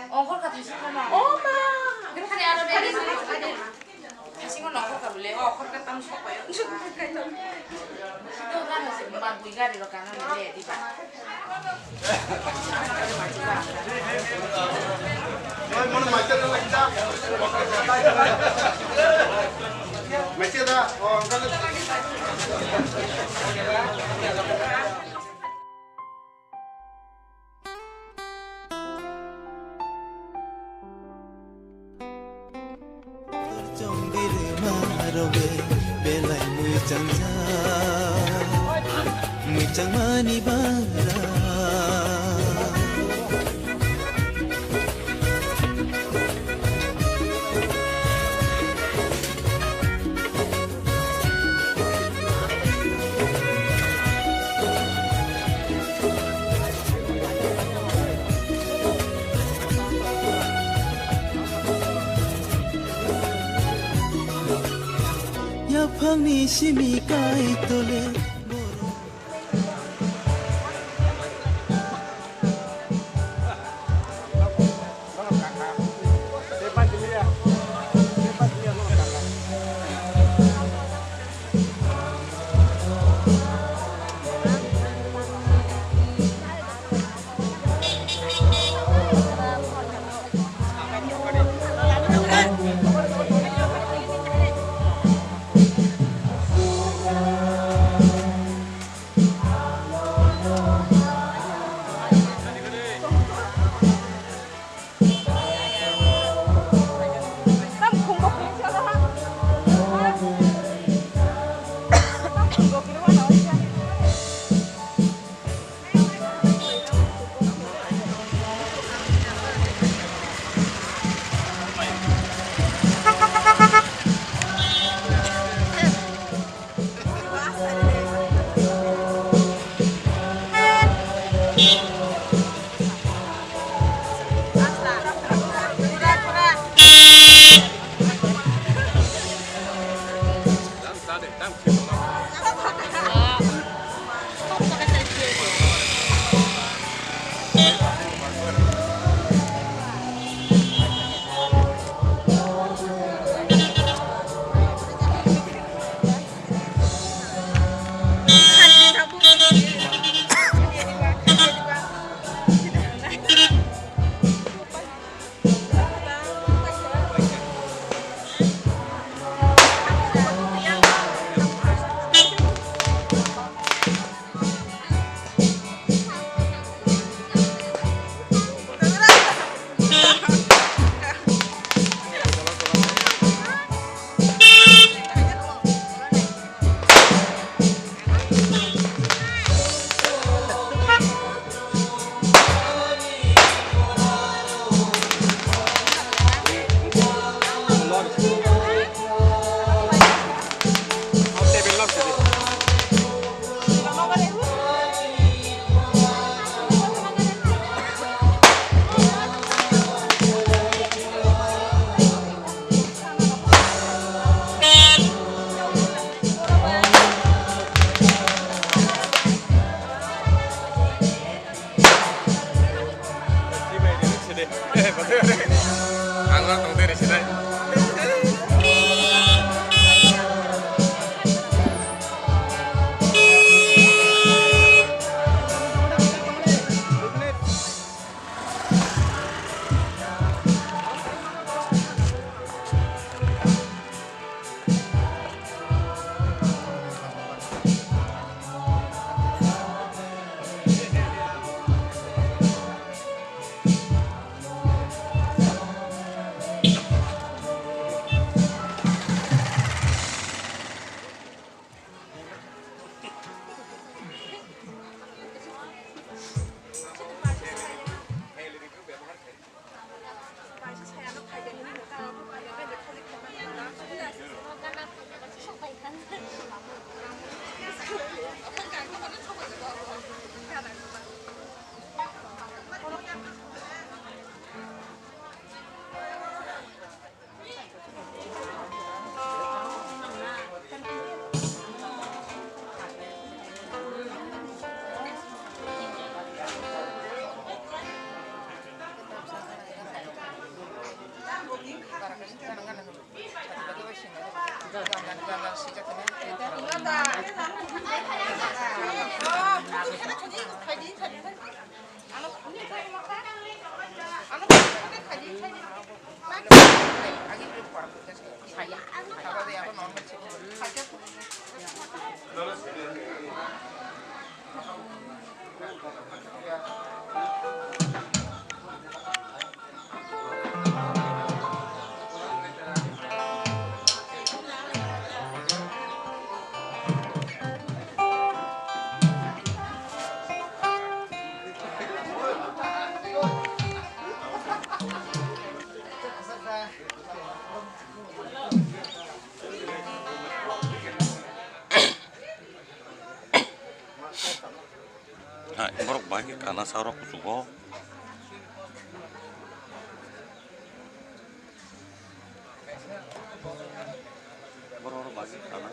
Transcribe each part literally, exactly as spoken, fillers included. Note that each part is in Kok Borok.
Ongkhor kha thaising kheno. O ma! Thaising kheno ongkhor kha bole, o ongkhor kha tamo sok paio. Sito gana se ma bui gari rok gana le diba. Chongbiri marobe belai mui changjak, mui changmani bara. Yaphangni simi kai tole. Ang tong diri sinai. Sana saurok kuchugo. Borok rok bagwi sana.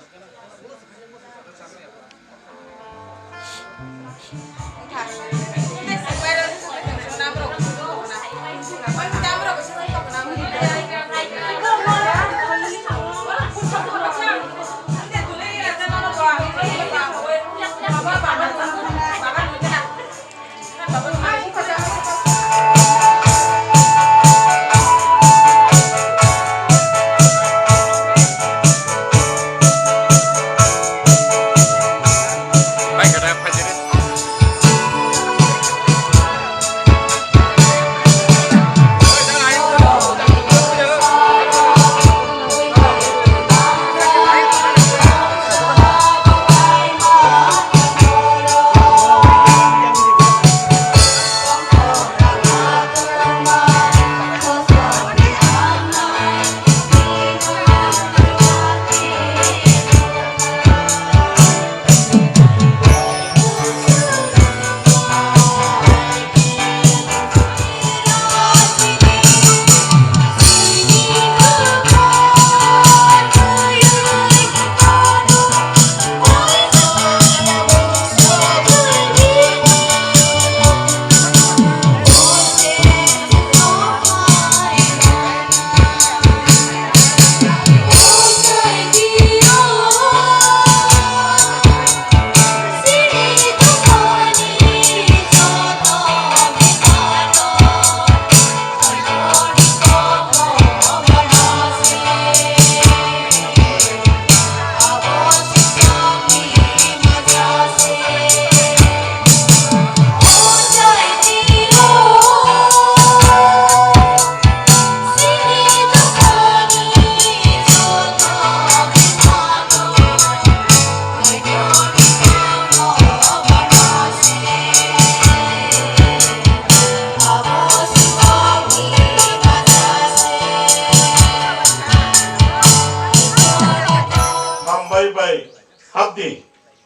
Hambai bai hapdi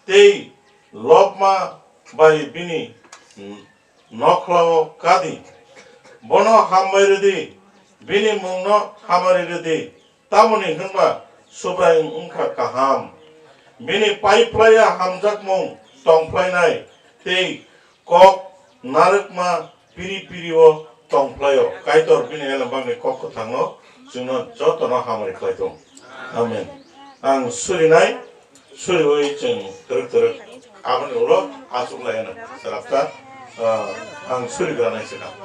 tei lobma bai bini nokhlao kadi. Bono hambai rwdi, bini mungno hamari rwdi, tamoni hwnba Subraiyung wngkha kaham. Bini paiphlaiya hamjakmung tongphlainai tei kok narwkma piri piri o tongphlaio. Kaitor bini elembakni kok kwthangno chwngno jotono hamari khlai thung. Amen. Ang surinai, suriwi chwng twrwk twrwk aboni ulo achuklai ano. Srapta, ah, ang suri granai swkang.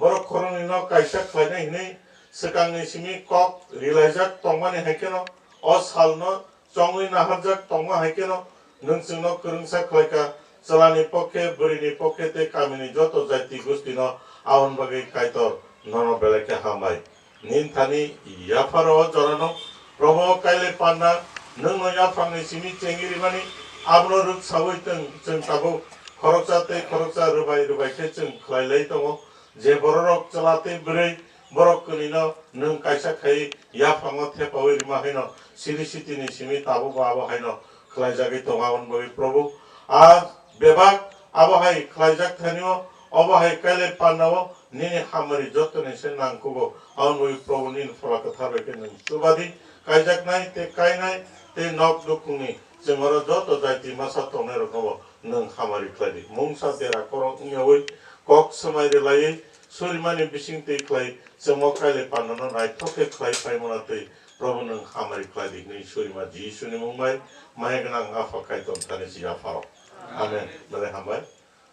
Borok khoroknwino kaisa khlainai hwnwi swkangni simi kok rilaijak tongmani hai kheno o salno chongwi naharjak tongma hai kheno nwng chwngno kwrwngsa khlaikha, chwlani pokhe, bwrwini pokhe tei kamini joto jaiti gustino. Aboni bagwi Kaitor nono belai khe hambai. Nini thani yapharo o jorano Probo kailai panda nwngno yaphangni simi chengwi rimani abono rwksaui tong chwng tabuk khoroksa tei khoroksa rwbai rwbai khe chwng khlai lai tongo. Je bororok chwla tei bwrwi borok kwnwino nwng kaisa khai yaphango thepaui rima haino siri sitini simi tabukbo abo haino khlaijagwi tongo. Aboni bagwi Probo a bebak abo hai khlaijak thanio obo hai kailai pandao nini hamari jotoni se nangkugo. Aboni bagwi Probo nini Phola Kwthar bai khe nwng chubadi kaijaknai tei kainai tei nok nukhungni chwng oro joto jaiti masa tongnairoknobo nwng hamari khlai di. Mungsa dera korok wngyaui kok swmai rwlaiwi surimani bising twi khlai chwngno kailai pandano naithok khe khlai paimano twi Probo nwng hamari khlai di hwnwi surima Jisuni mung bai maya gwnang Apha Kaitor thani si yapharo. Amen. Belai hambai.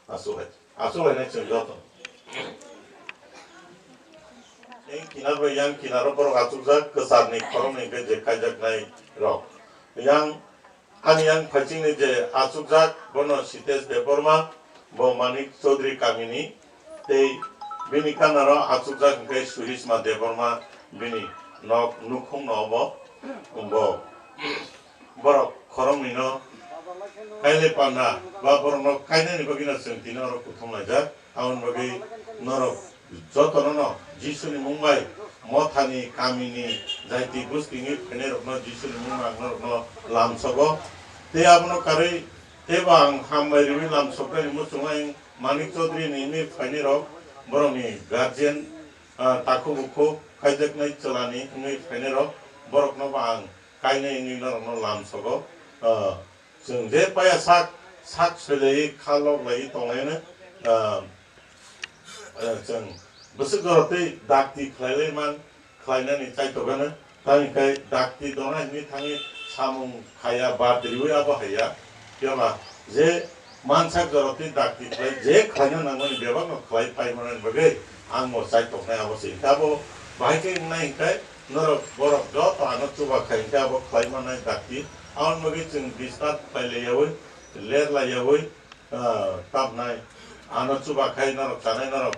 Aswk hai. Aswk hai nai chwng joto. Eng kinar bai yang kinaro borok achukjak kwcharni khoroknwi hwnkhe je kaijaknai rok. Yang Ani yang phaichingni je achukjak, bono Sitesh Debbarma, bo Manik Chaudhary kamini, tei bini kanaro achukjak hwnkhe Surishma Debbarma, bini nok nukhungno obo, bo borok khoroknwino kailai panda ba borokno kainani bagwino chwng tini oro kuthum laijak. Aboni bagwi norok jotono no Jisuni mung bai mothani kamini jaiti buskingni phainairokno Jisuni mung bai ang norokno lamsogo. Tei abono karwi teibo ang hambai rwui lamsoknani muchungo ang Manik Chaudhary ni wngwi phainai rok, borok ni guardian, ah, takhuk bukhuk, khaijaknai chwla ni wngwi phainai rok, borok no bo ang kainai wngwi norok no lam sogo. Ah, chwng je paya sak, sak soilaiwi kha lok laiwi tonglaino, ah, ah, chwng bwswk jora twi dakti khlailai man, khlainani chaitokgano, tamo hinkhe dakti dona hinwi thangwi samung khaiya, bar riwi abo haiya. Phiya ba je mansak jora twi dakti khlai, je khlaina nangmani bebakno khlai paimanani bagwi ang bo chaitoknai abo se. Hinkhe abo bahai khe wngnai hinkhe norok borok joto ano chuba khai hinkhe abo khlai mannai dakti. Aboni bagwi chwng disturb khlai laiyaui, ler laiyaui, ah, tamnai ano chuba khai norok chanai norok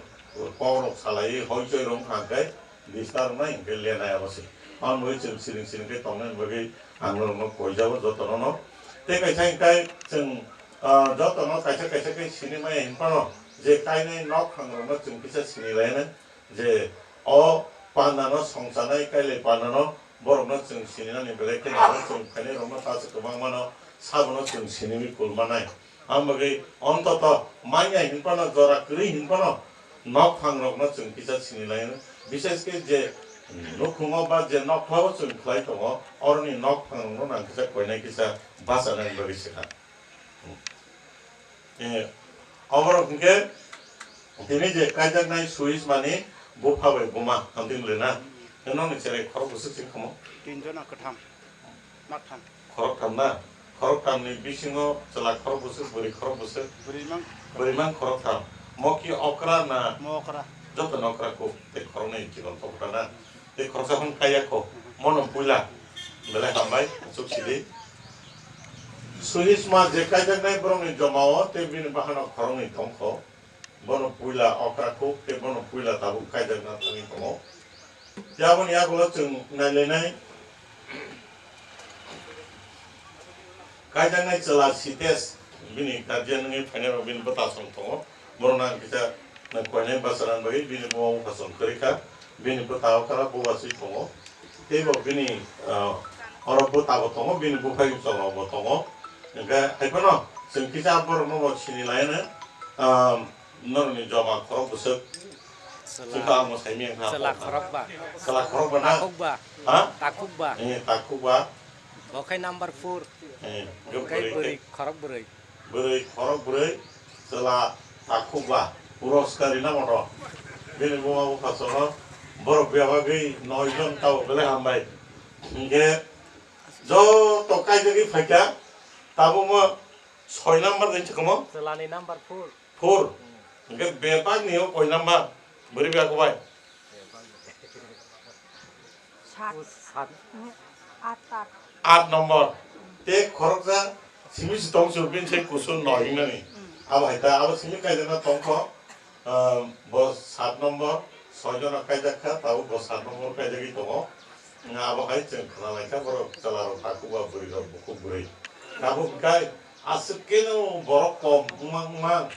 kokrok salaiwi hoi choi rwng kha hinkhe disturb wngnai hinkhe lenai abo se. Aboni bagwi chwng siring siring khe tongnani bagwi ang norokno koijago jotono no. Tei kaisa hinkhe chwng, ah, jotono kaisa kaisa khe sini maya hinphano je kainai nok phangrokno chwng kisa sini lainai je o pandano songchanai kailai pandano borokno chwng sininani belai khe nangkha chwng phainai rokno ta se kwbangmano sabono chwng siniwi kulmanai. Ang bagwi ontoto manya hinphano jora kwrwi hinphano nok phangrokno chwng kisa sini laio. Bishes khe je nukhungo ba je nokhlao chwng khlai tongo, oroni nok phangrokno nang kisa koinai kisa bachanani bagwi se kha. Eh, oborok hinkhe tini je kaijaknai switch mani bupha bai buma hamtwi wnglaina. Nokni cherai khorok bwswk se khomo. Tinjona kwtham. Maktham. Khoroktham na? Khoroktham ni bisingo chwla khorok bwswk, bwrwi khorok bwswk? Bwrwi mang. Bwrwi mang khoroktham. Mo ki okra na? Mo okra. Joto no okra kuk tei khoroknwi chikon tokta na? Tei khoroksa phano kaiya kho. Mono puila. Belai hambai, chuk sidi. Suhisma je kaijaknai borokni jomao tei bini bahano khoroknwi tongkho. Bono puila okra kuk tei bono puila tabuk kaijakna thangwi tongo. Tei aboni yagulo chwng nailainai kaijaknai chwla Sitesh, bini guardian wngwi phainai rok bini bwtasong tongo. Borokno ang kisa koinai bwsarang bagwi bini buma bupha song kwrwi kha. Bini bwta okra buba swi tongo. Tei bo bini, ah, oro bwta bo tongo, bini buphai chwla bo tongo. Hwnkhe hai phano chwng kisa borokno bo sini laino, ah, norokni joma khorok bwswk. Chwla. Chwngkha ang bo saimanya wngkha. Chwla khorokba. Chwla khorokba na? Takhukba. Ha? Takhukba. Eh, takhukba. Bo khai number four. Eh, hwnkhe bwrwi bwrwi khorok bwrwi. Bwrwi khorok bwrwi, chwla takhukba, puroskari na moto. Bini buma bupha chwla borok bebagwi noi jon tao belai hambai. Hwnkhe joto kaijagwi phaikha, tabukmo soi number din chwkamo? Chwlani number four. Four. Hwnkhe bebakni o koi number? Bwrwi bia kho bai. Sat. Sat. At, at. At nombor. Te khoroksa simi si tong sur bin se kusur no hingnani. Hmm. Abo hai ta, abo simi kaijak na tong kho. Ah, bo sat nombor, soi jona kaijak kha, tabo bo sat nombor kaijagwi tongo. Nga abo hai chwng khna lai kha, borok chwla rok takhuk ba bwrwi rok bukhuk bwrwi. Tabuk kai aswk keno borok kom wngma wngma.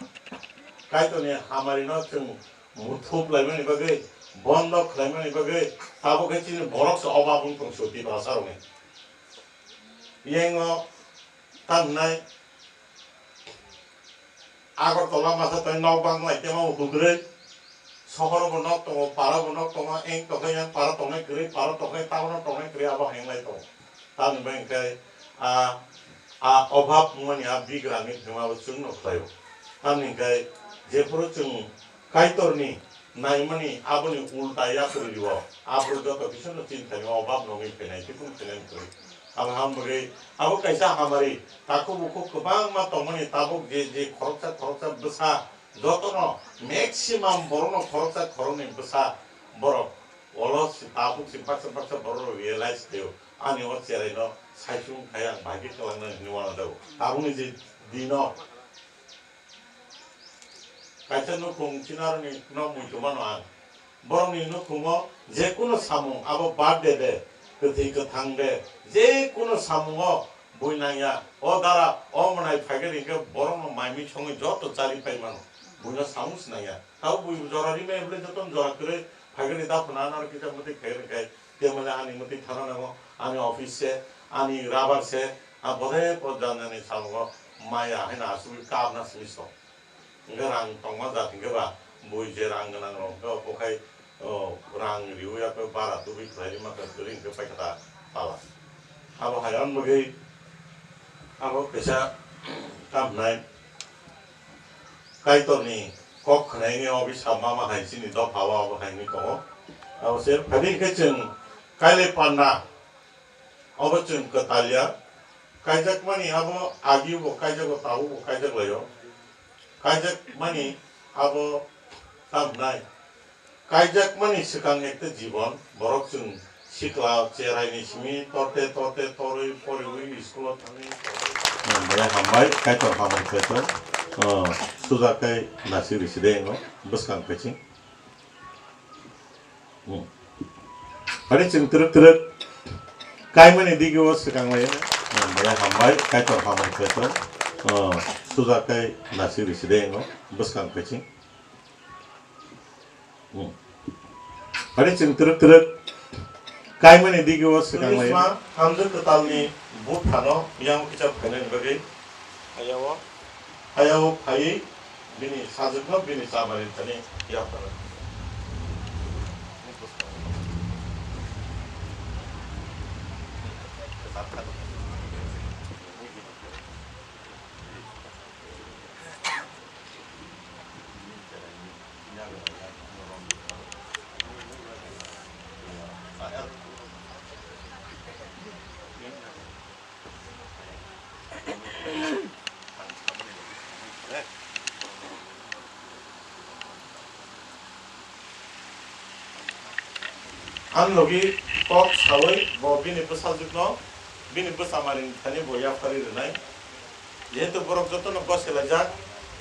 Kaitorni hamari no chwng muthuk laimani bagwi, bondo khlaimani bagwi, tabuk khe chini borok se obab wng tong su Tiprasa rokni. Yengo tamnai Agartala masa tei nok bang lai temo hugurwi, sohoro bo nok tongo, para bo nok tongo, eng tokhe yang para tongnai kwrwi, para tokhe tabono tongnai kwrwi, abo heng lai tongo. Tamni bagwi khe a, a obab wngmani a bigrani thwima bo chwngno khlaio. Tamni hwnkhe jephuru chwng Kaitorni naimani aboni ulta yapri rio, aphuru joto bisingo chini thani obab nongwi phainai, tikung phainai kwrwi. Abo ham bagwi abo kaisa hamari, takhuk bukhuk kwbangma tongmani tabuk je je khoroksa khoroksa bwsa jotono maximum borokno khoroksa khoroknwi bwsa borok olo si tabuk si baksa baksa borok realize khaio, ani o cheraino saichung khai ang bai khe kwlangna hinwi uanajago. Tabukni je dino Kaisa nukhung chinarokni nok muitu mano ang. Borokni nukhungo je kunu samung, abo birthday de, kwthwi kwthang de, je kunu samungo bui nangya. O dara, o mwnai phaikhe hinkhe borokno mai mui songwi joto chari phai mano. Buino samung se nangya. Tabo bui jora rimai bwle jotono jora kwrwi phaikhe da phano ano kisa mwtwi khaikhe hinkhe. Tei mwnai ani mwtwi thana nango, ani office se, ani rubber se, a bodai bo janani samungo maya haino asugwi kapna simi song. Hwnkhe rang tongma jat hwnkhe ba, bui je rang gwnang rok hwnkhe bo khai, o, rang riwi ya khe bara tubui khlai rima khe kwrwi hwnkhe paikha ta pala. Abo hai wng bagwi abo kaisa tam hwnai Kaitorni kok khnaini o bisa mama hai chini dopha o abo hai wngwi tongo. Abo se phadi hwnkhe chwng kailai panda. Obo chwng kwtal ya. Kaijakmani abo agi bo kaijago, tabuk bo kaijak laio. Kaijakmani abo tam hwnai. Kaijakmani swkang ekta jibon, borok chwng sikla cheraini simi torte torte torwi poriwi school-o thangwi. Belai hambai, Kaitor hambai Kaitor. Oh, suja kai nasi risi de no, bwskang peching. Hmm. Hari chwng twrwk twrwk kaimani digi o swkang lai. Hmm, belai hambai, Kaitor hambai Kaitor. Oh, suja kai nasi risi de no, bwskang peching. Hmm. Hari chwng twrwk twrwk kaimani digi o swkang lai. Hamjwk kwtalni buphano yang kisa phainani bagwi. Hayao. Hayao phaiwi bini sajwkno bini chamari thani yapharwi. Ang logi kok sawi bo bini bwsajwkno bini bwchamari thani bo yapharwi rwnai. Jehetu borok jotono goselaijak,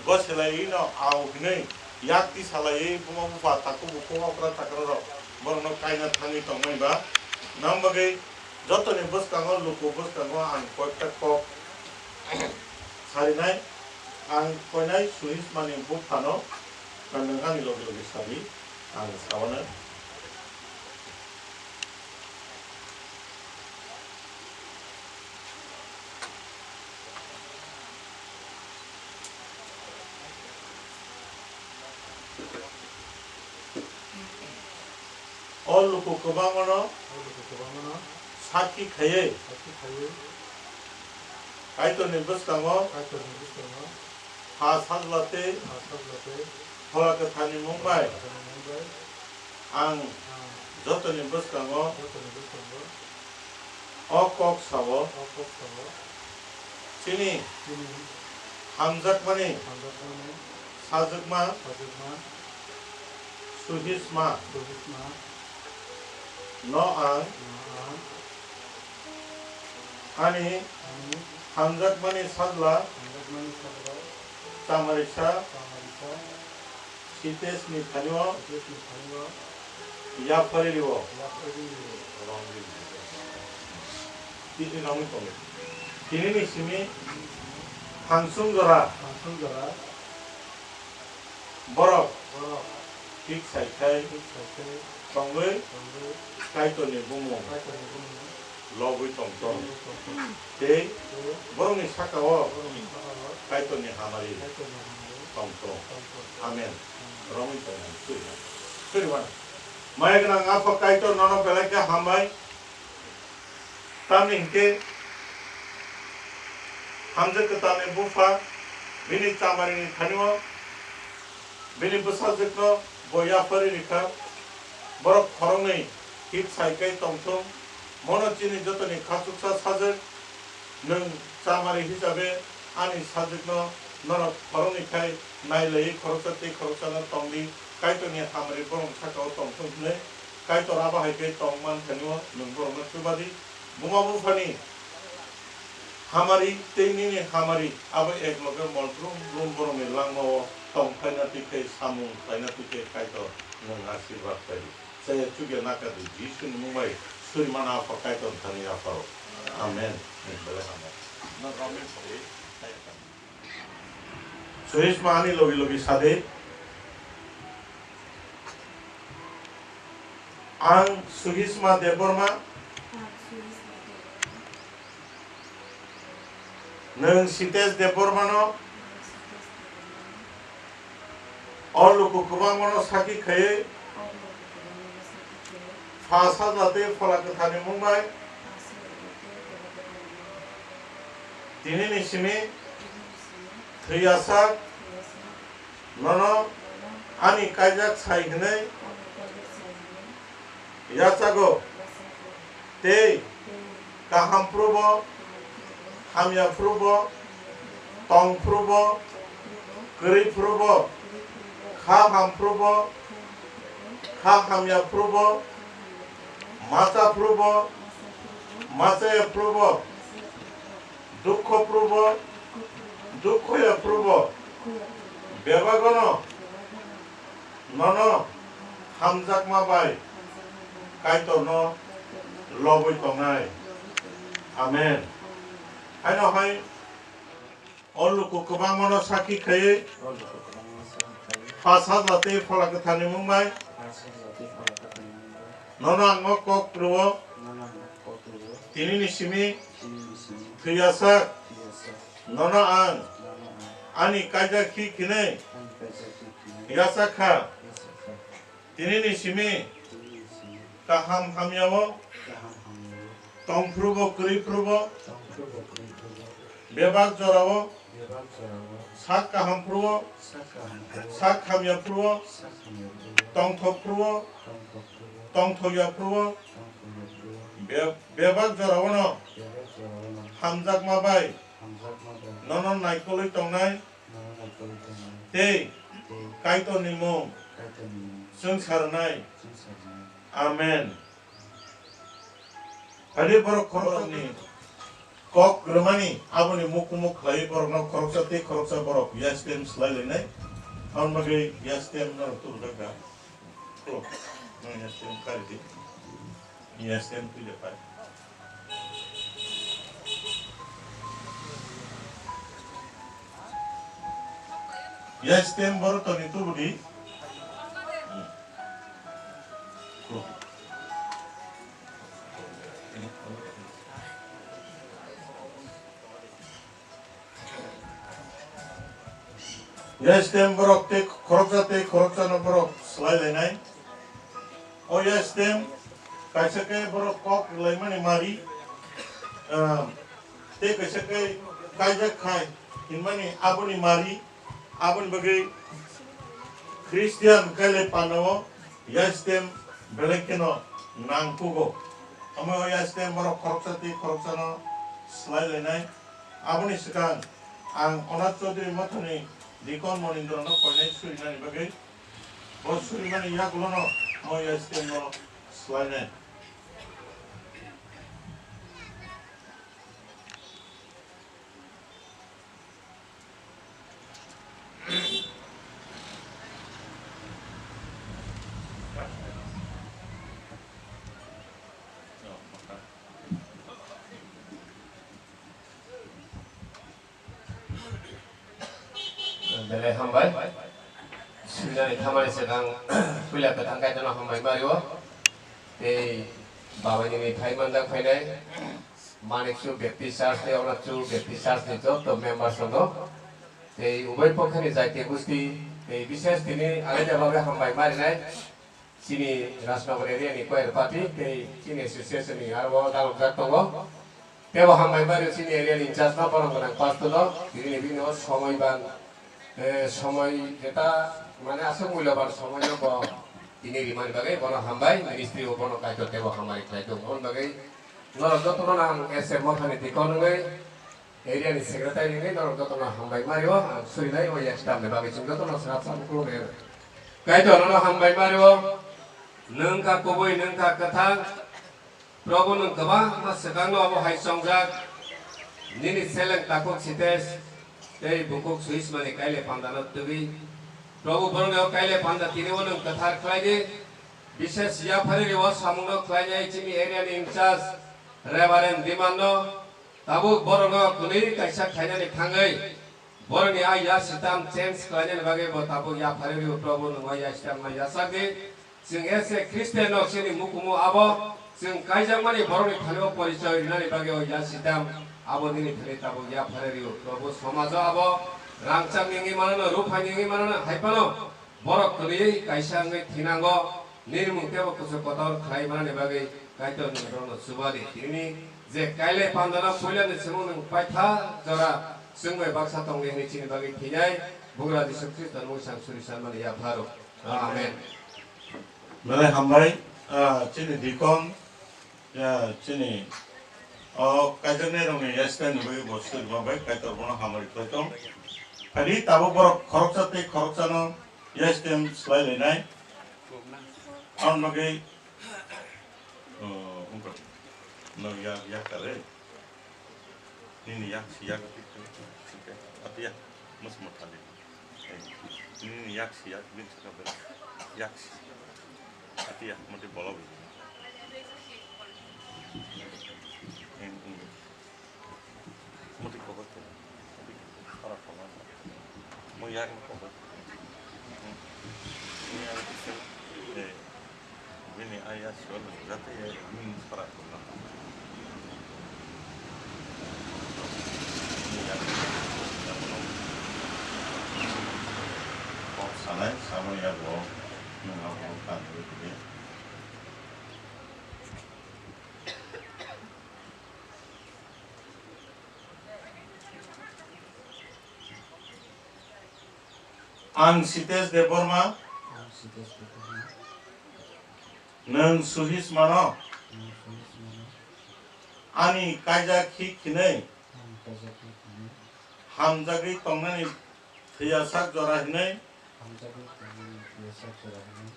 goselaiwi no au hinwi yak tisalaiwi buma bupha takhuk bukhuk okra chakra rok borokno kaina thangwi tongmani ba. Nang bagwi jotoni bwskango luku bwskango ang koita kok sarinai, ang koinai Suhishmani buphano, nwng ani logi logi sadi, ang sawanai. O luku kwbangmano, o luku kwbangmano, sakhi khaiwi, sakhi khaiwi, Kaitorni bwskango, Kaitorni bwskango, ha sajla tei, ha sajla tei, Phola Kwtharni mung bai, Phola Kwtharni mung bai, ang, ang, jotoni bwskango, jotoni bwskango, o kok sao, o kok sao, chini, chini, hamjakmani, hamjakmani, sajwkma, sajwkma, Suhishma, Suhishma, no ang, no ang, ani, ani, hamjakmani sajla, hamjakmani sajla, chamarisa, chamarisa, Sitesni thanio, Sitesni thanio, yapharwi rio. Yapharwi rio. Rongwi. Tini rongwi tongo. Tinini simi thangsung jora. Thangsung jora. Borok. Borok. Thik sai khai. Thik sai khai. Tongwi. Tongwi. Kaitorni bumung. Kaitorni bumung. Lobwi tongthung. Lobwi tongthung. Tei, tei, borokni saka-o, borokni saka-o, Kaitorni hamari, Kaitorni hamari, tongthung. Tongthung. Amen. Amen. Romwi tongmani suri. Suri mano. Maya gwnang Apha Kaitor, nono belai khe hambai. Tamni hinkhe, hamjwk kwtalni bupha, bini chamarini thanio, bini bwsajwkno bo yapharwi rikha. Borok khoroknwi hit sai kai tongthung. Bono chini jotoni khachuksa sajwk, nwng chamari hisabe ani sajwkno norok khoroknwi khai nailaiwi khoroksa tei khoroksano tongdi. Kaitorni hamari borokni saka-o tongthung hwnwi Kaitor abo hai khe tong man thani-o nwng borokno chubadi. Buma buphani hamari tei nini hamari abo ek loge mol brum brum borokni langmao tong phaina twi khe samung khlaina twi khe Kaitor nwng asirwad khlai di. Chaya chukya naka di Jisuni mung bai suri mana Apha Kaitor thani yapharo. Amen. Nwng belai hambai. Nwng romwi thangwi kaya kha. Suhishma ani logi logi sade. Ang Suhishma Debbarma. Ang Suhishma Debbarma. Nwng Sitesh Debbarmano. Nwng Sitesh Debbarmano. O luku kwbangmano sakhi khaiwi, Pha, Sajla tei Phola Kwtharni mung bai tinini simi thwi ya sak nono ani kaijak sai hwnwi yachago. Tei kaham phuru bo, hamya phuru bo, tong phuru bo, kwrwi phuru bo, kha ham phuru bo, kha hamya phuru bo, macha phuru bo, machaya phuru bo, dukho phuru bo, dukho ya phuru bo, bebagono nono hamjakma bai Kaitorno lobwi tongnai. Amen. Haino hai o luku kwbangmano sakhi khaiwi Pha, Sajla tei Phola Kwtharni mung bai nono ang o kok rwo. Tinini simi thwi ya sak nono ang ani kaijak hi khinwi yasak kha. Tinini simi kaham hamya o, tong phuru bo, kwrwi phuru bo, bebak jora o, sak kaham phuru o, sak hamya phuru o, tongthok phuru o, tongthok ya phuru o, be-, bebak jora o no hamjakma bai nono naikolwi tongnai. Tei Kaitorni mung chwng sa rwnai. Amen. Ani borok khoroknwi kok rwmani aboni mukhumu khlaiwi borokno khoroksa tei khoroksa borok yastem slai lainai. Aboni bagwi yastem no tubujak da. Klo, no yastem kari di. Yastem puja pai. Yastem borok toni tubudi. Yastem borok tei khoroksa tei khoroksano borok slai lainai. O yastem kaisa khe borok kok rwlaimani mari, ah, tei kaisa khe kaijak khai hinmani aboni mari, aboni bagwi Christian kailai panao yastem belai kheno nangkugo. Omo o yastem borok khoroksa tei khoroksano slai lainai. Aboni swkang ang Onath Chaudhuri Mothani Dikon Monindrono koinai surinani bagwi, bo surimani yagulono mo yastem no slainai. Belai hambai. Suinani thamani swkang puila kwthang Kaitorno hambai ma rio. Tei babaini ni phai manjak phainai Manikchu Baptist Church tei Onatchu Baptist Church ni joto members rokno tei ubai pokha ni jaiti gusti tei bishes tini alaida bagwi hambai ma rinai. Chini Rajnagar area ni choir party tei chini association ni aro dalokjak tongo. Tebo hambai ma rio chini area ni in charge no borok gwnang pastor no, tini ni bini o somoi ban, eh, somoi jeta mane aswk mulya ban somoi no bo tini rimani bagwi bono hambai, ministry o bono Kaitor tebo hambai khlai tongo. Aboni bagwi norok joto no ang S M Mothani Dikon wngwi Area ni secretary ni norok jotono hambai ma rio, ang surinai o yastem ni bagwi chwng jotono srap srap khulumwi rw. Kaitor nono hambai ma rio, nwng kha kubui, nwng kha kwthang. Probu nwng kwbangma swkangno obo hai chongjak, nini seleng takhuk Sitesh tei bukhuk Suishmani kaile pandano twgwi. Probu borokni o kaile panda tini o nwng kwthar khlai di, bishes yapharwi rio samungno khlainai chini area ni in charge Reverend Dimanno. Tabuk borokno kwnwi kaisa khainani thangwi borokni a yasitam change khlainani bagwi bo tabuk yapharwi rw, Probu, nwng o yasitamno yachak di. Chwng S A Christian rok chini mukumu abo chwng kaijakmani borokni thani o porichoi rinani bagwi o yasitam abo nini thani tabuk yapharwi rw, Probu. Somajo abo rangchak ni wngwi mano, rupha ni wngwi mano, hai phano Borok kwrwi kaisa wngwi thinango, nini mung teibo kuchuk kotor khlai manani bagwi Kaitor nwng norokno chuba di. Tini je kailai pandano puilani chwngno nwng paitha jora chwng bai baksa tongdi hwnwi chini bagwi thinai Bugra Jisu Khristo nwng sang suri sanmani yapharo. Amen. Belai hambai, ah, chini deacon, ya, chini, o, kaijaknai rokni assistant ni bagwi bo suri ma bai Kaitor bono hamari khlai tong. Phadi tabuk borok khoroksa tei khoroksano assistant swlai lainai. Aboni bagwi, oh, wngkha. No, ya, ya kare. Nini yak si yak, atiya, mus mo thali. Nini yak si yak, bin saka bin. Yak si. Atiya, mati bolok. Mati kokot. Ora kokot. Mo yak mo kokot. Mo yak. Eh. Bini ayah sio nungjak ya, bini sara tongna. Bini ya, ya, kok sanai, samani ya bo, nung abo kang bo kide. Ang Sitesh Debbarma. Ang Sitesh Debbarma. Nwng Suhismano. Nwng Suhismano. Ani kaijak hik hinwi. Ani kaijak hik hinwi. Hamjagwi tongnani thwiyasak jora hinwi. Hamjagwi tongnani thwiyasak jora hinwi.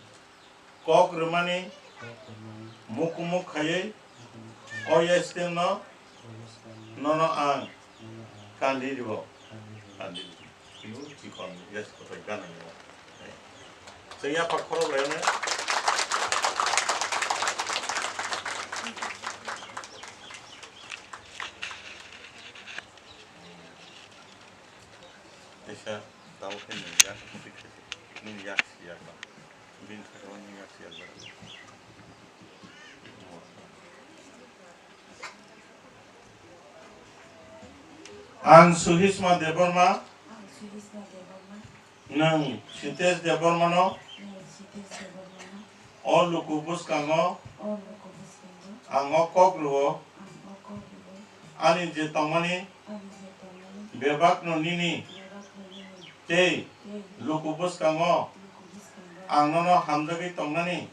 Kok rwmani. Kok rwmani. Mukumuk khaiwi. Mukumuk khaiwi. O Yestem no. O Yestem no. Nono ang. Nono ang. Kandi ribo. Kandi ribo. Kandi ribo. Kunu chikon yes kotor gana ni. Chengya pak khoro lai ne. Esa tau ke ni ya, ni ya, ya. Bini sakao ni yak siya jaga. Ang Suhisma Debbarma. Ang Suhisma Debbarma. Nwng Sitesh Debbarmano. Nwng Sitesh Debbarmano. O luku bwskango. O luku bwskango. Ang o kok rwo. Ang o kok rwo. Ani je tongmani. Ani je tongmani. Bebakno nini. Bebakno nini. Tei luku bwskango ang nono hamjagwi tongnani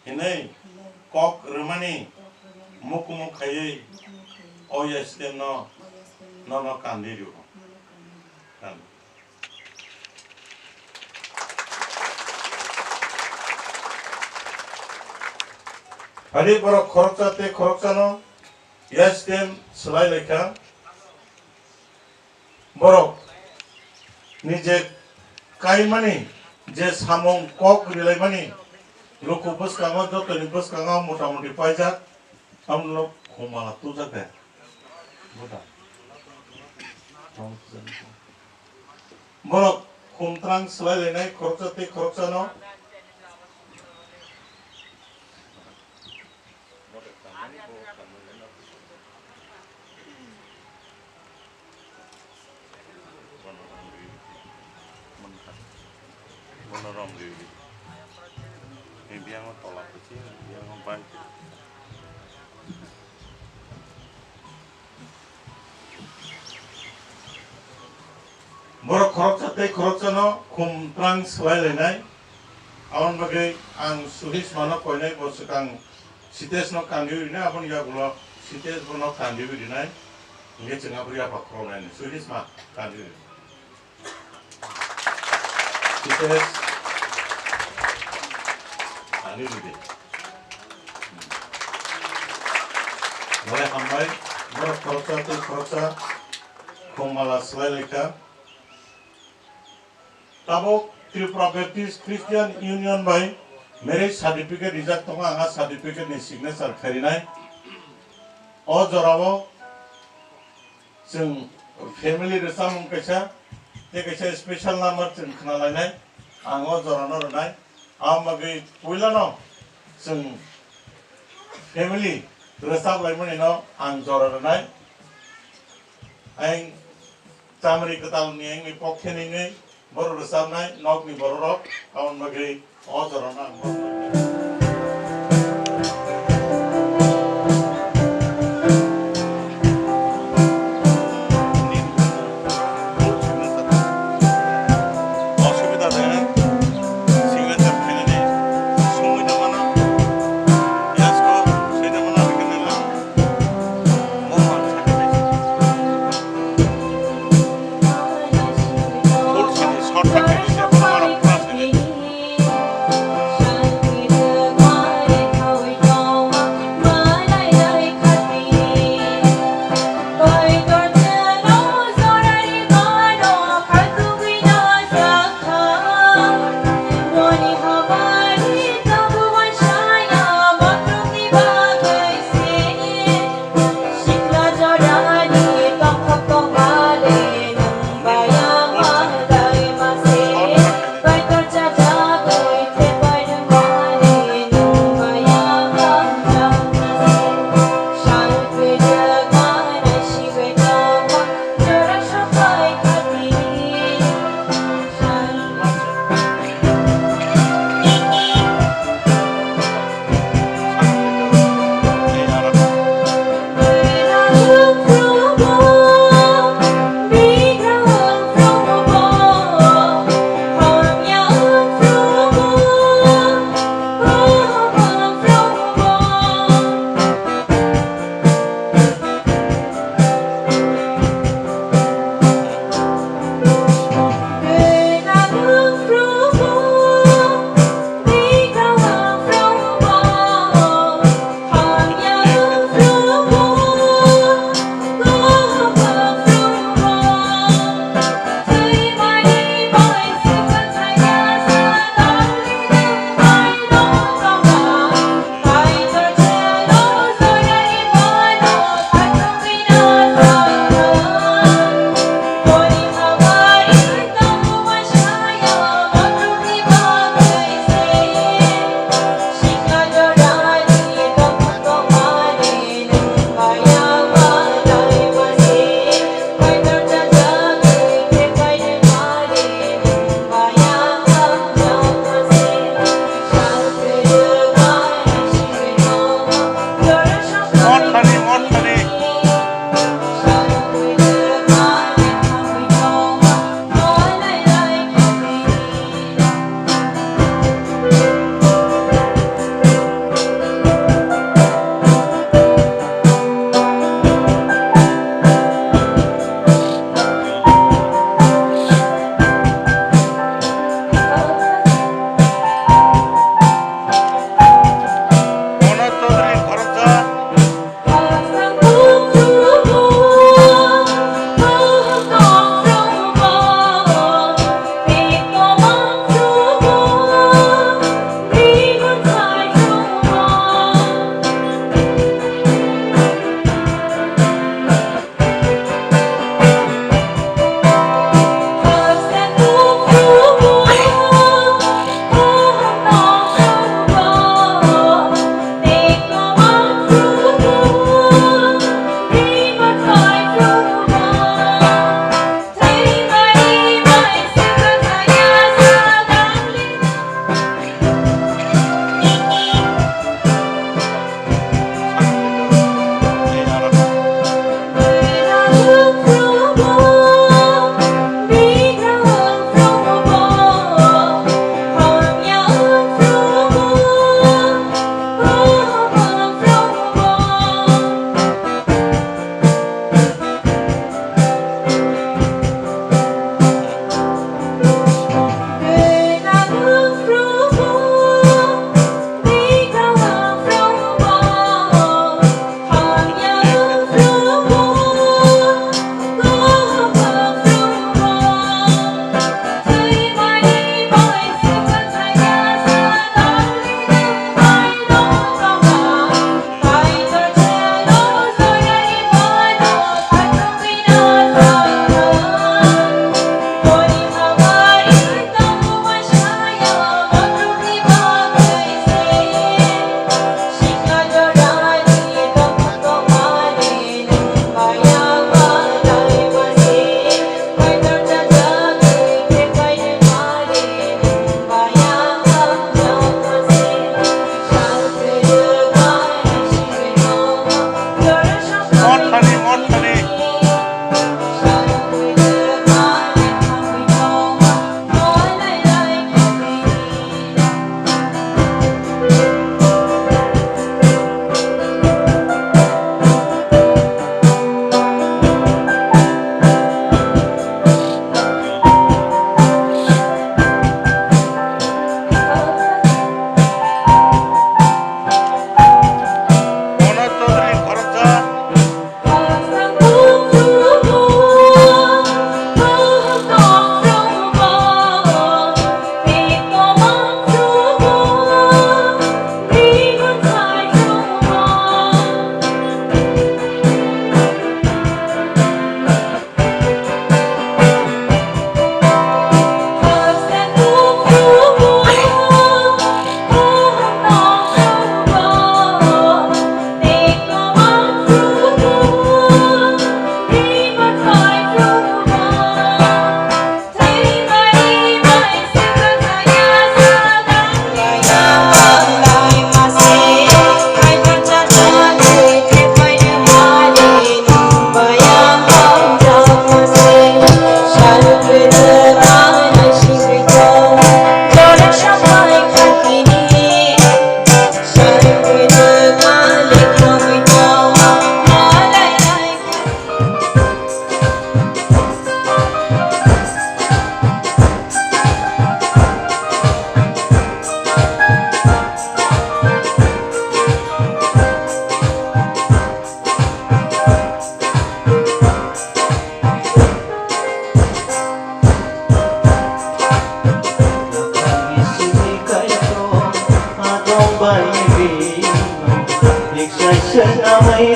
hinwi kok rwmani mukumu khaiwi o Yestem no nono kandi rwo. Kandi. Phadi borok khoroksa tei khoroksano Yestem swlai laikha. Borok ni je kaimani, je samung kok rilaimani, luku bwskango, jotoni bwskango mota moti paijak, tamno khumala tujak de. Borok khumtrang swlai lainai khoroksa tei khoroksano. Bono rom riwi di. Ni biyango tola kuchi, biyango bai. Borok khoroksa tei khoroksano khumtrang swlai lainai. Aboni bagwi ang Suhismano koinai, bo swkang Sitesno kandiwi rinai, aboni yagulo Sitesbono kandiwi rinai. Hingke chwng abo yapha khoroknai ni Suhisma kandiwi rinai. Sitesh, ani rwdi. Belai hambai, borok khoroksa tei khoroksa khumala swlai laikha. Tabuk Tripura Baptist Christian Union bai marriage certificate rijak tongo, ang a certificate ni signature kharinai. O jorao chwng family rwchapmung kaisa, tei kaisa special number chwng khna lainai, ang o jorano rwnai. Aboni bagwi puilano chwng family rwchap laimanino ang jora rwnai. Ang chamri kwtalni angni pokhe nini borok rwchabnai nokni bororok, aboni bagwi o jorano ang borokno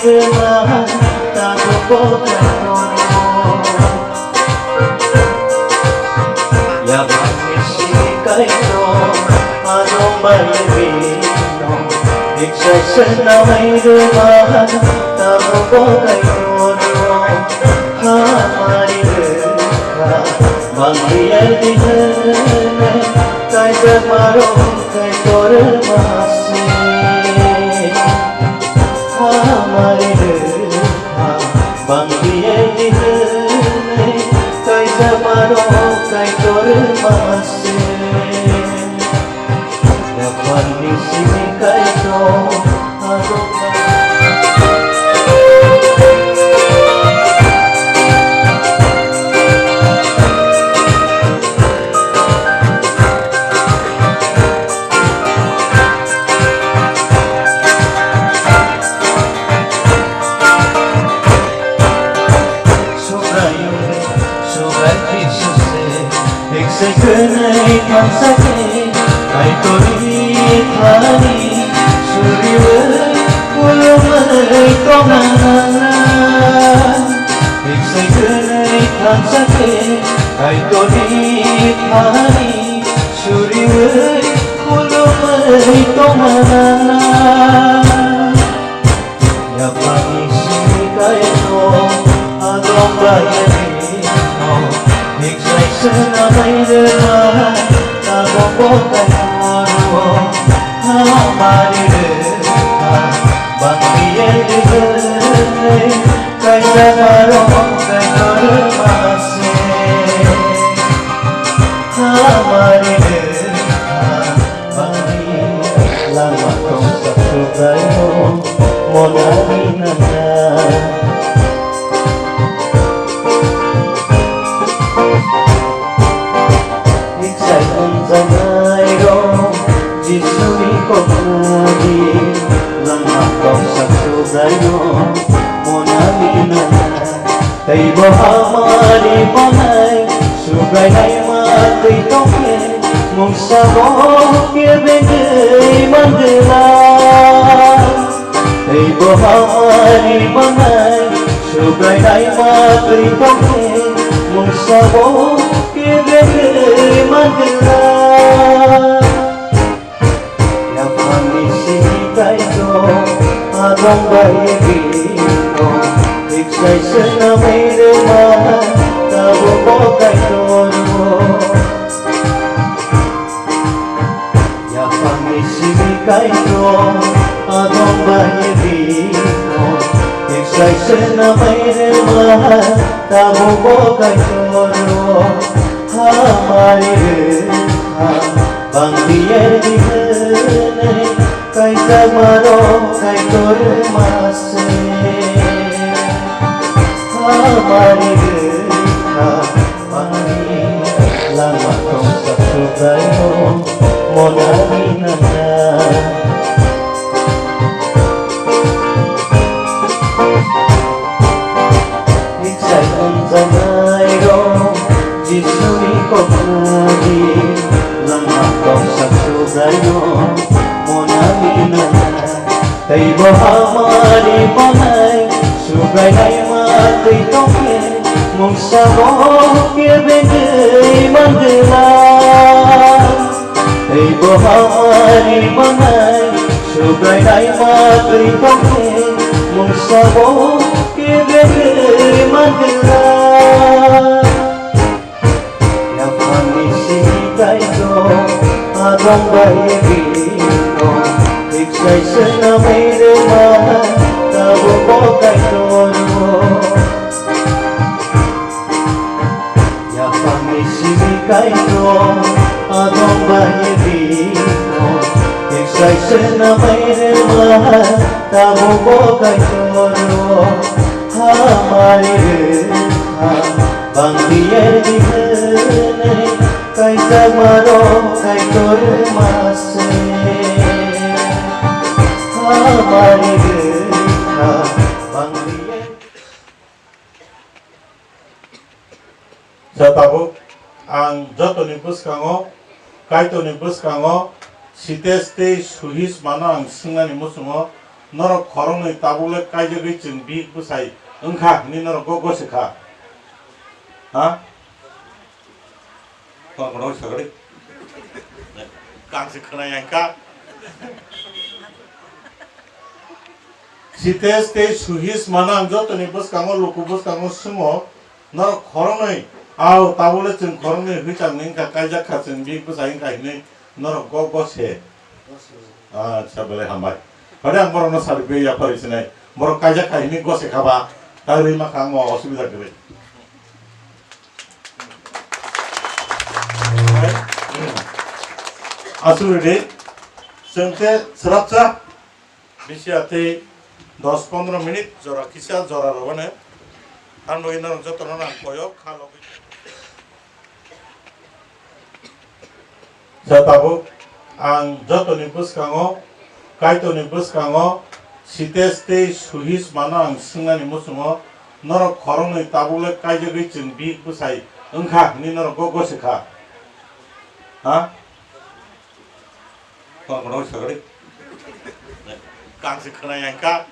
Yapangni simi Kaitor, adong bai bino, eksaisa namai rwma, tabuk bo Kaitor, hamari rwkha, bangli erdihene, kaijakmarok Kaitor mase. Hamari rwkha, bangli erdihene, kaijakmarok Kaitor mase. Yapharni simi Kaitor, adong Subraiyung, Subrai Jisuse, ekse kwnwi thansa khe, Kaitorni thani suriwi khulumwi tongna nangnai. Ekse kwnwi thansa khe, Kaitorni thani suriwi khulumwi tongna nangnai. Yapharni simi Kaitor, adong bai bino, hikjai swnamwi rwma, tabuk bo Kaitor, hamari rwkha, bangli erdihene, kaijakmarok Kaitor mase. Hamari rwkha, bangli lama tongsa Subraiyung, monani nangna. Hikjai wngjanairok Jisuni koknani, lama tongsa Subraiyung, monani nangna. Teibo hamari manai, Subrai naima twi tongkhe, mungsa bo kebengwi mangwla. Teibo hamari manai, Subrai naima twi tongkhe, mungsa bo kebengwi mangwla. Yapharni simi Kaitor, adong bai bino, hikjai swnamwi rwma, tabuk bo Kaitor. Yapharni simi Kaitor, adong bai bino, hikjai swnamwi rwma, tabuk bo Kaitor. Hamari rwkha, bangli erdihene, kaijakmarok Kaitor mase. Hamari rwkha, bangli lama tongsa Subraiyung, monani nangna. Hikjai wngjanairok Jisuni koknani, lama tongsa Subraiyung, monani nangna. Teibo hamari manai, Subrai naima twi tongkhe, mungsa bo kebengwi mangwla. Teibo hamari manai, Subrai naima twi tongkhe, mungsa bo kebengwi mangwla. Yapharni simi Kaitor, adong bai bino, hikjai swnamwi rwma, tabuk bo Kaitor. Yapharni simi Kaitor, adong bai bino, hikjai swnamwi rwma, tabuk bo Kaitor. Hamari rwkha, bangli erdihene, kaijakmarok Kaitor mase. Hamari rwkha, bangli erdihene. Sa tabuk ang jotoni bwskango, Kaitorni bwskango, Sitestei Suhismano ang swngnani muchungo, Norok khoroknwi tabukle kaijagwi chwng bihik bwsai wngkha hwnwi norok go gose kha. Ha? Kono kono sagri. Kang se khna yang ka. Sitesh tei Suhish manang jotoni bwskango luku bwskango swngo norok khoroknwi, ao tabukle chwng khoroknwi hwichang wngkha, kaijak kha chwng bihik bwsai wngkha hinwi norok go gose. Acha, belai hambai. Hode ang borokno sari be yapar isinai. Borok kaijak kha hinwi gose khaba. Ta rwi ma kha ang mo osubida kwrwi. Asuri de. Sengte serapsa. Bisi atei dos pondro minute jora kisa jora robane. Ang bo ino jotono nang koyo kha logwi. Sa tabuk ang jotoni bwskango, Kaitorni bwskango Sitesh tei Suhish mano ang swngnani muchungo, norok khoroknwi tabukle kaijagwi chwng bihik bwsai wngkha hwnwi norok go gose kha. Ha? Kono kono sagri. Kang se khna yang ka.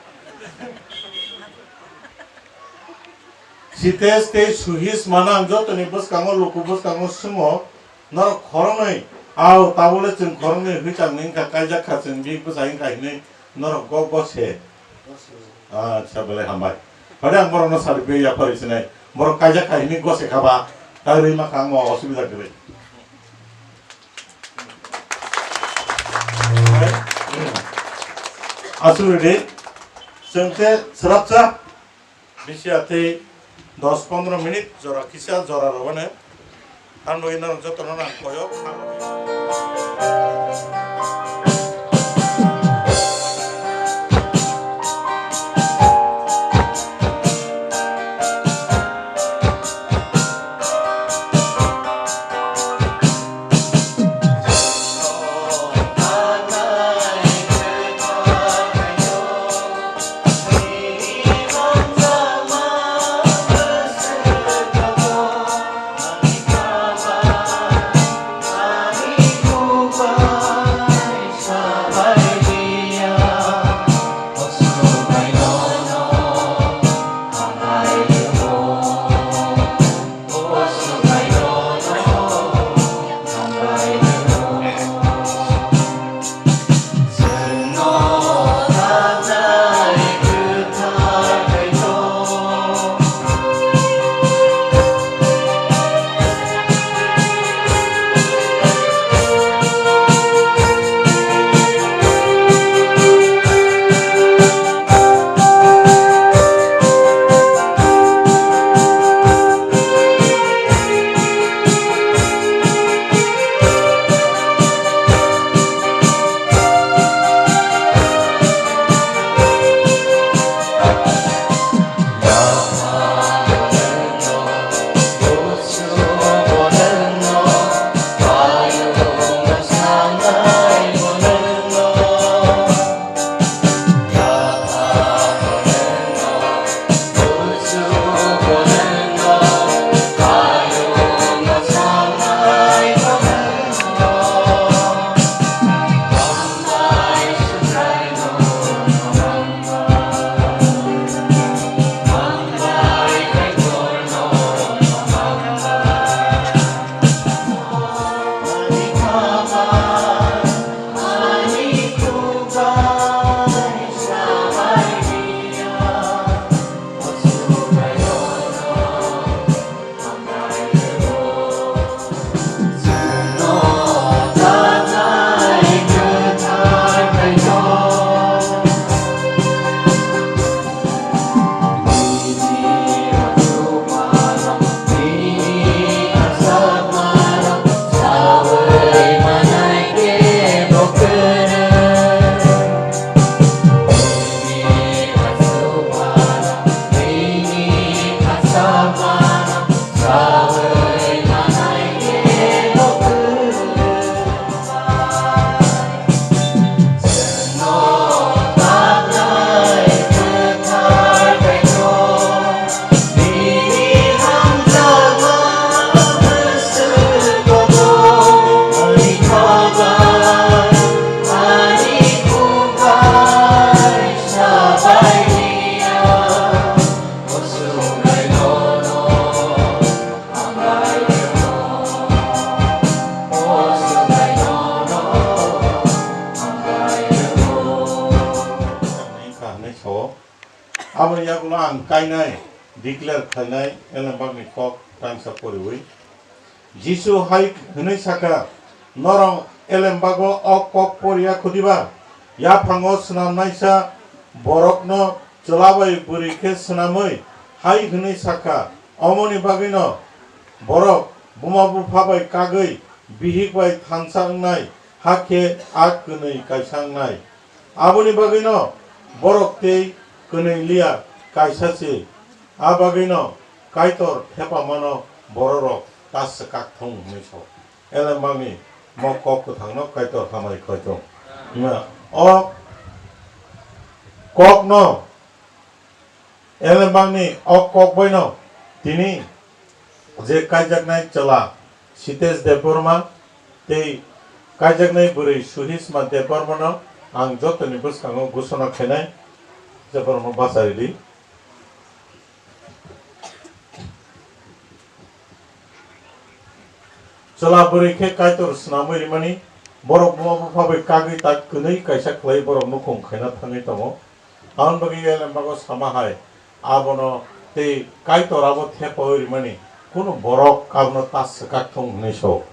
Sitesh tei Suhish manang jotoni bwskango luku bwskango swngo, norok khoroknwi, ao tabukle chwng khoroknwi hwichang wngkha, kaijak kha chwng bihik bwsai wngkha hinwi norok go gose. Acha, belai hambai. Hode ang borokno sari be yapar isinai. Borok kaijak kha hinwi gose khaba. Ta rwi ma kha ang mo osubida kwrwi. Asuri de, sengte serapsa, bisi atei dos pondro minute jora kisa jora robane. Ang bo ino jotono nang koyo kha logwi. Aboni yagulo ang kainai declare khlainai elembakni kok tangsa poriwi. Jisu hai hwnwi sakha, "Norok elembago o kok poriya khudiba? Yaphango swnamnaisa borokno chwla bai bwrwi khe swnamwi hai hwnwi sakha, omoni bagwino borok buma bupha bai kagwi bihik bai thansa wngnai, hakhe a kwnwi kaisa wngnai." Aboni bagwino borok tei kwnwi liya, kaisa se. A bagwino Kaitor thepamano bororok ta swkak thung hwnwi sao. Elembakni mo kok kwthangno Kaitor hamari khlai thung. Na, o kokno, elembakni o kok baino tini je kaijaknai chwla Sitesh Debbarma tei kaijaknai bwrwi Suhishma Debbarmano ang jotoni bwskango gusuna khainai, je borokno bacha ridi. Chwla bwrwi khe Kaitor swnamwi rimani, borok buma bupha bai kagwi tak kwnwi kaisa khlai borok nukhung khaina thangwi tongo. Aboni bagwi elembago sama hai, abono tei Kaitor abo thepaui rimani, kunu borok abono ta swkak thung hwnwi sao.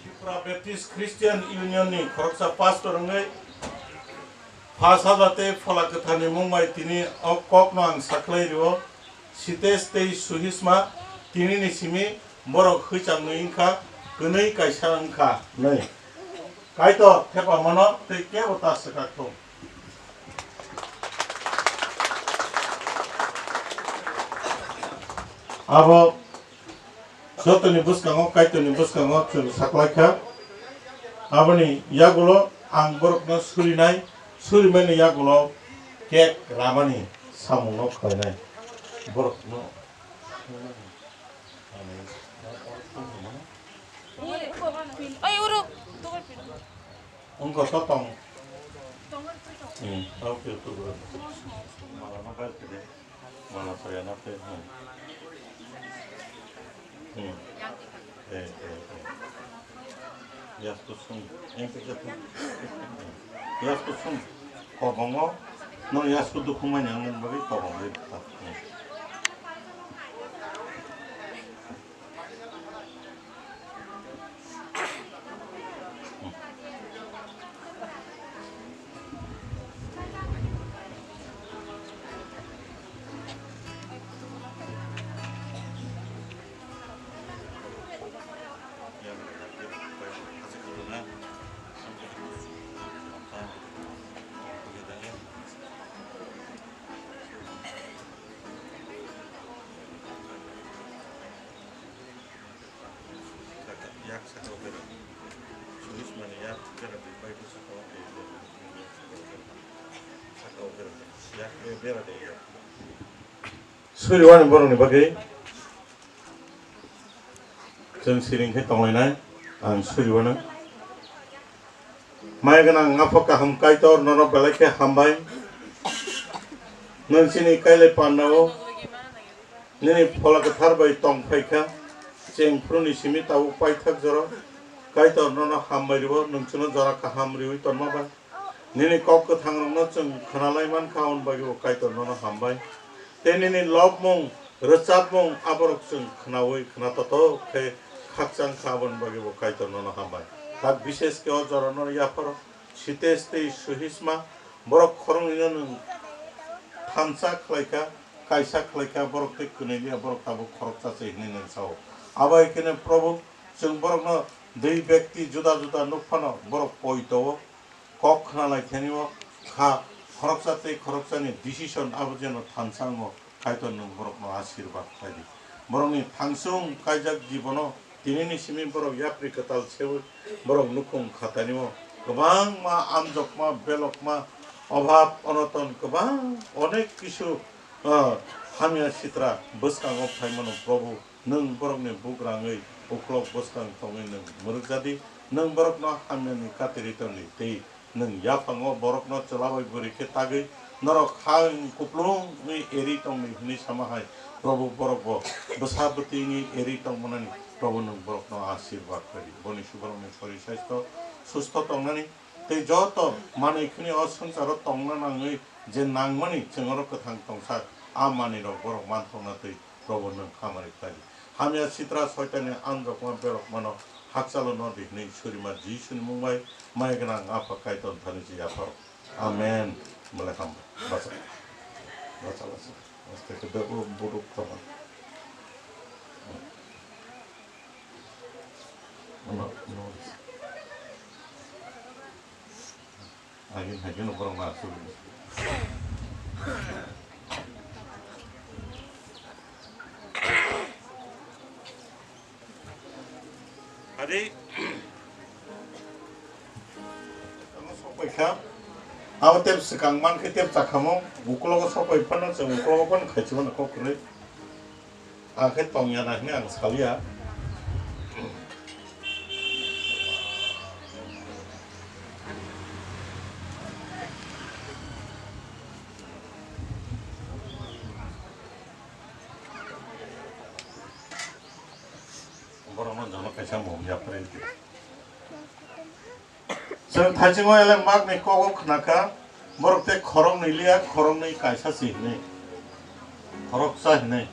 Tripura Baptist Christian Union ni khoroksa pastor wngwi pha sajak tei phola kwtharni mung bai tini o kokno ang sakhlai rio. Sitesh tei Suhishma tinini simi borok hwichang nwi wngkha, kwnwi kaisa wngkha nwi. Kaitor thepamano tei kebo ta swkak thung. Abo jotoni bwskango, Kaitorni bwskango chwng saklaikha. Aboni yagulo ang borokno surinai, surimani yagulo kek ramani samungno khlainai. Borokno Ai, oro, tokol pino. Wngkha to tong. Hmm, tau khe tubu. Mala no bai khe de. Mala saya na khe. Hmm. Hmm. Eh, eh, eh. Yas kusum. Eng khe khe. Yas kusum. Kobongo. No yas kudu khumai nang bagwi kobongo. Hmm. Yak saka o bera. Sulis mani yak bera di pai tu saka o bera. Saka o bera. Yak bera de yak. Suriwani borokni bagwi chwng siring khe tonglainai, ang suriwano. Maya gwnang Apha kaham Kaitor, nono belai khe hambai. Nwng chini kailai pandao nini Phola Kwthar bai tong phai kha. Cheng phuruni simi tabuk paithak jora. Kaitor nono hambai rwo, nwng chwngno jora kaham riwi tonma bai. Nini kok kwthangrokno chwng khwnalai mankha, aboni bagwi bo Kaitor nono hambai. Tei nini lobmung, rwchapmung aborok chwng khwnaui khwnatotok khe khakchang kha, aboni bagwi bo Kaitor nono hambai. Tak bishesh khe o jorano yapharo Sitesh tei Suhishma borok khoroknwino nwng thansa khlai kha, kaisa khlai kha, borok tei kwnwi liya, borok tabuk khoroksa se hwnwi nwng sao. Abo hai kheno Probhu, chwng borokno dui bekti juda juda nuk phano borok poito o kok khna lai thani o kha, khoroksa tei khoroksani decision abo jeno thansa wngo, Kaitor nwng borokno asirwad khlai di. Borokni thangsung kaijak jibono tinini simi borok yapri kwtal sewi borok nukhung khatani o kwbangma amjokma, belokma, obhab, onoton, kwbang onek kisu, ah, hamya sitra bwskango phaimano, Probhu, nwng borokni bugrangwi uklok bwskang tongwi nwng mwrwkjadi, nwng borokno hamyani katiri tongdi tei nwng yaphango borokno chwla bai bwrwi khe tagwi norok ha wng kuplung wngwi eri tongdi hwnwi sama hai, Probhu, borokbo bwsa bwtwini eri tongmanani, Probhu, nwng borokno asirwad khlai di. Boni suborokni sori saisto susto tongnani tei joto manwi khwnwi o swngcharo tongna nangwi je nangmani chwng oro kwthang tongsa, a manwirok borok manthokna twi Probhu nwng hamari khlai di. Hamya sitra soitanni amjokma belokmano hakchalo no di hwnwi surima Jisuni mung bai maya gwnang Apha Kaitor thani se yapharo. Amen. Belai hambai. Bacha. Bacha, bacha. Aste khe bebo buruk tongma. Ano, ano. Agin hagin borok ma asuk. Adi. Ano sok pai kha. Abo tep swkang man khe tep chakhamo, uklogo sok pai phano chwng uklogo phano khaichi mano kok kwrwi. Ang khe tongya na hwnwi ang salia. Borokno jono kaisa mung yapri. Chwng thaichungo Ellenberg ni kogo khna kha, borok tei khoroknwi liya, khoroknwi kaisa se hwnwi. Khoroksa hwnwi.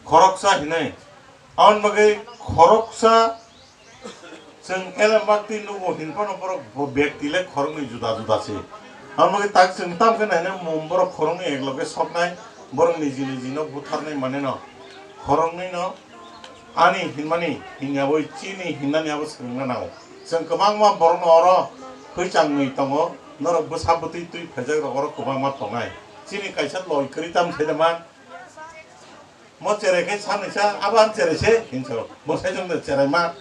Khoroksa hwnwi. Aboni bagwi khoroksa chwng Ellenberg twi nugo hin phano borok bo-, bekti le khoroknwi juda juda se. Aboni bagwi tak chwng tam khe naina mom borok khoroknwi ek loge soknai, borok niji niji no butharnai mane no. Khoroknwi no Ani hinmani hinya bai chini hinnani abo swrwngna nango. Chwng kwbangma borokno oro hwichangwi tongo, norok bwsa bwtwi twi phaijak rok oro kwbangma tongnai. Chini kaisa loi kwrwi tam sai da man. Mo cherai khe sanwi sa, abo ang cherai se hinso. Bo sai jong da cherai ma.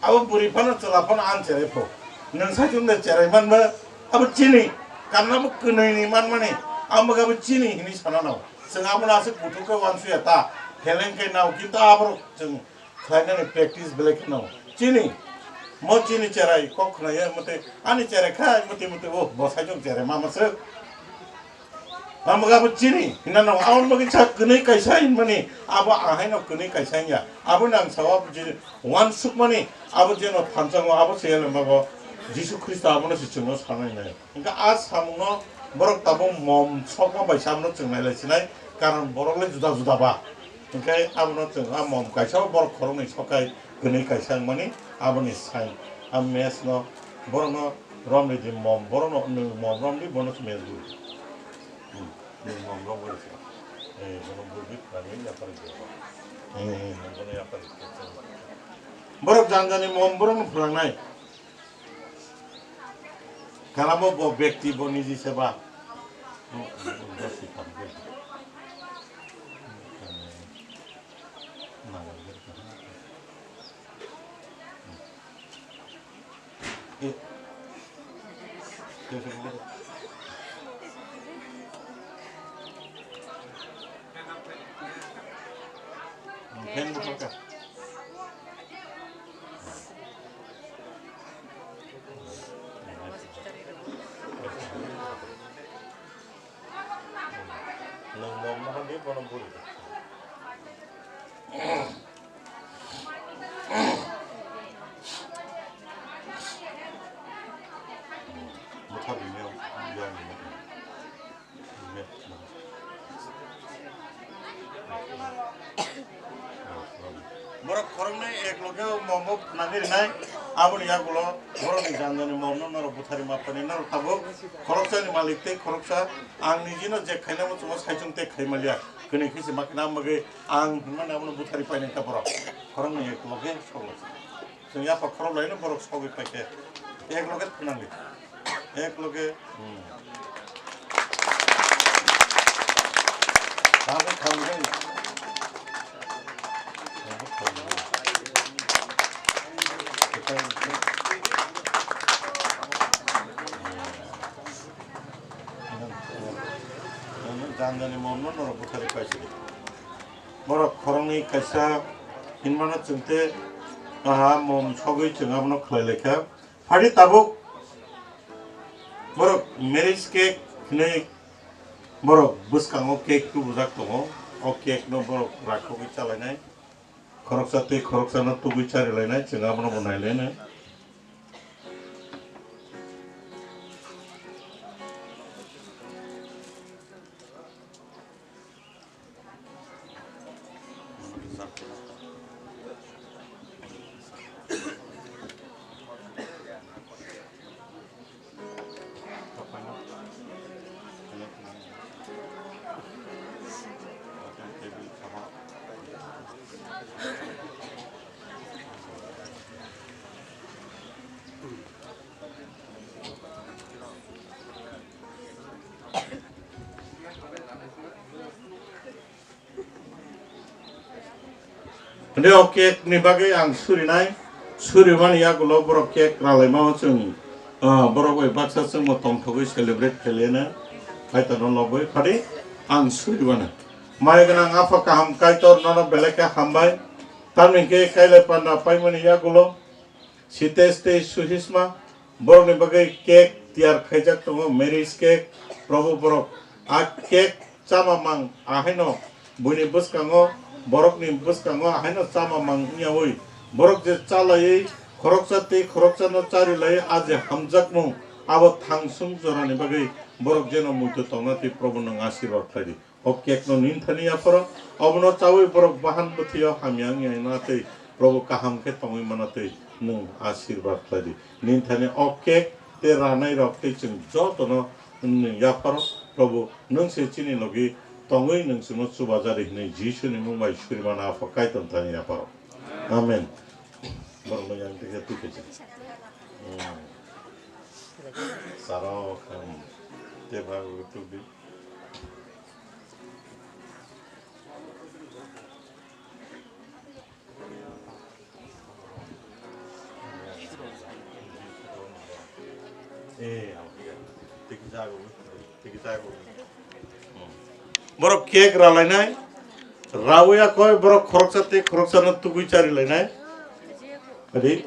Abo bwrwi phano chwla phano ang cherai pho. Nwng sai jong da cherai man ba, abo chini. Karna bo kwnwi ni man mani, ang bo abo chini hinwi sana nango. Chwng abono aswk kuthuk khe uansukya ta, heleng khe nao, kintu aborok chwng khlainani practice belai kheno. Chini, mo chini cherai kok khnayo, motwi ani cherai khai, motwi motwi, oh, bo saichung cherai ma maswk. Amo abo chini, hinano, aboni bagwi sa kwnwi kaisa hinmani, abo ahaino kwnwi kaisa hinya. Abono ang sao, abo je uansukmani, abo jeno thansango, abo se elemago, Jisu Khristo abono se chwngno sanai nai. Hingke a samungno borok tabuk mom sokma bai samungno chwng nailai sinai, karon borok le juda juda ba. Hingke abono chwng a mom kaisa o borok khoroknwi sokai kwnwi kaisa wngmani aboni sign. A match no borokno rom ridi mom, borokno nwng mom rom di, bono se match bui. Hmm, nwng mom rom bui se. Eh, bono bui di, kwnwi yapari di. Hmm, bono yapari di. Borok jani jani mom borokno phurangnai. Karamo bo bekti bo niji seba. Fan butharkha. Nwng mom no hwnwi bono buri. Bwtha bini yang ni. Borok khoroknwi ek loge mom bo phnani rinai, aboni yagulo borokni janjani momno norok bwthari mapani norok tabuk khoroksani malik tei khoroksa ang nijino je khaina muchungo saichung tei khaimaliya, kwnwi khe se ma khe na bagwi ang hinmani abono bwthari painai kha borok khoroknwi ek loge sogwi. Chwng yapha khorok laino borok sogwi paikhe. Ek loge thwnangdi. Ek loge, hmm. Tabuk khamdi. Tabuk khamdi. Nani momno norok bwthari paisidi. Borok khoroknwi kaisa hinmano chwngte, aha, mom sogwi chwng abono khlai laikha. Phadi tabuk borok marriage cake hinwi borok bwskango cake tubujak tongo. O cake no borok rakhogwi chalainai. Khoroksa tei khoroksano tubui charilainai, chwng abono bo nailainai. Hwnkhe o cake ni bagwi ang surinai, surimani yagulo borok cake ralaima o chwng, ah, borok bai baksa chwngbo tongthogwi celebrate khailaiano Kaitorno lobwi phadi ang surimano. Mai gwnang Apha kaham Kaitor, nono belai khe hambai, tamni khe kailai panda paimani yagulo Sitesh tei Suhisma, borokni bagwi cake tiyar khaijak tongo, marriage cake. Probo, borok a cake chama mang, ahaino buini bwskango, borokni bwskango ahaino chama mang wngyaui, borok je chalaiwi khoroksa tei khoroksano charilaiwi a je hamjakmung, abo thangsung jorani bagwi borok jeno muitu tongna tei Probo nwng asirwad khlai di. O cake no nini thani yapharo, obono chaui borok bahan bwthwio hamya wngya na tei Probo kaham khe tongwi mana tei nwng asirwad khlai di. Nini thani o cake tei ranai rok tei chwng jotono nwng yapharo, Probo nwng se chini logi tongwi nwng chwngno chubajari hwnwi Jisuni mung bai surimana Apha Kaitor thani yapharo. Amen. Borokno yang tei khe twi khe. Hmm. Saro kham. Tei ba tuk di. Borok cake ralainai, rawi akoi borok khoroksa tei khoroksano tugui charilainai. Ready?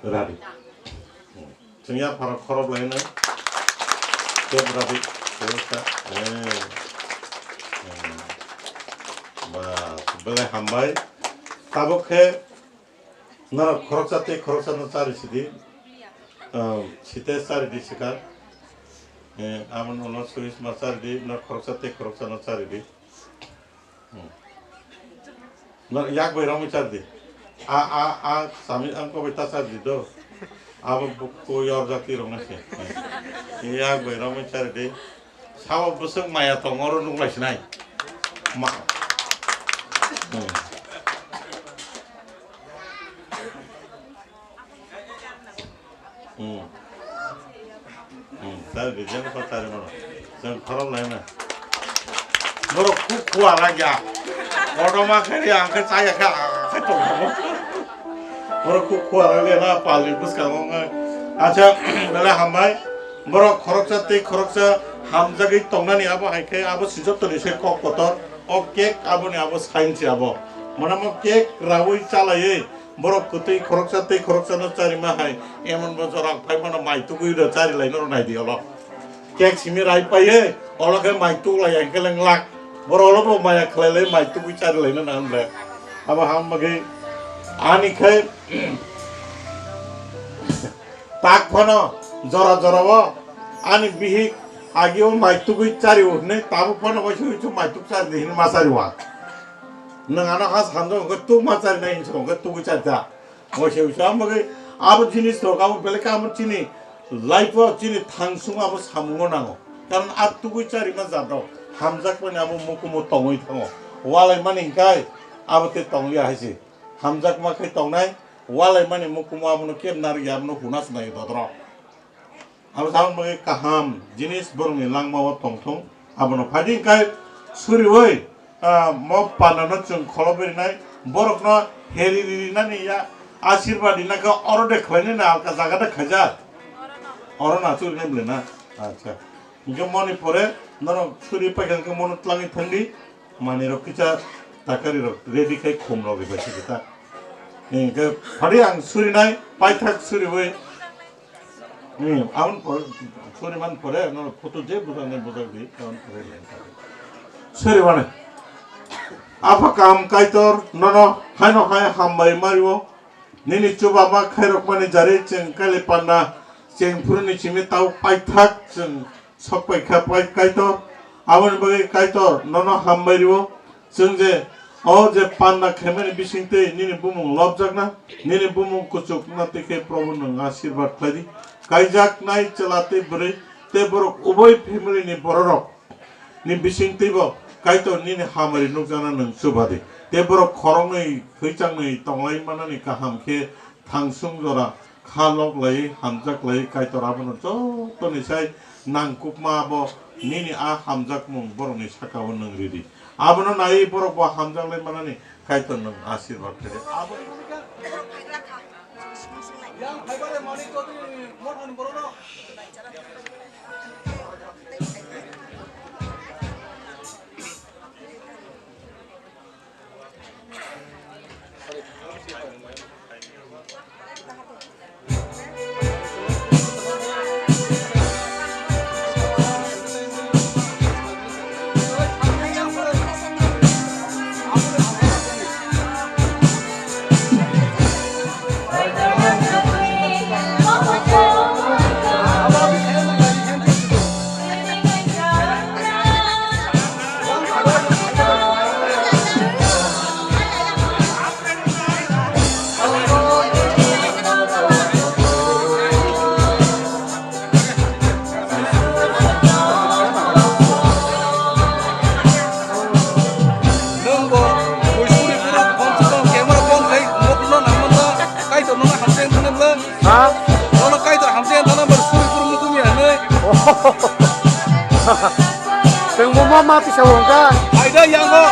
Ready. Chwng yapharo khorok lai hwnwi. Tei bwradi, tei wngkha. Eh. Eh. Bas, belai hambai. Tabuk khe norok khoroksa tei khoroksano chari sidi. Ah, site chari di swkang. Eh, aboni ulo Surisma chari di, norok khoroksa tei khoroksano chari di. Hmm. No, yak bai romwi char di. A, a, a, sami ang ko bai ta char di do. Abo bu-, ko yor jati rok na se. Yak bai romwi char di. Sabo bwswk maya tongo oro nuk lai sinai. Ma. Hmm. Hmm. Hmm. Tari di, jeng pa tari mano. Jeng khorok lai na. Borok khuk khua rang ya. Kotorma khe ri ang khe chaya khe ang khe tong. Borok khuk khua rang ya na pali bwskango wng. Acha, belai hambai. Borok khoroksa tei khoroksa hamjagwi tongnani abo hai khe abo si joto ni se kok kotor. O cake aboni abo sign si abo. Mane mo cake rawi chalaiwi. Borok kwtwi khoroksa tei khoroksano charima hai, emon bo jora phai mano mai tugui rw chari lai norok nai di olo. Cake simi rai paiye, olo khe mai tuk lai ya khe leng lak. Borok olo bo maya khlai lai mai tugui chari lai no nang le. Abo ham bagwi ani khe tak phano jora jora o ani bihik agi o mai tugui chari o hinwi tabuk phano waisa waisa mai tuk chari di hinwi ma chari wa. Nwng ano ha sanjak hwnkhe tuk ma chari nai hinwi hwnkhe tugui chari ta. Waisa waisa amo khe abo jinis rok abo belai khe amo chini life o chini thang sung abo samungo nango. Karon a tugui charima jat rok hamjakmani abo mukumu tongwi thango. Walai mani hinkhe abo tei tongya hai se. Hamjakma khe tongnai, walai mani mukumu abono keb narwkya abono huna se nai dodrok. Abo tabuk bagwi kaham jinis borokni langmao tongthung. Abono phaidi khe suriui, ah, mo pandano chwng kholo berinai, borokno heri ririnani ya asirwad rinai khe oro de khlainai na alka jaga de khaijak? Oro na churinai bwlai na? Acha. Hingke moni pore norok suri paikha hingke mono tlangwi thangdi, manwirok kisa takarwi rok ready khai khum rok bai se ta. Hingke phadi ang suri nai, paithak suriwi. Hmm, aboni pore, suri man pore, no photo je bujak nai bujak di, aboni pore le. Suri mane. Apha kaham Kaitor, nono haino hai hambai mario. Nini chubama khairok mani jari chwng kali panda, chwng phuruni simi tau paithak chwng sok paikha pai Kaitor. Aboni bagwi Kaitor, nono hambai rio. Chwng je o je panda khaimani bisingtwi nini bumung lobjakna, nini bumung kuchukna tei khe Probo nwng asirwad khlai di. Kaijaknai chwla tei bwrwi tei borok uboi family ni bororok ni bisingtwibo Kaitor nini hamari nukjakna nwng chuba di. Tei borok khoroknwi thwichangni tonglai manani kaham khe thangsung jora kha lok lai, hamjak lai, Kaitor abono joto ni sai nangkukma abo nini a hamjakmung borokni sakao nwng ridi. Abono naiwi borok bo hamjak lai manani Kaitor nwng asirwad khe di. Abo Nwng bo Bhojpuri borok, kom se kom camera on khai mokno nangmano, Kaitor nono hamjeng thana bwle. Ha? Nono Kaitor hamjeng thana bwle, suri puru mukhumi hanwi. Tengbo ma ma tisa wngkha. Aida yango.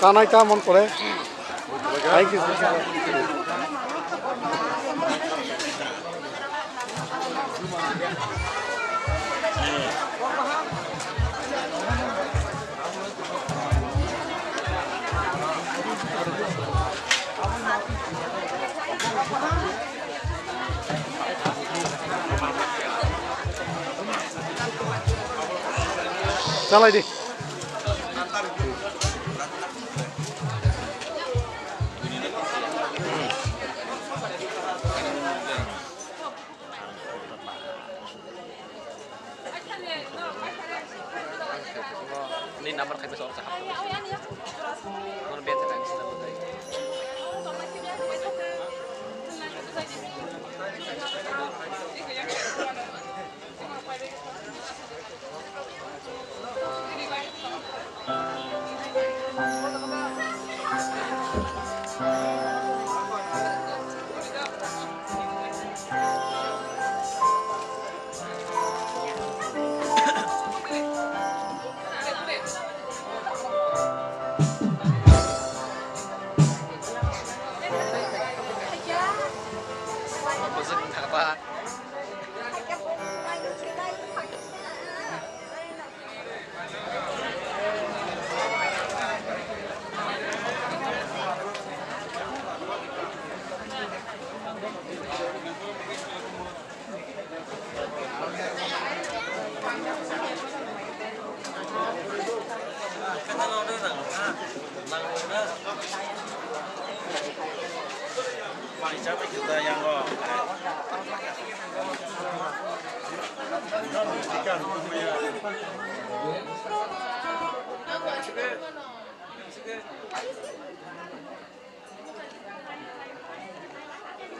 Tanai ta mon pore. Thank you. Chalai di. Ni number khai besa orang cakap. Mana biasa kan sila bukai.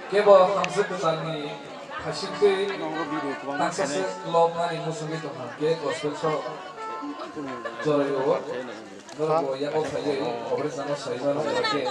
Kebo hamswk kwtalni hasingtwi tangsaswk lobnani muchungwi tongkha, khe gospel song jorai o. Norokbo yago phaiwi operation no saimano khe.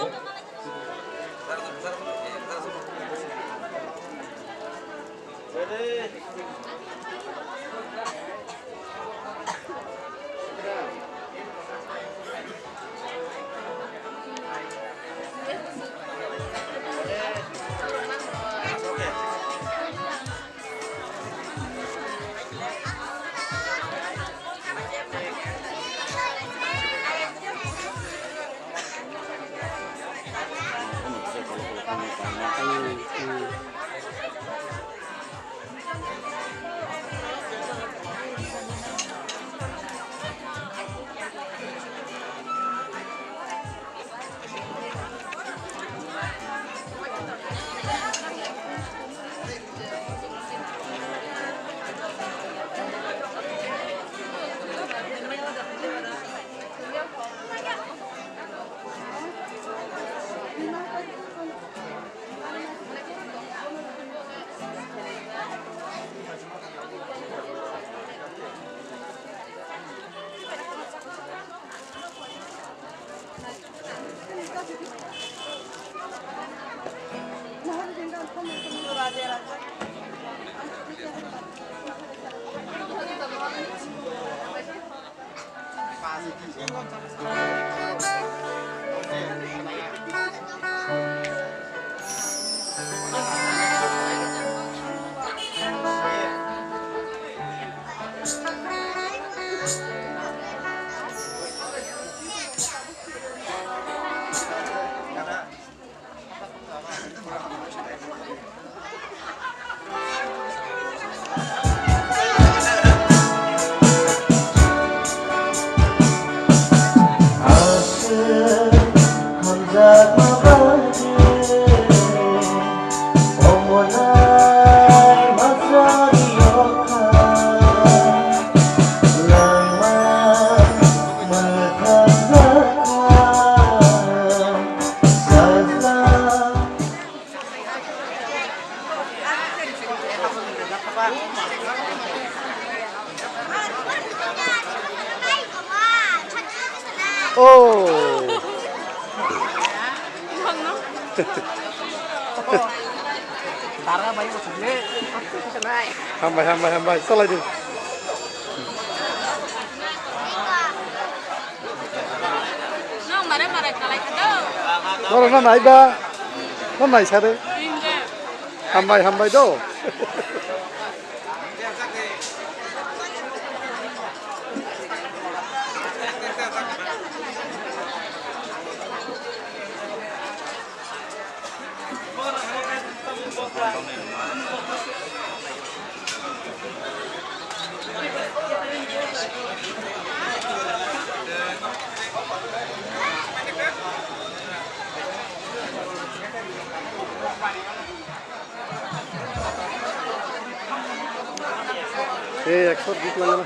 Oh. Hambai, hambai, hambai. Salai di. No, mare, mare. Norok no naiba, no naisa de. Hambai, hambai do. Ei, ekso bish lang na.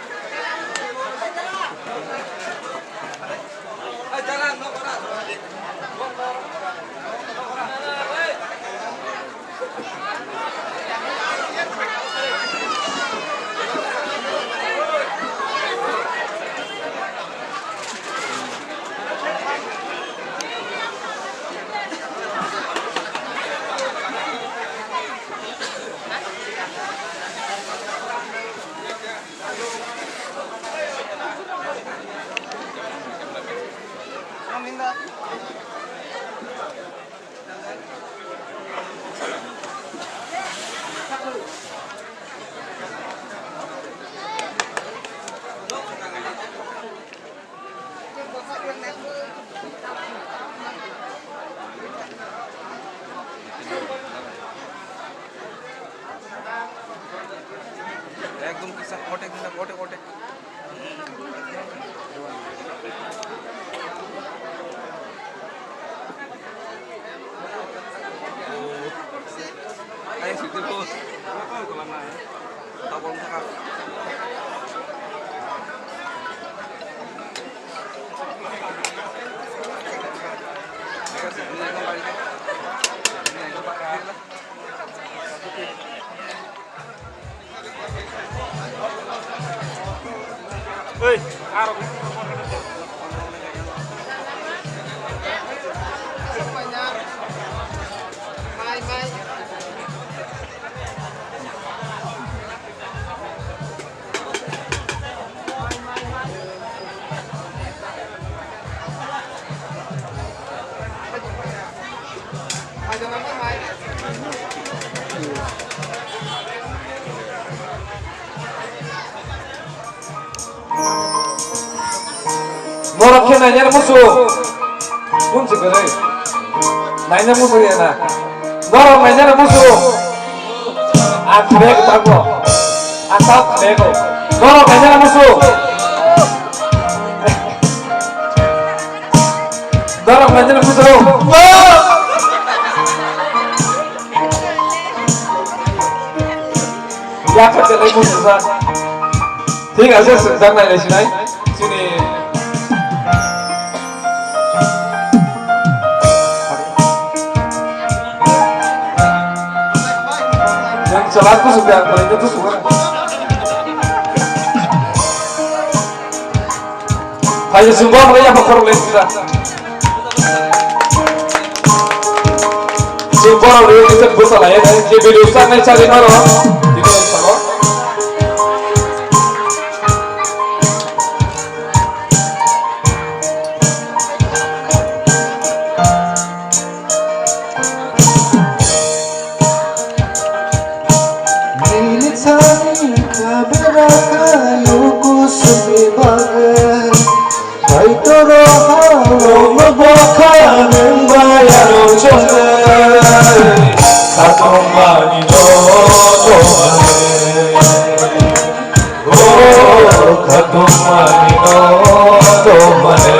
Ekdom kisa kotek, kisa kotek, kotek. Borok khe nainani musu. Kun se kwrwi. Naina musu ya na. Borok nainani musu. Ang bag tangbo. Ang tang bag. Borok nainani musu. Borok nainani musu. Yaphar kwrwi musu sa. Thik ase, swngjak nai nai sinai. Chini. Yang salah tu sudah, mereka tu sudah. Hai, semua mereka bakar oleh kita. Chwng borok rw kisa bwsa lai, je video sanai chari maro. Video salo. Nini thani khabera khayo kusumi bagwi. Kaitor halong bokha nwng bai ano chongnai. Khatungmani no tongmani. O khatungmani no tongmani.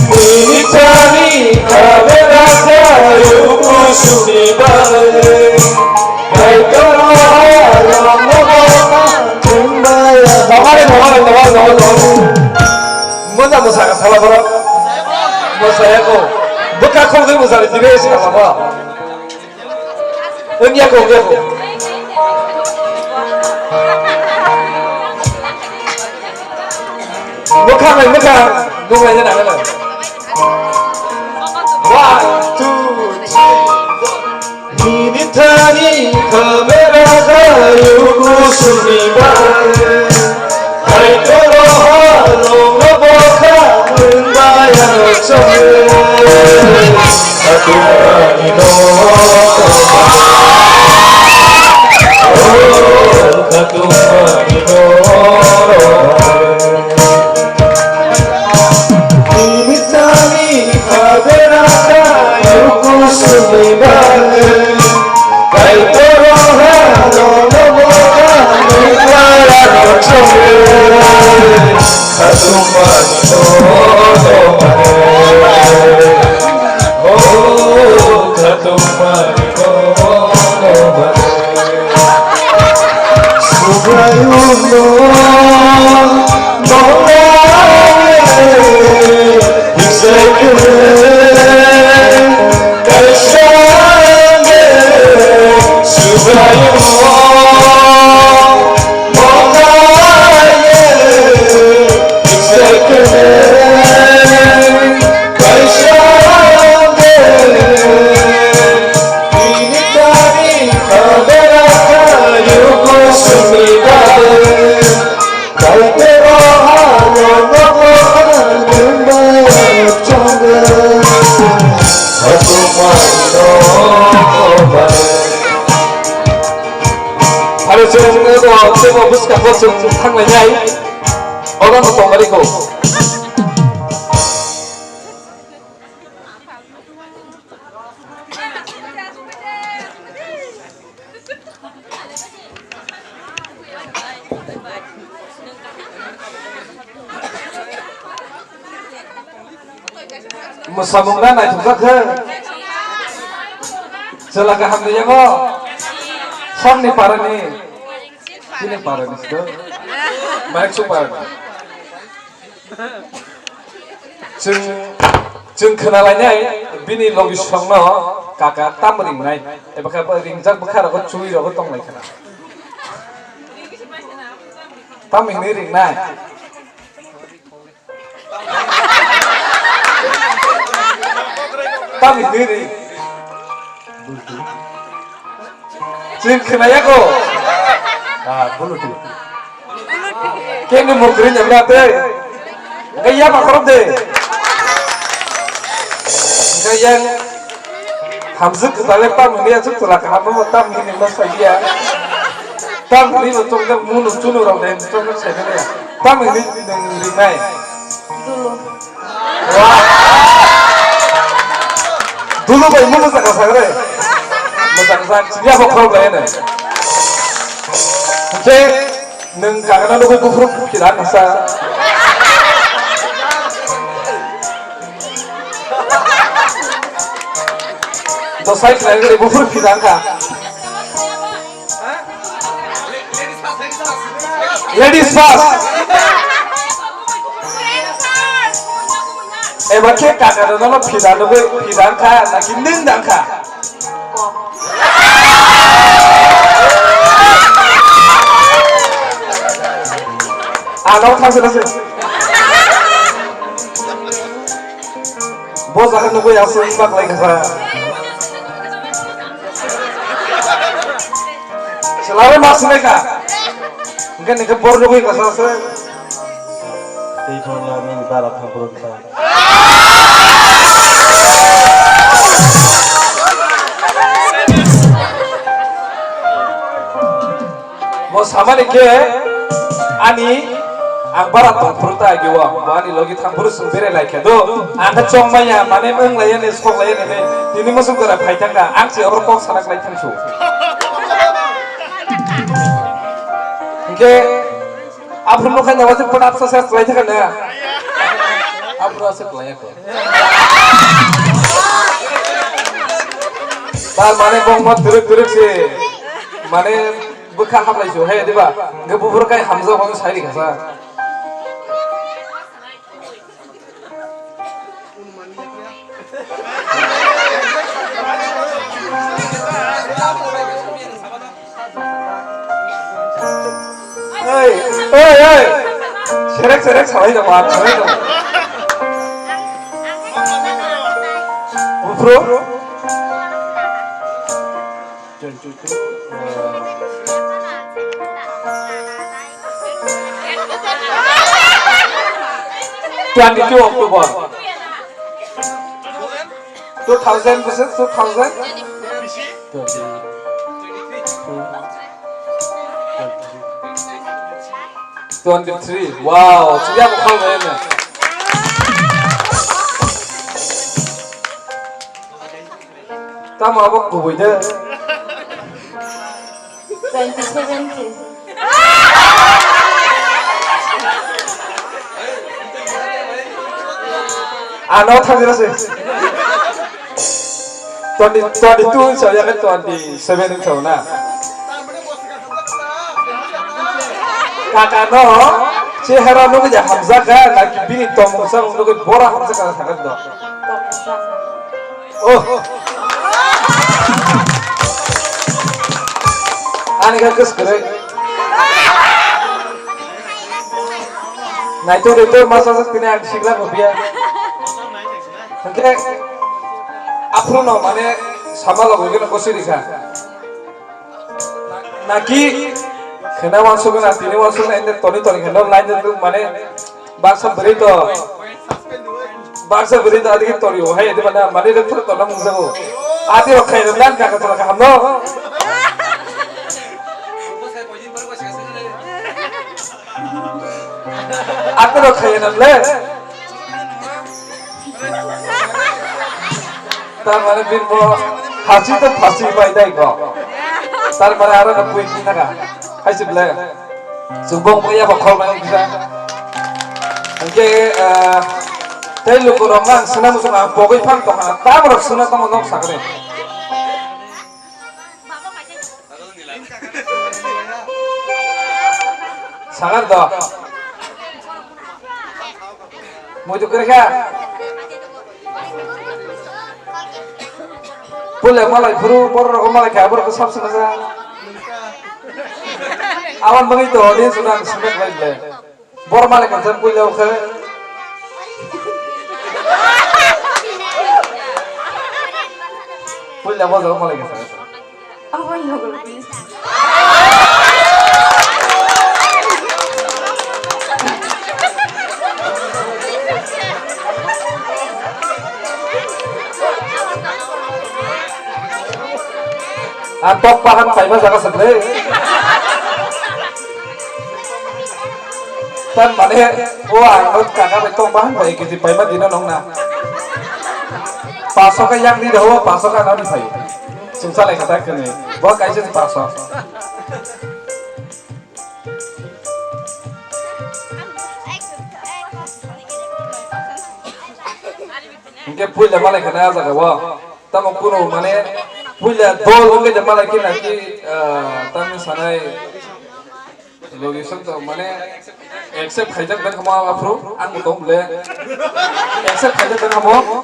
Nini thani khabera khayo kusumi bagwi. Moja mosa ka sala borok. Mosa ya ko. Bwkha khong dui mosa ri dire sala ba. Wngya ko, wngya ko. Mwkhang bai mwkhang nung laina nang nang. One, two, three, four. Nini thani khabera khayo kusumi bagwi. Hai toro halong bokha nwng bai ano Aro chwng abo teibo bwskango chwng thanglainai. Oro no tongmani kho. Mwsamung na naithokjak khe. Chwla kaham ni yango. Songni parani. Chini parani sido. Manik su parani. Chwng, chwng khwnalainai bini logisongno kaka tam ringnai, eba khe bo ringjak bwkha rogo chwi rogo tonglai khna. Tam hinwi ringnai. Tam hinwi ring. Chwng khwnaya ko. Ah, buluti. Kengni mukri nyamna tei. Engkhe ya bakhorok de. Engkhe yang hamjwk kwtale tam hinwi aswk chwla kaham bo tam hinwi ma salia. Tam hinwi bo chwng jak munu chunu rok de chwng jak saimanya. Tam hinwi nwng rinai. Dulu. Wah. Dulu bai mo mojak sak re. Mojak sak ya bo khorok lai ne. Oke, nwng kagana nugui buphuru phira kasa. Dosai khlai gori buphuru phira kha. Ladies first. Eba khe kaka no no phida nugui phida kha na ki ning dang kha. Ano thang se se. Bo jaga nugui aswk baklai kha. Selare mas neka. Engke neke bor nugui kasa se. Tei thangla nini bara thang pura kisa. Bo samani khe ani ang bara tongphuru ta agi o, bo ani logi thangphuru chwng berai lai khe do, ang khe chongmaya mane wng lai yani sok lai yani hinwi tini muchung jora phai thang kha, ang se oro kok sana klai thang su. Hinkhe aphuru nukha na wajib pun apsa sa klai thang na. Aphuru asa klai ko. Tar mane bongma turuk turuk se mane bwkha hablai su hai diba? Hwnkhe buphuru kai hamjak hwn sai ri kha sa. Hey, hey, hey. Serek serek salai dong, salai dong. Buphuru. Twenty two October. Two thousand bwswk, two thousand? Twenty-three. Wow, chwng ya bwkhao bai no. Tamo abo kubui de. Twenty seventy. Ano thangwi rw se. Twenty, twenty two wngsa ya khe twenty seven wngsa na. Kaka no chehara nugwi hamjak kha, naki bini tongmung samung nugwi bora hamjak kha sakha do. Oh. Ani kha kwskwrwi. Naitok naitok masa sak tini ang sikla kopia. Hwnkhe aphuru no mane sama logo geno kosi rikha. Naki khena wansuk na tini wansuk na ende toni toni kheno line de mane baksa beri to. Baksa beri to adigi tori o hai ede mane mane de thur to na mungsa o. Adi rok khai ro nan ka ka to ka hamno. Atoro khaiya nang le. Tar mane bini bo hasi to phasi bai dai go. Tar mane aro no pui ki naga. Hai se ble. Subong bo ya ba khol mane kisa. Hingke, eh, tei luku rok ang suna muchung ang pogoi phang tong ha. Tam rok suna tamo nok sakre. Sagar do. Muitu kere kha. Pule malai phuru borok rok malai kha borok sab sina sa. Awan bagi to audience udah semek lai ble. Bor malik kan puila ukhe. Puila bo jabo malik kan. Abo yang belum. Ang tok pahan paima jaga seble. Tan mane o ang no kaka bai tok bahan bai kiti paima dino nong na. Paso ka yak ni dawa paso ka nani pai. Sungsa lai kata kene. Bo kaisa ni paso. Hingke puila malai kana jaga o. Tamo kuno mane puila dol wngkhe de malai khe naki, ah, tamni sanai logi song to mane accept khaijak dan kamo aphuru ang bo tong le accept khaijak dan kamo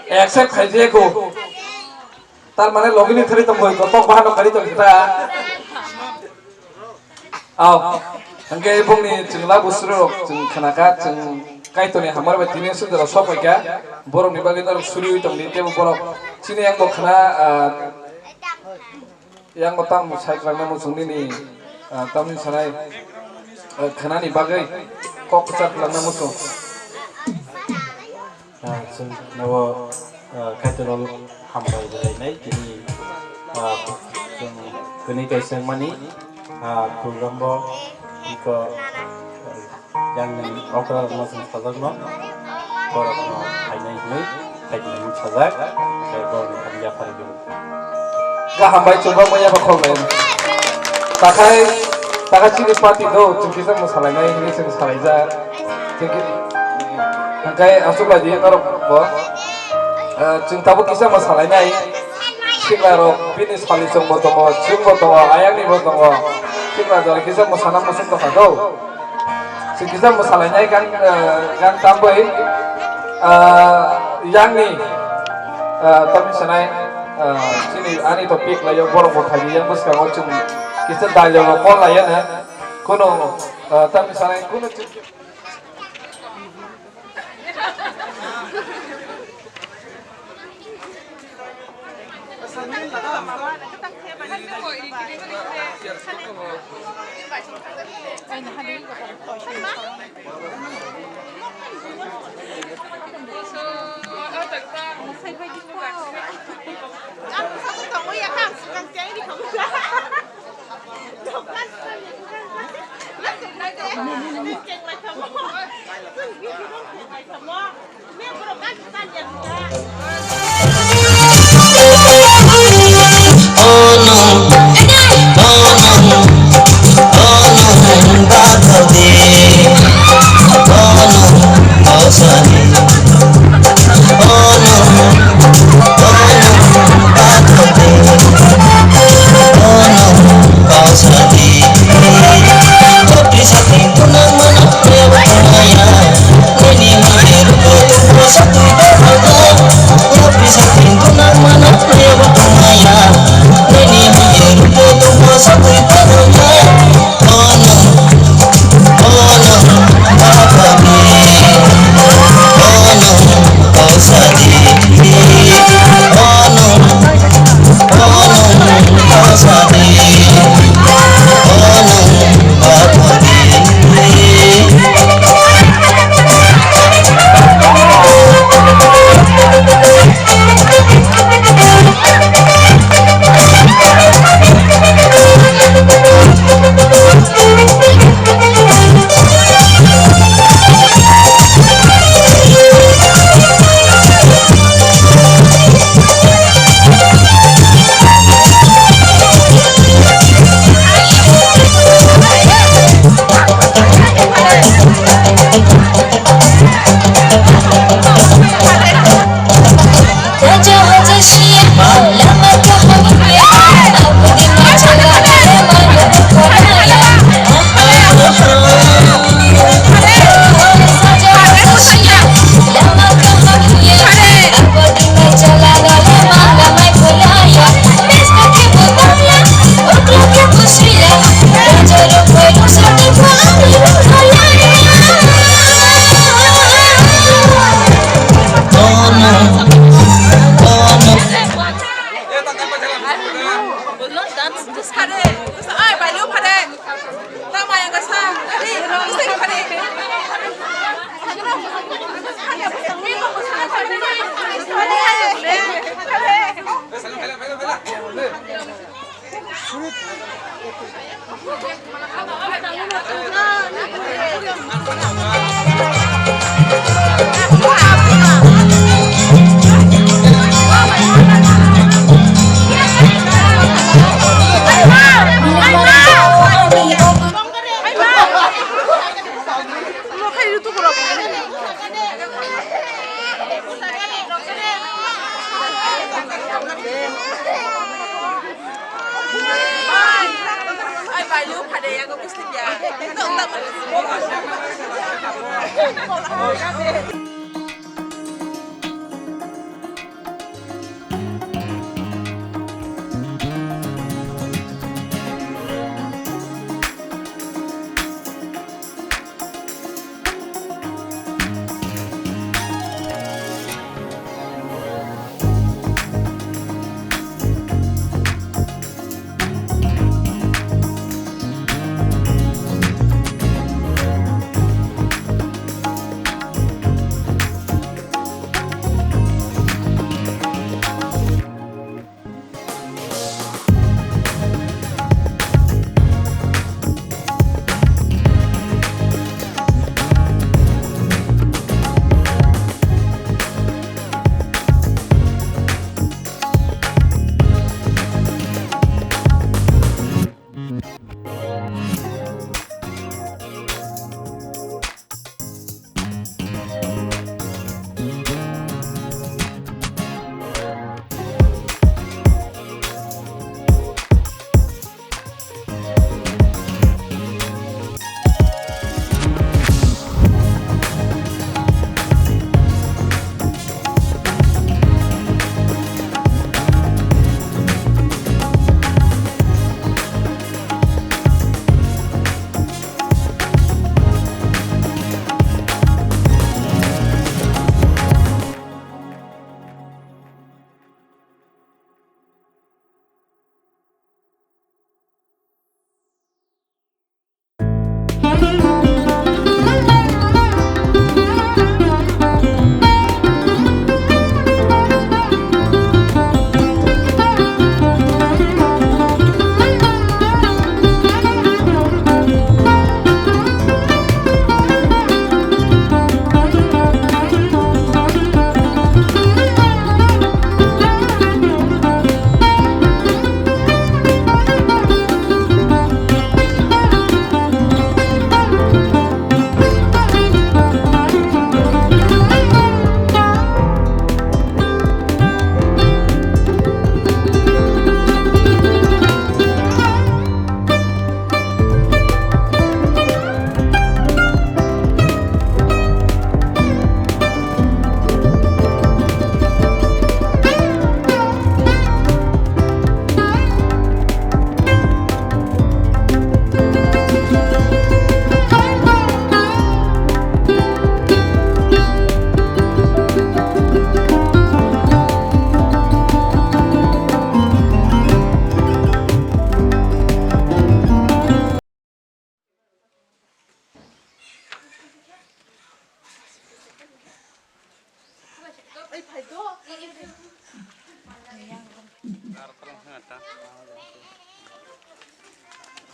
accept khaijak ko tar mane logi ni thari tong boi ko tok bahano kari tong kita. Aw, hingke bongni chwng labu suru rok chwng khnakha, chwng Kaitorni hamar bai tini sundoro sok paikha, borokni bagwi norok suriwi tongdi, tebo borok chini yang bo khna, ah, yang bo tamo sai kwlangna muchung nini, ah, tamni sanai, ah, khnani bagwi kok kwchar kwlangna muchung. Ah, chwng nogo, ah, Kaitorno hambai rwlainai tini, ah, chwng kwnwi kaisa wngmani, ah, program bo iko, ah, yang nini okra rokno chwng sajakno borokno phainai hwnwi phaidi hwnwi sajak, tei borokni hamya pharigwi. Kaham bai chwng bangma yapha khok lai. Takhai, takhai chini party do, chwng kisa mwsalainai hinwi chwng salaijak. Chwng ki-, hwnkhe aswk lai di norok bo. Eh, chwng tabuk kisa mwsalainai. Sikla rok bini sali chwng bo tongo, chwng bo tongo, ayang ni bo tongo. Sikla jora kisa mwsana muchung tongkha do. Chwng kisa mwsalainai gan, eh, gan tambwi, eh, yang ni, eh, tamni sanai, eh, chini ani topic laio borok bo khaidi yang bwskango chwng kisa dialogue o call laiya na. Kono, eh, tamni sanai kono chwng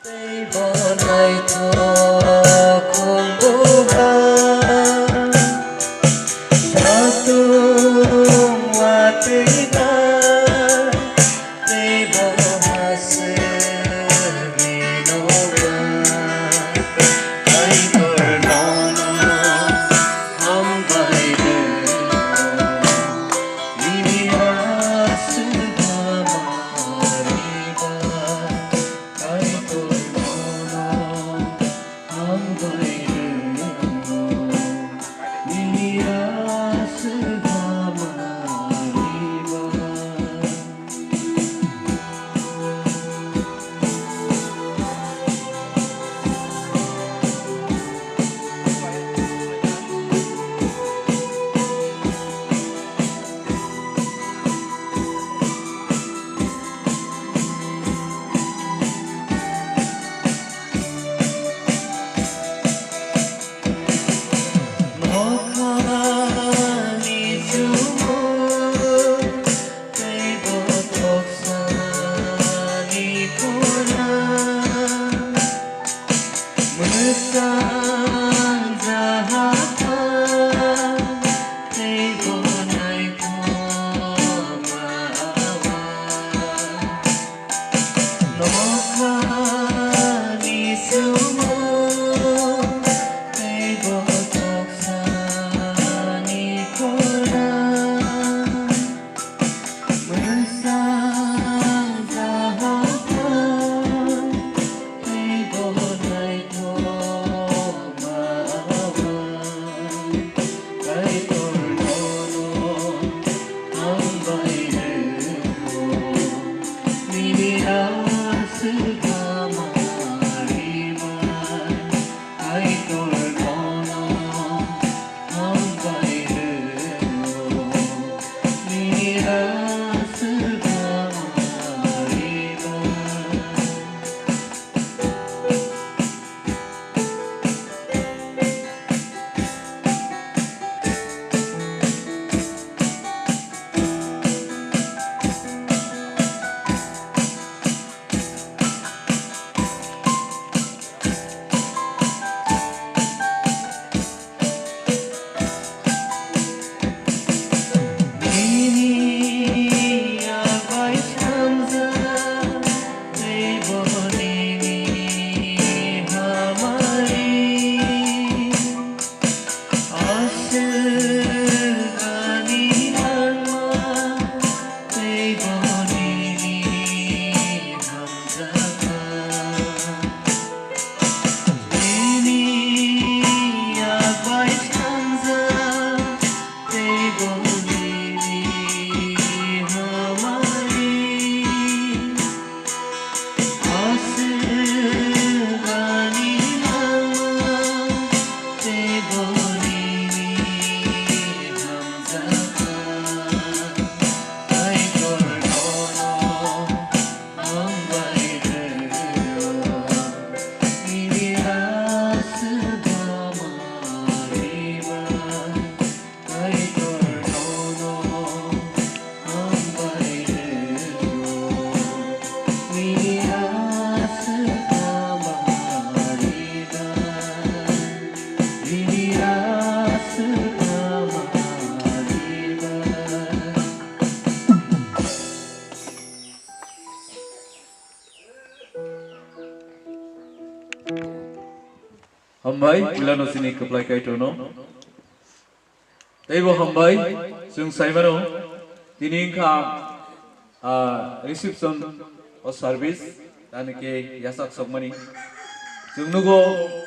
Tei bo naithok khumbuha, satung watwi ba, tei bo hasini noba, Kaitor nono hambai rw, nini aswk hamari ba. Kaitor nono hambai rw, nini aswk hamari ba. Nokhani chumo tei bothok sani khuna, mwsang jaha tei bo naithok ma awa. Nokhani chumo tei bothok sani khuna, mwsang jaha tei bo naithok ma awa. Kaitor nono hambai rw, nini aswk hamari ba. Kaitor nono hambai rw, nini aswk hamari ba. Nini abai samja tei bo nini hamari. Aswk ani langma tei bo nini hamjakma. Nini abai samja tei bo nini hamari. Aswk ani langma tei bo nini hamjakma. Kaitor nono hambai rw, nini aswk hamari ba. Kaitor nono hambai rw, nini aswk hamari ba, nini aswk hamari ba. Hambai, Milano chini kwplai Kaitorno. Teibo hambai, chwng saimano, tini wngkha, ah, reception o service, tani khe yachak sokmani. Chwng nugo,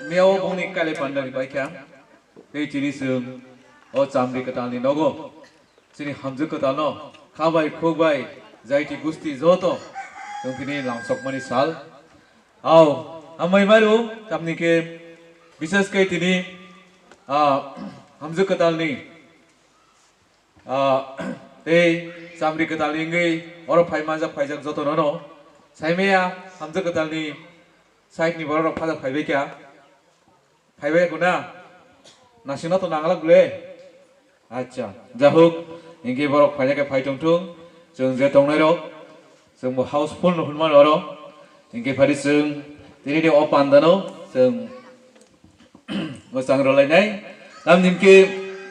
miyao bongni kale pandani paikha, tei tini chwng o chamri kwtalni nogo. Chini hamjwk kwtalno kha bai khuk bai jaiti gusti joto chwng tini lamsokmani sal. Au, hambai mairu, tamni khe bises khe tini, ah, hamjwk kwtalni, ah, tei chamri kwtalni wngwi oro phai manjak phaijak joto nono saimaya hamjwk kwtalni side ni borok rok phajak phaibai kha. Phaibai kuna? Nasingno to nanglak bole? Acha, jahuk, Hinkhe borok phaina khe phai tongthung, chwng je tongnairok, chwngbo houseful no hwnmano oro. Hinkhe phadi chwng tini ni o pandano chwng mwchang rwlainai. Tamni hinkhe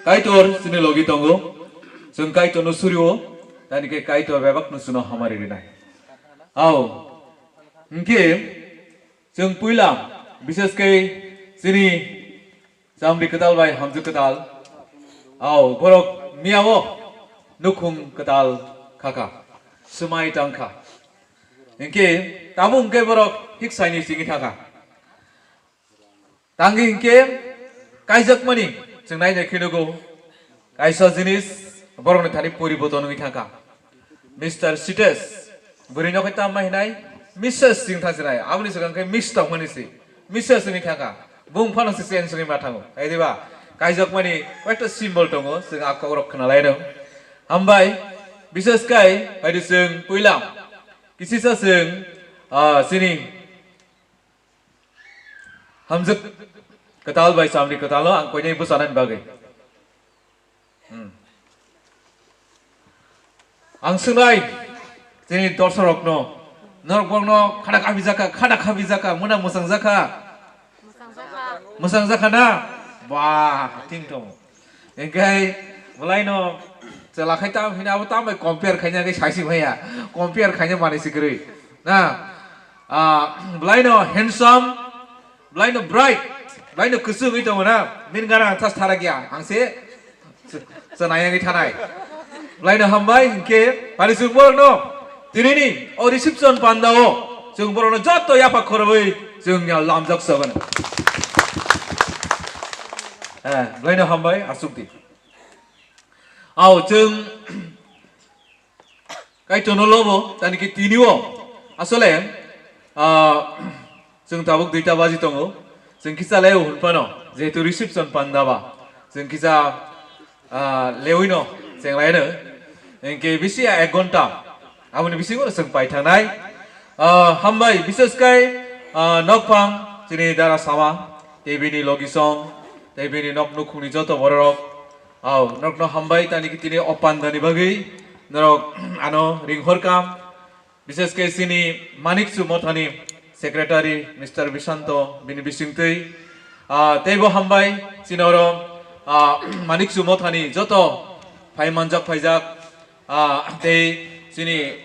Kaitor chini logi tongo, chwng Kaitorno surio, tamni khe Kaitor bebakno chwngno hamari rinai. Ao, hinkhe chwng puila, bishesh khe chini Chamri kwtal bai hamjwk kwtal. Ao, borok miyao nukhung kwtal khakha, swmai tangkha. Hinkhe tabuk hinkhe borok hiksaini singwi thangkha. Tangwi hinkhe kaijakmani chwng nainai khe nugo, kaisa jinis borokni thani poriborton wngwi thangkha. Mister Sitesh, bwrwi no khe tamma hinai, Missus sing thang sinai, aboni swkang khe Miss tongmani si, Missus wngwi thangkha, bung phano se change wngwi ma thango, hai diba? Kaijakmani koyekta symbol tongo, chwng a kokrok khna lai rw. Hambai, bishesh kai, hai di chwng puila, kisisa chwng, ah, chini Hamjwk kwtal bai chamri kwtalo ang koinai bwchanani bagwi. Hmm. Ang swngnai, chini dorsorokno, norok bokno khada khabi jakha, khada khabi jakha, muna mwsang jakha. Mwsang jakha na? Ba, ting tong. Engkai, bwlaino chwla khai tam hina abo tam bai compare khaina khe saisi maya. Compare khaina mani sikrwi. Na? Ah, bwlaino handsome, bwlaino bright, bwlaino kwchwngwi tongo na, min gana ang thas thara gya, ang se chwnaiyangwi thanai. Bwlaino hambai, hinkhe, pari chwng borokno, tinini, o reception pandao, chwng borokno joto yapha khorobwi, chwng ya lamjak sogono. Eh, bwlaino hambai, asuk di. Ao, chwng, Kaitorno lobo, tani khe tini o. Asole, ah, chwng tabuk duita baji tongo. Chwng kisa leo hwnphano, jehetu reception panda ba. Chwng kisa, ah, leoino chenglaino. Engke bisi ya ek gonta. Aboni bisingo chwng pai thangnai. Ah, hambai, bishesh kai, ah, nokphang, chini dara sama, tei bini logisong, tei bini nok nukhungni joto bororok. Ao, norokno hambai, tani khe tini o pandani bagwi norok ano ringhorkha. Bishesh khe chini Manikchu Mothani secretary Mister Bishanto bini bisingtwi, ah, teibo hambai chini oro, ah, Manikchu Mothani joto phai manjak phaijak, ah, tei chini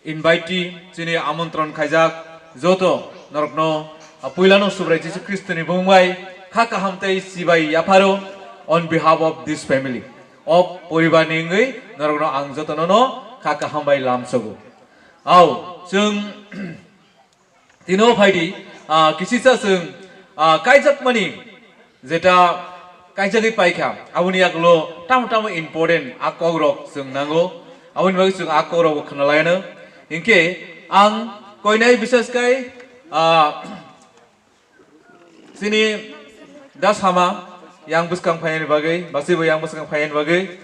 invitee, chini amontron khaijak joto norokno, ah, puilano Subrai Jisu Khristoni bumung bai kha kaham tei chibai yapharo on behalf of this family, o poribarni wngwi norokno ang jotono no kha kaham bai lamsogo. Ao, chwng Tino phaidi, ah, kisisa chwng, ah, kaijakmani jeta kaijagwi paikha, aboni yagulo tamo tamo important a kokrok chwng nango, aboni bagwi chwng a kokrokbo khwnalaino. Hinkhe ang koinai bishesh kai, ah, chini da sama yang bwskang phaiyani bagwi, basibo yang bwskang phaiyani bagwi.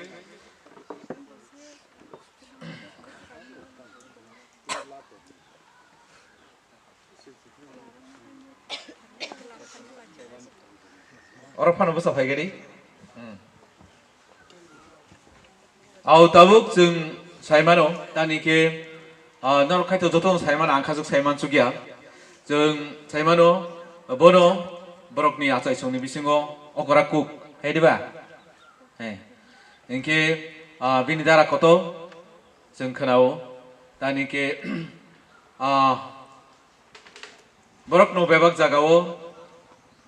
Oro phano bwsa phaikhe di. Hmm. Ao tabuk chwng saimano, tani khe, ah, norok khaito jotono saimano, ang khajwk saiman chukya. Chwng saimano, bono borokni achaisongni bisingo okora kuk, hai diba? He. Hinkhe, ah, bini dara kotor chwng khwnao. Tani khe, ah, borokno bebak jagao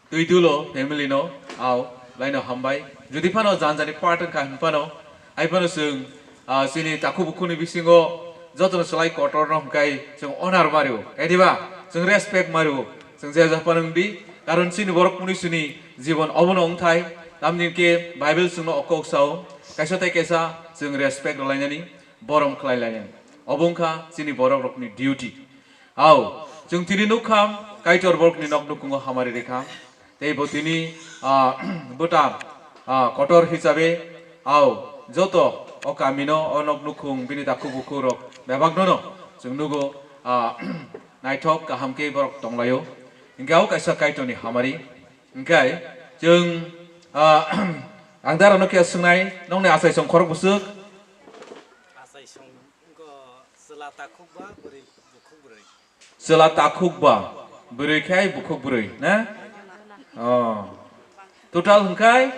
twi dulo family no, ao, laino hambai. Jodi phano jan jani part wngkha hwn phano, hai phano chwng, ah, chini takhuk bukhukni bisingo jotono chwlai kotorno hwnkhai chwng honor mario. Hai diba? Chwng respect mario. Chwng je japhano wngdi, karon chini borok mwnwi chini jibon obono wngthai, tamni hwnkhe Bible chwngno o kok sao, kaisa tei kaisa chwng respect rwlainani, borom khlai lainani. Obo wngkha chini borok rokni duty. Ao, chwng tini nukkha, Kaitor borokni nok nukhungo hamari rikha, tei bo tini, ah, bwta, ah, kotor hisabe, ao, joto o kamino, o nok nukhung, bini takhuk bukhuk rok bebakno no chwng nugo, ah, naithok kaham khe borok tonglaio. Hinkhe o kaisa Kaitorni hamari. Hinkhe chwng, ah, ang darano khe swngnai, nokni achaisong khorok bwswk, Chwla takhuk ba, bwrwi khai bukhuk bwrwi, na? Oh. Total hwnkhe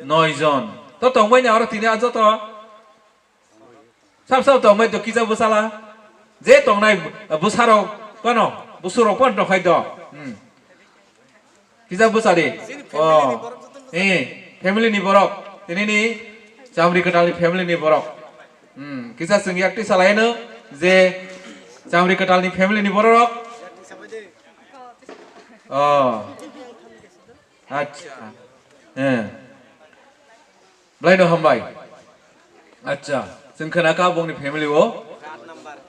noi jon. To tongbai ni aro tini a joto. Sab sab tongbai to kisa bwsala. Je tongnai bwsarok pano, bwsurok pano tongkhai do. Hmm. Kisa bwsadi. Oh. Eh, family ni borok. Tini ni Chamri Kwtal ni family ni borok. Hmm, kisa chwng yakti salaino je Chamri Kwtal ni family ni borok. Oh. Acha. Eh. Belai no hambai. Acha, chwng khna kha bongni family o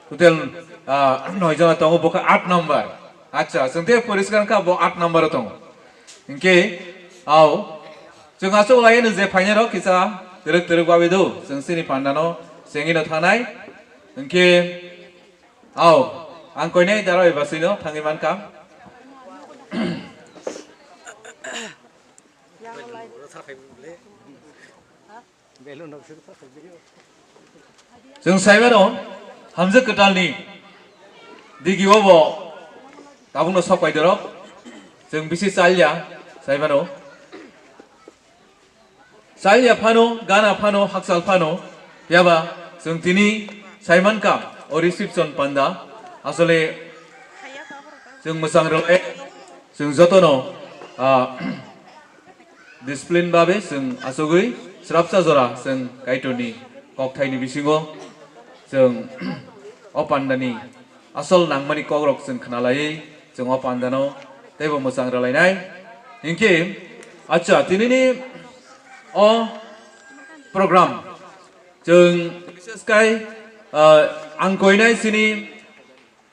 total, ah, noi jona tongo, bo kha aat number. Acha, chwng tei poriskar kha bo aat number o tongo. Hinkhe, au, chwng aswk lai no je phainai rok kisa twrwk twrwk babi do, chwng chini panda no chengwi no thangnai. Hinkhe, au, ang koinai dara bai baswi no thangwi mankha. Chwng saimano, hamjwk kwtalni digi o bo tabukno sok pai dorok. Chwng bisi chalya, saimano. Chalya phano, gana phano, hakchal phano, phiyaba chwng tini saimankha o reception panda. Asole chwng mwchang rwlai, chwng jotono, ah, discipline babe chwng achugwi srapsa jora chwng Kaitorni kokthaini bisingo chwng o pandani asol nangmani kokrok chwng khnalaiwi chwng o pandano teibo mwchang rwlainai. Hinkhe, acha, tinini o program chwng bises khai, ah, ang koinai chini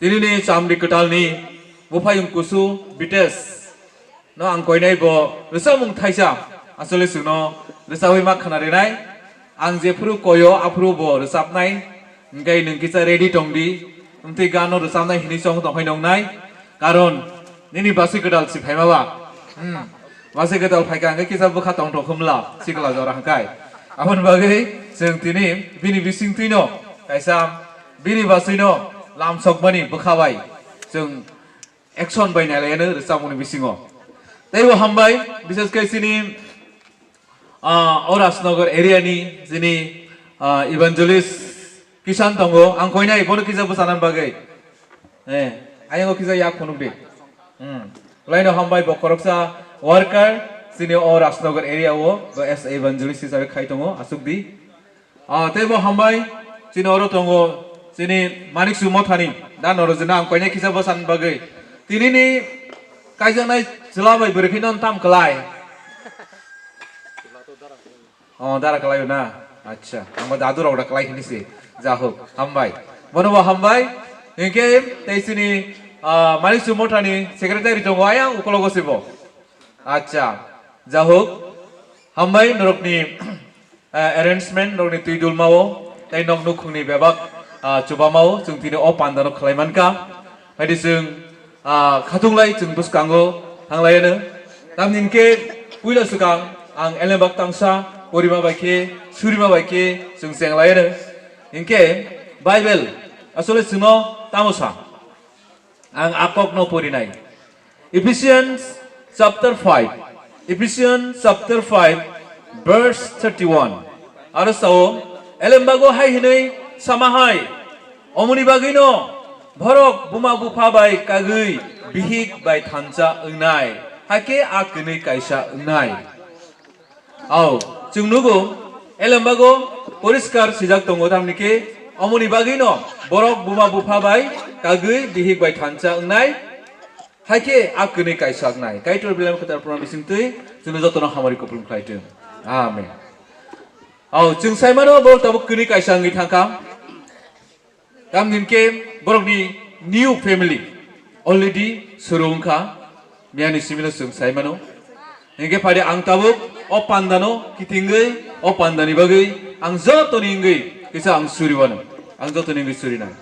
Tinini Chamri Kwtalni buphayung kusu Bitesh no ang koinai bo rwchapmung thaisa, asole chwngno rwchapwi ma khna rinai. Ang jephuru koyo aphuru bo rwchapnai, hwnkhe nwng kisa ready tongdi, wngtwi gano rwchapnai hinwi chong tongkhai nongnai, karon nini basi kwtal si phaima ba. Hmm. Basi kwtal phaikha hwnkhe kisa bwkha tongthok hwnla sikla jora hwnkhe. Aboni bagwi chwng tini bini bisingtwino kaisa bini basino lamsokmani bwkha bai chwng action bai nailaiyano rwchapmungni bisingo. Teibo hambai, bises khe chini, ah, o Rajnagar area ni chini, ah, evangelist Kisan tongo, ang koinai bono kisa bwchanani bagwi. Eh, ayang o kisa yak phunuk di. Hmm. Laino hambai bo khoroksa worker, chini o Rajnagar area o, bo as evangelist hisabe khai tongo, asuk di. Ah, teibo hambai, chini oro tongo, chini Manik Sumothani, da norojina ang koinai kisa bwchanani bagwi. Tinini kaijaknai chwla bai bwrwi kheno tam kwlai. Oh, dara kwlaio na? Acha, ang bo dadu rok da kwlai hini se. Jahok, hambai. Bono bo hambai. Hinkhe tei chini, ah, Manik Sumothani secretary tongo ayang ukologo se bo. Acha, jahok. Hambai norokni, ah, arrangement norokni twi dulmao tei nok nukhungni bebak, ah, chubamao chwng tini o pandano khlai mankha. Haidi chwng, ah, khatunglai chwng bwskango thanglaiano. Tamni hwnkhe puila swkang ang elembak tangsa porima bai khe, surima bai khe chwng chenglaiano. Hinkhe Bible asole chwngno tamo sa? Ang a kokno porinai. Ephesians chapter five. Ephesians chapter five, verse thirty-one. Aro sao, elembago hai hinwi sama hai, omoni bagwino borok buma bupha bai kagwi bihik bai thansa wngnai, hakhe a kwnwi kaisa wngnai. Au, chwng nugo, elembago poriskar swijak tongo, tamni khe omoni bagwino borok buma bupha bai kagwi bihik bai thansa wngnai, hakhe a kwnwi kaisa wngnai. Kaitor Bible kwtal program bisingtwi chwngno jotono hamari kupulung khlai thung. Amen. Au, chwng saimano bo tabuk kwnwi kaisa wngwi thangkha. Tamni hwnkhe borokni new family already suru wngkha, miyani simino chwng sai mano. Hinkhe phai de ang tabuk o pandano kitingwi, o pandani bagwi ang jotoni wngwi kisa ang suri wano, ang jotoni wngwi surinai.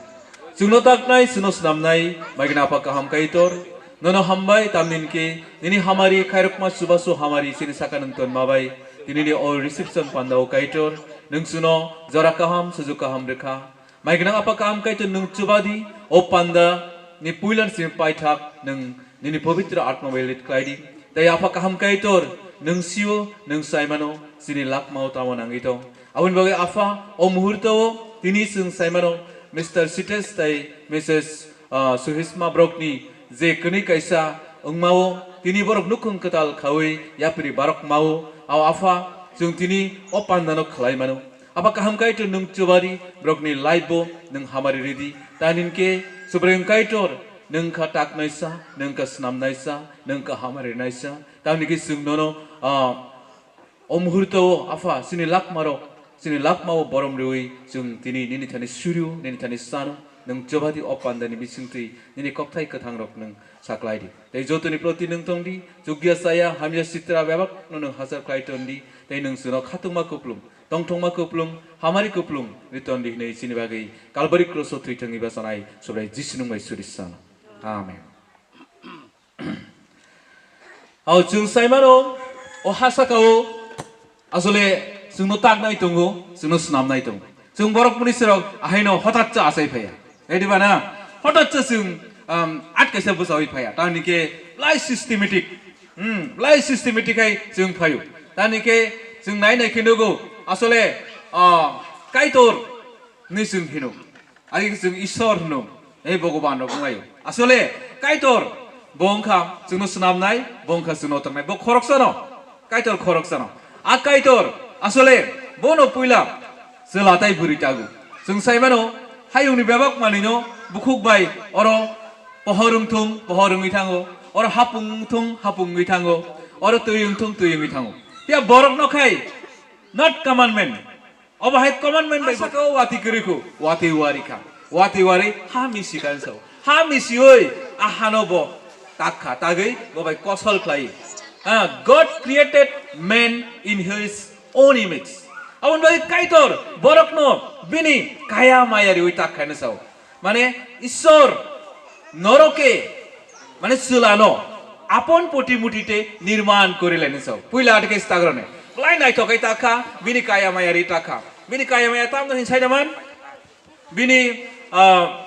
Chwngno taknai, chwngno snamnai, maigwna Apha kaham Kaitor, nono hambai, tamni hwnkhe nini hamari khairokma chubachu hamari chini saka nwng tonma bai, tinini o reception pandao Kaitor, Nwng chwngno jora kaham, sujuk kaham rwkha. Mai gwnang Apha kaham Kaitor, nwng chubadi o panda ni puilan simi paithak nwng nini pobitro atma bai lit khlai di. Tei Apha kaham Kaitor, nwng sio, nwng saimano, chini lakmao tamo nangwi tong. Aboni bagwi Apha, o muhurto o tini chwng saimano, Mister Sitesh tei Missus ah, Suhisma borokni je kwnwi kaisa wngmao, tini borok nukhung kwtal khaui yapri barok mao, ao Apha, chwng tini o pandano khlai mano. Apha kaham Kaitor, nwng chubadi borokni life bo nwng hamari ridi. Tamni hwnkhe Subraiyung Kaitor, nwng kha taknaisa, nwng kha snamnaisa, nwng kha hamari naisa. Tamni hwnkhe chwng nono, ah, O muhurto o, Apha, chini lakmarok, chini lakmao borom rwui chwng tini nini thani suryo, nini thani sano, nwng chobadi o pandani bisingtwi nini kokthai kwthangrok nwng saklai di. Tei jotoni proti nwng tong di, chukya chaya, hamya sitra bebakno nwng hachal khlai ton di, tei nwng chwngno khatungma kuplung, tongthokma kuplung, hamari kuplung ri ton di hwnwi chini bagwi Kalbari kroso thwi thangwi bachanai Subrai Jisu nwng bai suri sano. Amen. Ao chwng sai mano, o ha saka-o asole chwngno taknai tongo, chwngno snamnai tongo. Chwng borok muni sirok ahaino hotat cha achai phaiya. Ready ba na? Hotat cha chwng, um, at kaisa bwchaui phaiya. Tamni khe lai systematic. Hmm, lai systematic hai chwng phaio. Tamni khe chwng nai nai khe nugo, asole, ah, Kaitor ni chwng hino. Agi chwng Ishwar hwno, ei Bhogoban rok wnglaio. Asole Kaitor bo wngkha chwngno swnamnai, bo wngkha chwngno tongnai, bo khoroksano, Kaitor khoroksano. A Kaitor asole bono puila chwla tai bwrwi tago. Chwng sai mano, hayungni bebak manwino bukhuk bai oro pohor wngthung, pohor wngwi thango, oro hapung wngthung, hapung wngwi thango, oro twi wngthung, twi wngwi thango. Phiya borokno khai not commandment. Obo hai commandment bai saka o wati kwrwi kho, wati wari kha. Wati wari ha misi kha sao. Ha misioi a hano bo tak kha, tagwi bo bai kosol khlai. Ah, God created man in his own image. Aboni bagwi Kaitor borokno bini kaya maya riwi tak khaino sao. Mane Ishwar noroke, mane chwlano apon poti muti te nirman kori laini sao. Puila atike stagrone. Lai naithok kai takha, bini kaya maya ri takha. Bini kaya maya tamno hin saida man? Bini, ah,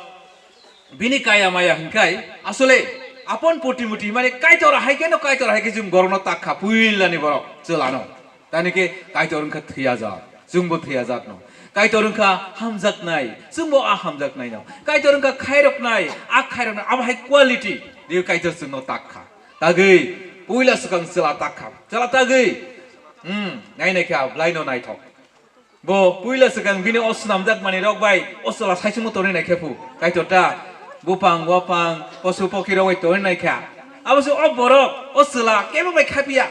bini kaya maya hinkai asole apon poti muti mane Kaitor hai keno Kaitor hai ke jum gorokno takha puilani borok chwlano. Tani khe Kaitor wngkha thwiya jak, chwngbo thwiya jakno. Kaitor wngkha hamjaknai, chwngbo a hamjaknaino. Kaitor wngkha khairoknai, a khairoknai, abo hai quality. Diyo Kaitor chwngno tak kha. Tagwi, puila swkang chwla tak kha. Chwla tagwi, hmm, nai nai khe a blaino naithok. Bo puila swkang bini o swnamjak manwi rok bai o chwla saichungno tonwi nai khe phu. Kaitor ta, bupang, wapang, posu pokhi rok bai tonwi nai kha. Abo se o borok, o chwla kebo bai khapiya.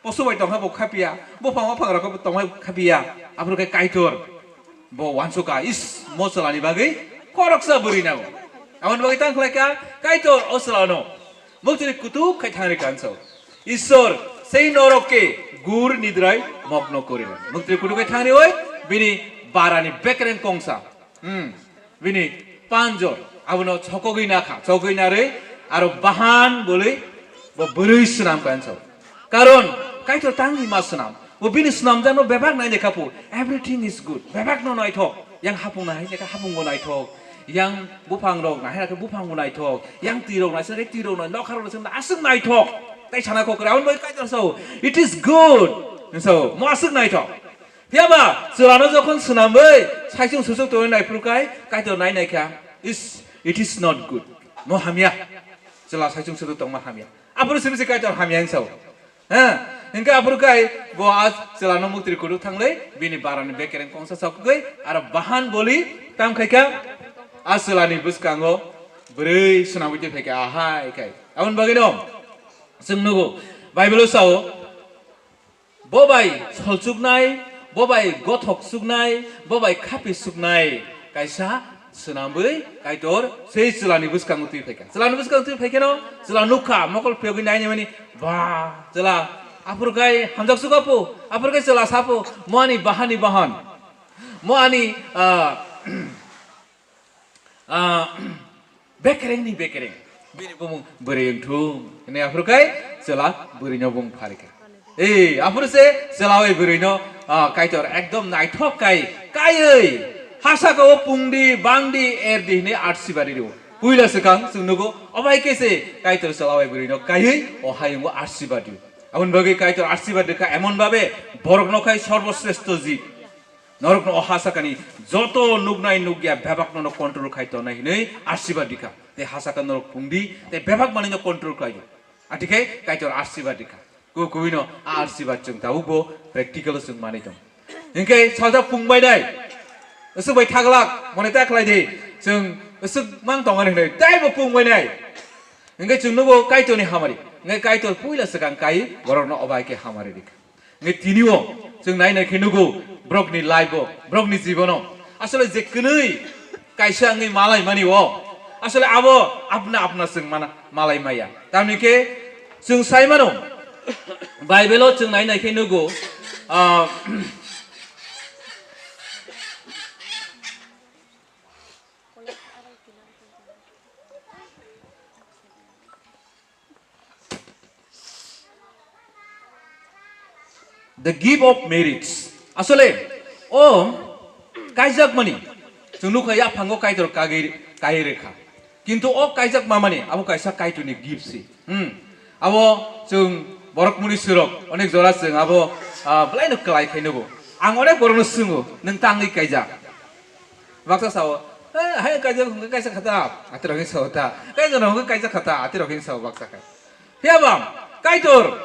Posu bai tongkha bo khapiya, buphang buphang rok bo tongbai khapiya. Aphuru khe Kaitor bo uansukha, is, mo chwlani bagwi khoroksa bwrwi nango. Aboni bagwi tang khlai kha Kaitor o chwlano muktri kutuk khai thangri kanso. Isor sei norok ke gur nidrai mogno korila. Muktri kutuk khai thangri oi bini barani bekreng kongsa. Hmm. Bini panjor, abono chokogwi nakha, chokogwi narwi, aro bahan bwlwi bo bwrwi swnam kha, hinsa. Karon, Kaitor tangwi ma swnam. Bo bini swnamjakno bebak nai lekha phu. Everything is good. Bebakno naithok. Yang hapung nai lekha hapungbo naithok. Yang buphang rok nai lekha buphangbo naithok. Yang twi rok nai lekha twi rok nai, nokha rok nai lekha aswk naithok. Tai sana kok raun bai Kaitor sao, "It is good." Hinsa, mo aswk naithok. Phiyaba chwlano jokhon swnamwi saichung suchuk tongwi naiphuru kai Kaitor nai naikha, "Is, it is not good." Mo hamya. Chwla saichung suchuk tongma hamya. Aphuru simi se Kaitor hamya hinsao. Ha? Hinkhe aphuru kai bo a chwlano muktri kutuk thanglwi bini barani bekereng kongsa sokgwi aro bahan boli tam khaikha a chwlani bwskango bwrwi swnamwi twi phaikha ahai khai. Aboni bagwino chwng nugo Bible-o sao, bo bai solchuknai, bo bai gothok suknai, bo bai khapi suknai kaisa swnamwi Kaitor sei chwlani bwskango twi phaikha. Chwlani bwskango twi phaikheno chwla nukha, mokol phiyogwi nainimani, ba, chwla aphuru kai hamjak sukha phu, aphuru kai chwla sa phu, mo ani bahani bahan, mo ani, ah, Ah, bekereng ni bekereng. Bini bumung bwrwi wngthung. Hwnwi aphuru kai chwla bwrwino bung pharikha. Ei, aphuru se chwla oi bwrwino Ah, Kaitor ekdom naithok kai, kaiwi hasaka o pungdi, bangdi, erdi hwnwi arsibadi rwo. Puila swkang chwng nugo, obai khe se Kaitor chwla bai bwrwino kaiwi o hayungo arsibadi rwo. Aboni bagwi Kaitor arsibadi rwkha emon babe, borokno khai sorboshreshto jib. Norokno o hasakani joto nuknai nukya bebakno no control khai tongnai hwnwi arsibadi rwkha. Tei hasaka norok pungdi, tei bebak manwino control khlaio. Atikhe Kaitor arsibadi rwkha. Ku kuino a arsibad chwng tabukbo practical o chwng manwi tong. Hinkhe sajak pung bainai. Aswk bai thaglak, mone ta khlai di. Chwng aswk mang tongani hwnwi, taibo pung bainai. Hinkhe chwng nugo Kaitorni hamari. Hinkhe Kaitor puila swkang kai borokno obai khe hamari rikha. Hinkhe tinio chwng nai nai khe nugo borokni life o, borokni jibono. Asole je kwnwi kaisa wngwi malai mani o. Asole abo apna apna chwng mana malai maya. Tamni khe chwng sai mano, Bible o chwng nai nai khe nugo, ah, The gift of marriage. Asole, o kaijakmani, chwng nukha yaphango Kaitor kagwi kai rwkha. Kintu o kaijakma mani, abo kaisa Kaitorni gift si. Hmm. Abo chwng borok muni surok, onek jora chwng abo, ah, belaino kwlai khainobo. Ang onek borokno swngo, "Nwng tangwi kaijak?" Baksa sao, "Eh, hai kaijak hwnkhe kaisa khata," atirok hwn sao ta. "Kaijak hwnkhe kaisa khata," atirok hwn sao baksa khai. Phiya bam, Kaitor,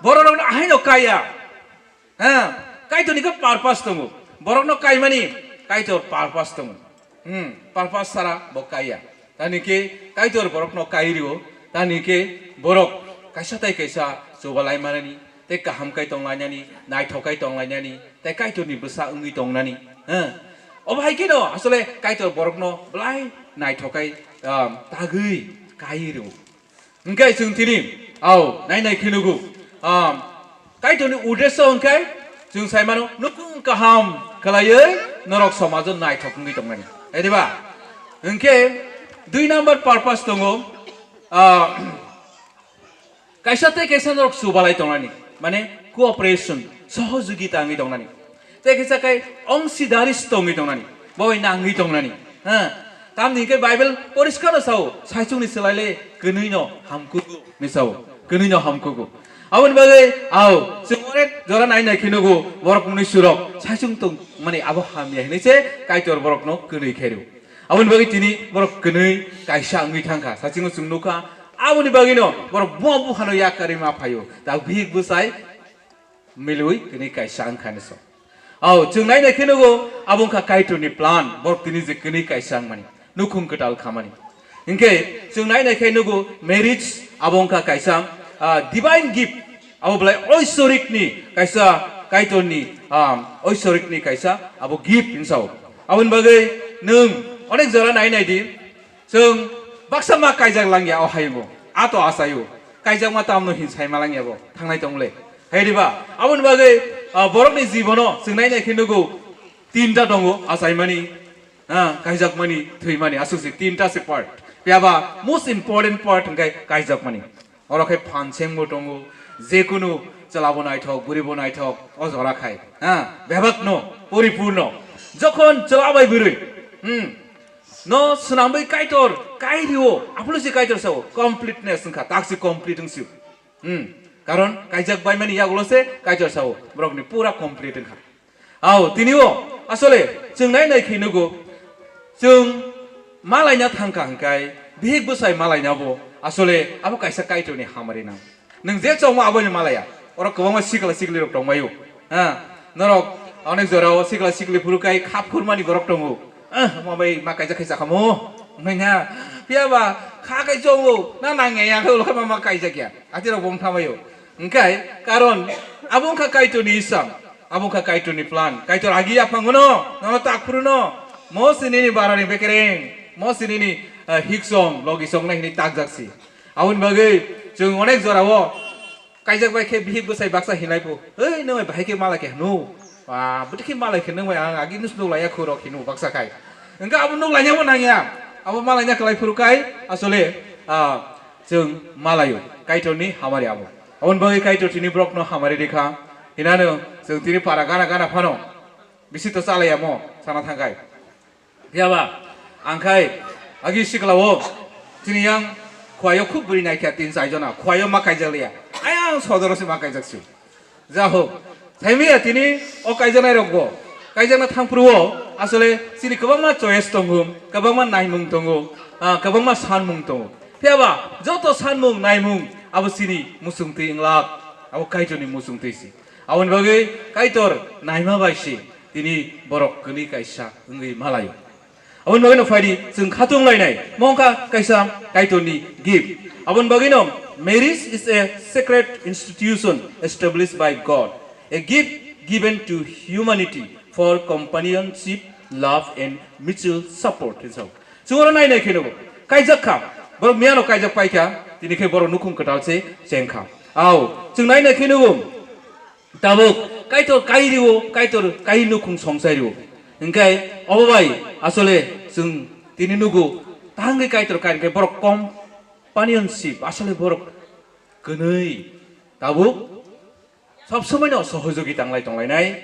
bororokno ahaino kaiya. Ha, Kaitorni khe purpose tongo. Borokno kaimani Kaitor purpose tongo. Hmm, purpose sara bo kaiya. Tani khe Kaitor borokno kai rio, tani khe borok kaisa tai kaisa chubalai manani, tei kaham kai tonglainani, naithok kai tonglainani, tei Kaitorni bwsa wngwi tongnani. Ha, obo hai kheno asole Kaitor borokno belai naithok kai, um, tagwi kai rio. Hwnkhe chwng tini, au, nai nai khe nugo. Um, Kaitorni uddesyo hwnkhe chwng sai mano, nukhung kaham khlaiwi norok somajo naithok wngwi tongmani. Ediba? Hwnkhe dui number purpose tongo, ah, kaisa tei kaisa norok chubalai tongnani, mane cooperation, sohojogita wngwi tongnani. Tei kisa kai ongsidari tongwi tongnani, bo bai nangwi tongnani. Ha, tamni hwnkhe Bible poriskar no sao, saichung ni swlai le kwnwi no hamkugo ni sao, kwnwi no hamkugo. Aboni bagwi, au, chwng onek jora nai nai khe nugo, borok mwnwi surok, saichung tong mani abo hamya hinwi se Kaitor borok no kwnwi khe rw. Aboni bagwi tini borok kwnwi kaisa wngwi thangkha, sachingo chwng nukha, aboni bagwino borok buma buphano yakarwi ma phaio, ta bihik bwsai milwi kwnwi kaisa wngkha ni so. Au, chwng nai nai khe nugo, abo wngkha Kaitorni plan, borok tini je kwnwi kaisa wngmani, nukhung kwtal khamani. Hinkhe chwng nai nai khe nugo, marriage abo wngkha kaisa, ah, divine gift, abo belai oisorikni kaisa, Kaitorni, ah, oisorikni kaisa abo gift hinsao. Aboni bagwi nwng onek jora nai nai di, chwng baksa ma kaijak langya o hayungo, ato achaio, kaijakma tamno hin saima langya bo, thangnai tong le. Hai diba? Aboni bagwi, ah, borokni jibono chwng nai nai khe nugo, tinta tongo achaimani, ah, kaijakmani, thwimani, aswk se tinta se part. Phiya ba most important part hwnkhe kaijakmani. Oro khe phan sengbo tongo, jekunu chwla bo naithok, bwrwi bo naithok, o jora khai, ha, bebak no, poripurno. Jokhon chwla bai bwrwi, hmm, no swnamwi Kaitor kai rio, aphuru se Kaitor sao, completeness wngkha, tak se complete wngsi. Hmm, karon kaijak bai mani yagulo se Kaitor sao, borokni pura complete wngkha. Au, tini o, asole, chwng nai nai khe nugo, chwng malaina thangkha hwnkhe, bihik bwsai malaina bo, asole, abo kaisa Kaitorni hamari nang. Nwng je chongma abono malaya, oro kwbangma sikla sikli rok tongbaio. Ha, norok onek jora o sikla sikli phuru kai khap khurmani borok tongo. Ah, ma bai ma kaijak khe chakhamu. Wngnai na, phiya ba kha kai chongo, na nangya ya khe ulo khe ma ma kaijak ya. Ati rok bong thamaio. Hwnkhe, karon, abo wngkha Kaitorni isam. Abo wngkha Kaitorni plan. Kaitor agi yaphangono, nono takphuruno. Mo sinini barani bekereng. Mo sinini, eh, hiksong, logisong na hini takjaksi. Aboni bagwi chwng onek jorao kaijak bai khe bihik bwsai baksa hinai phu. Hei, nung bai bahai khe malai khe hnu. Ba, bwtwi khe malai khe nung bai ang agi nus nuk laiya khurok hinu baksa khai. Hwnkhe abo nuk laina bo nangya. Abo malaina kwlai phuru kai, asole, ah, chwng malaio. Kaitorni hamari abo. Aboni bagwi Kaitor tini borokno hamari rikha. Hinano Chwng tini para gana gana phano bisi to chalai yamo sana thangkai. Phiya ba ang khai agi sikla o chini yang khuaio khub bwrwi naikha tin chai jona khuaio ma kaijak liya. Ayang sodoro se ma kaijak si. Ja hok, saimiya tini o kaijaknai rok bo kaijakna thangphuru o asole chini kwbangma choice tongo, kwbangma naimung tongo, ah, kwbangma sanmung tongo. Phiya ba joto sanmung naimung abo chini muchungtwi wnglak, abo Kaitorni muchungtwi si. Aboni bagwi Kaitor naima bai si tini borok kwnwi kaisa wngwi malaio. Aboni bagwino phaidi chwng khatung lainai, mo wngkha kaisa Kaitorni gift. Aboni bagwino, marriage is a sacred institution established by God, a gift given to humanity for companionship, love and mutual support. Hinwi sao. Chwng oro nainai kheno bo kaijak kha, borok miyano kaijak paikha, tini khe borok nukhung kwtal se chengkha. Ao, chwng nainai kheno bo tabuk Kaitor kai rio, Kaitor kai nukhung songsai rio. Hingkai obo bai asole chwng tini nugo, tahangwi Kaitor kai hingkai borok companionship, asole borok kwnwi tabuk sob somoi no sohojogita wnglai tonglainai.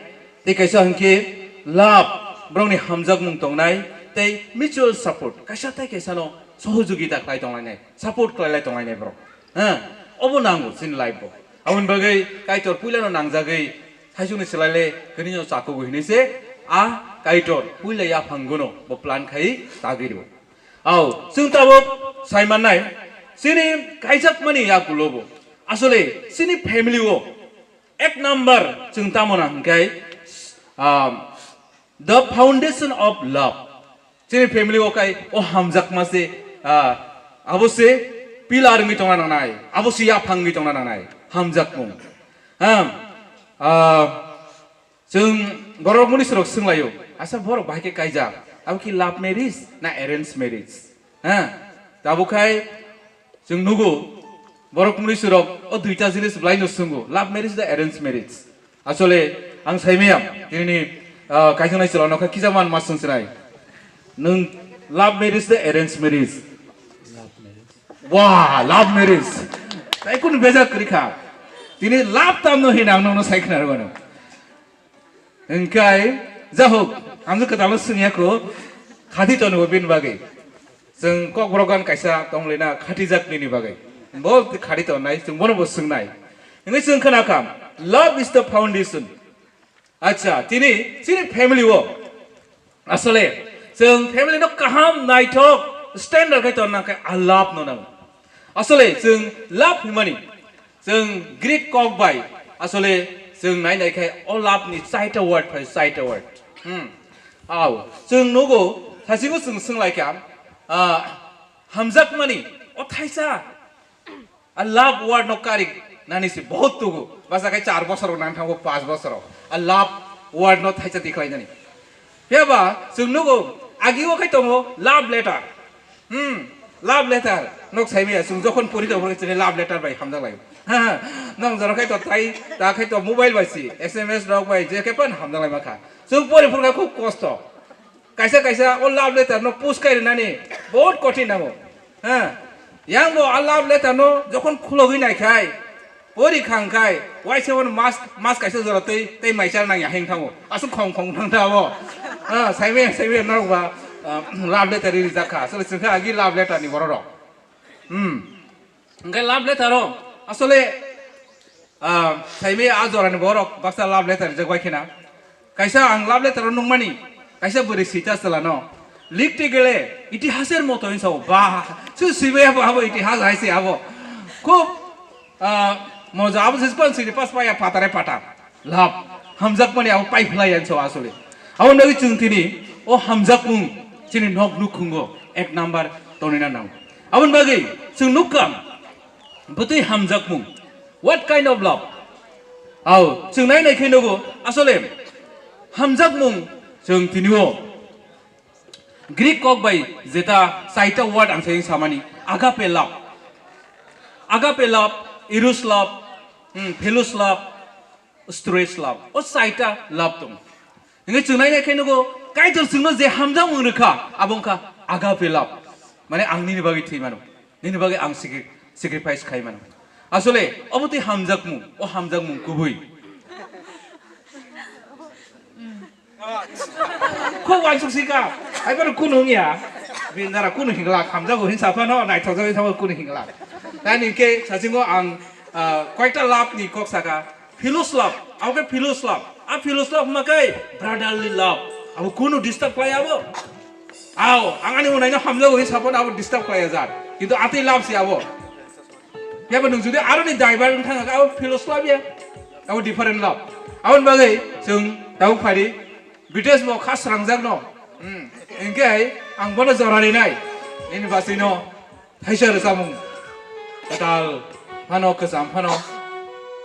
Tei kaisa hwnkhe love, borokni hamjakmung tongnai, tei mutual support, kaisa tei kaisa no sohojogita khlai tonglainai, support khlailai tonglainai borok. Ha, obo nango chini life bo. Aboni bagwi Kaitor puilano nangjagwi thaisukni swlaile kwnwino chakugo hinwi se a Kaitor puila yaphangono bo plan khai tagwi rwo. Ao, chwng tabuk sai mannai, chini kaijakmani yagulo bo. Asole, chini family o ek number chwng tamo na hwnkhe, um, the foundation of love. Chini family o kai o hamjakma se, ah, abo se pillar wngwi tongna nangnai, abo se yaphang wngwi tongna nangnai, hamjakmung. Ah, ah, chwng borok muni sirok swnglaio, asa borok bahai khe kaijak, abo ki love marriage na arrange marriage? Ha, tabuk khai chwng nugo, borok muni sirok o duita jinis belai no swnggo, love marriage da arrange marriage? Asole, ang saimaya, tinini, ah, kaijaknai chwla nokha kisa man ma swng sinai. Nwng love marriage de arrange marriage? Love marriage. Wah, love marriage. Tai kun beja kwrwi kha. Tini love tam no hina ang nono sai khna rwano. Hingkai, jahok, ang kwtal no swngya ko, khati tono bin bagwi. Chwng Kokborok gan kaisa tonglaina khatijak nini bagwi. Bo khati tongnai, chwng bono bo swngnai. Hingwi chwng khna kha, "Love is the foundation." Acha, tini, chini family o. Asole, chwng family no kaham naithok standard khai tonna khe a love no nango. Asole, chwng love himani, chwng Greek kok bai, asole, chwng nai nai khai o love ni chaita word phai, chaita word. Hmm. Ao, chwng nugo, sasibo chwng swnglaikha, ah, hamjakmani, o thaisa, a love word no kari nani si bahut tugo. Basa khai char bosor nang thango, panch bosor. A love word no thaisa tikhlai nani. Phiya ba, chwng nugo, agi o khai tongo love letter. Hmm, love letter. Nok sai maya, chwng jokhon pori tongphuru chini love letter bai hamjak lai. Ha, ha. Nong jora khai to tai, ta khai to mobile bai si, S M S rok bai, je khe pan hamjak lai ma kha. Chwng pori phuru khai khub kosto. Kaisa kaisa o love letter no push kai rinani bahut kothin nango. Ha, yang bo a love letter no jokhon khulogwi nai khai, pori khang khai, waisa wan mas, mas kaisa jora tei, tei mai char nang ya heng thango. Aswk khong khong thang tha abo. Ha, saibe, saibe norok ba, ah, love letter ri rijak kha. Asole chwng kha agi love letter ni borok rok. Hmm. Hingke love letter o, asole, ah, saimi a jora ni borok baksa love letter rijak bai khena. Kaisa ang love letter o nukmani, kaisa bwrwi sita chwla no. Likte gele itihasor moto hinwi sao. Ba, su sibai abo, abo itihas hai se abo. Khub, ah, moja abo se kon sini pas paya patare pata. Love, hamjakmani abo paiphlai ang sao asole. Aboni bagwi chwng tini o hamjakmung chini nok nukhungo ek number tonina nango. Aboni bagwi chwng nukkha bwtwi hamjakmung. What kind of love? Ao, chwng nai nai khe nugo, asole hamjakmung chwng tini o Greek kok bai jeta chaita word ang sai samani, agape love. Agape love, eros love, hmm, philos love, storge love. O chaita love tong. Hingke chwng nai nai khe nugo, Kaitor chwngno je hamjakmung rwkha, abo wngkha agape love. Mane ang nini bagwi thwi mano, nini bagwi ang sacri-, sacrifice khai mano. Asole, obo twi hamjakmung, o hamjakmung kubui. Khub wansuk sika. Hai bono kunu wngya. Bini dara kunu hingla khamjago hin saphano naithokjagwi thangma kunu hingla. Tani hingke sachingo ang, ah, koyekta love ni kok saka. Philos love. Abo khe philos love. A philos love hwnma khe brotherly love. Abo kunu disturb khlai abo. Ao, ang ani unaino hamjago hin saphano abo disturb khlai ajak. Kintu atwi love se abo. Phiya ba nwng jodi aroni driver wng thang kha, abo philos love ya. Abo different love. Aboni bagwi chwng tabuk phai di, Bitesh bo kha srangjak no. Hmm. Hingke hai ang bono jora rinai. Nini basino thaisa rwchapmung kwtal phano kwcham phano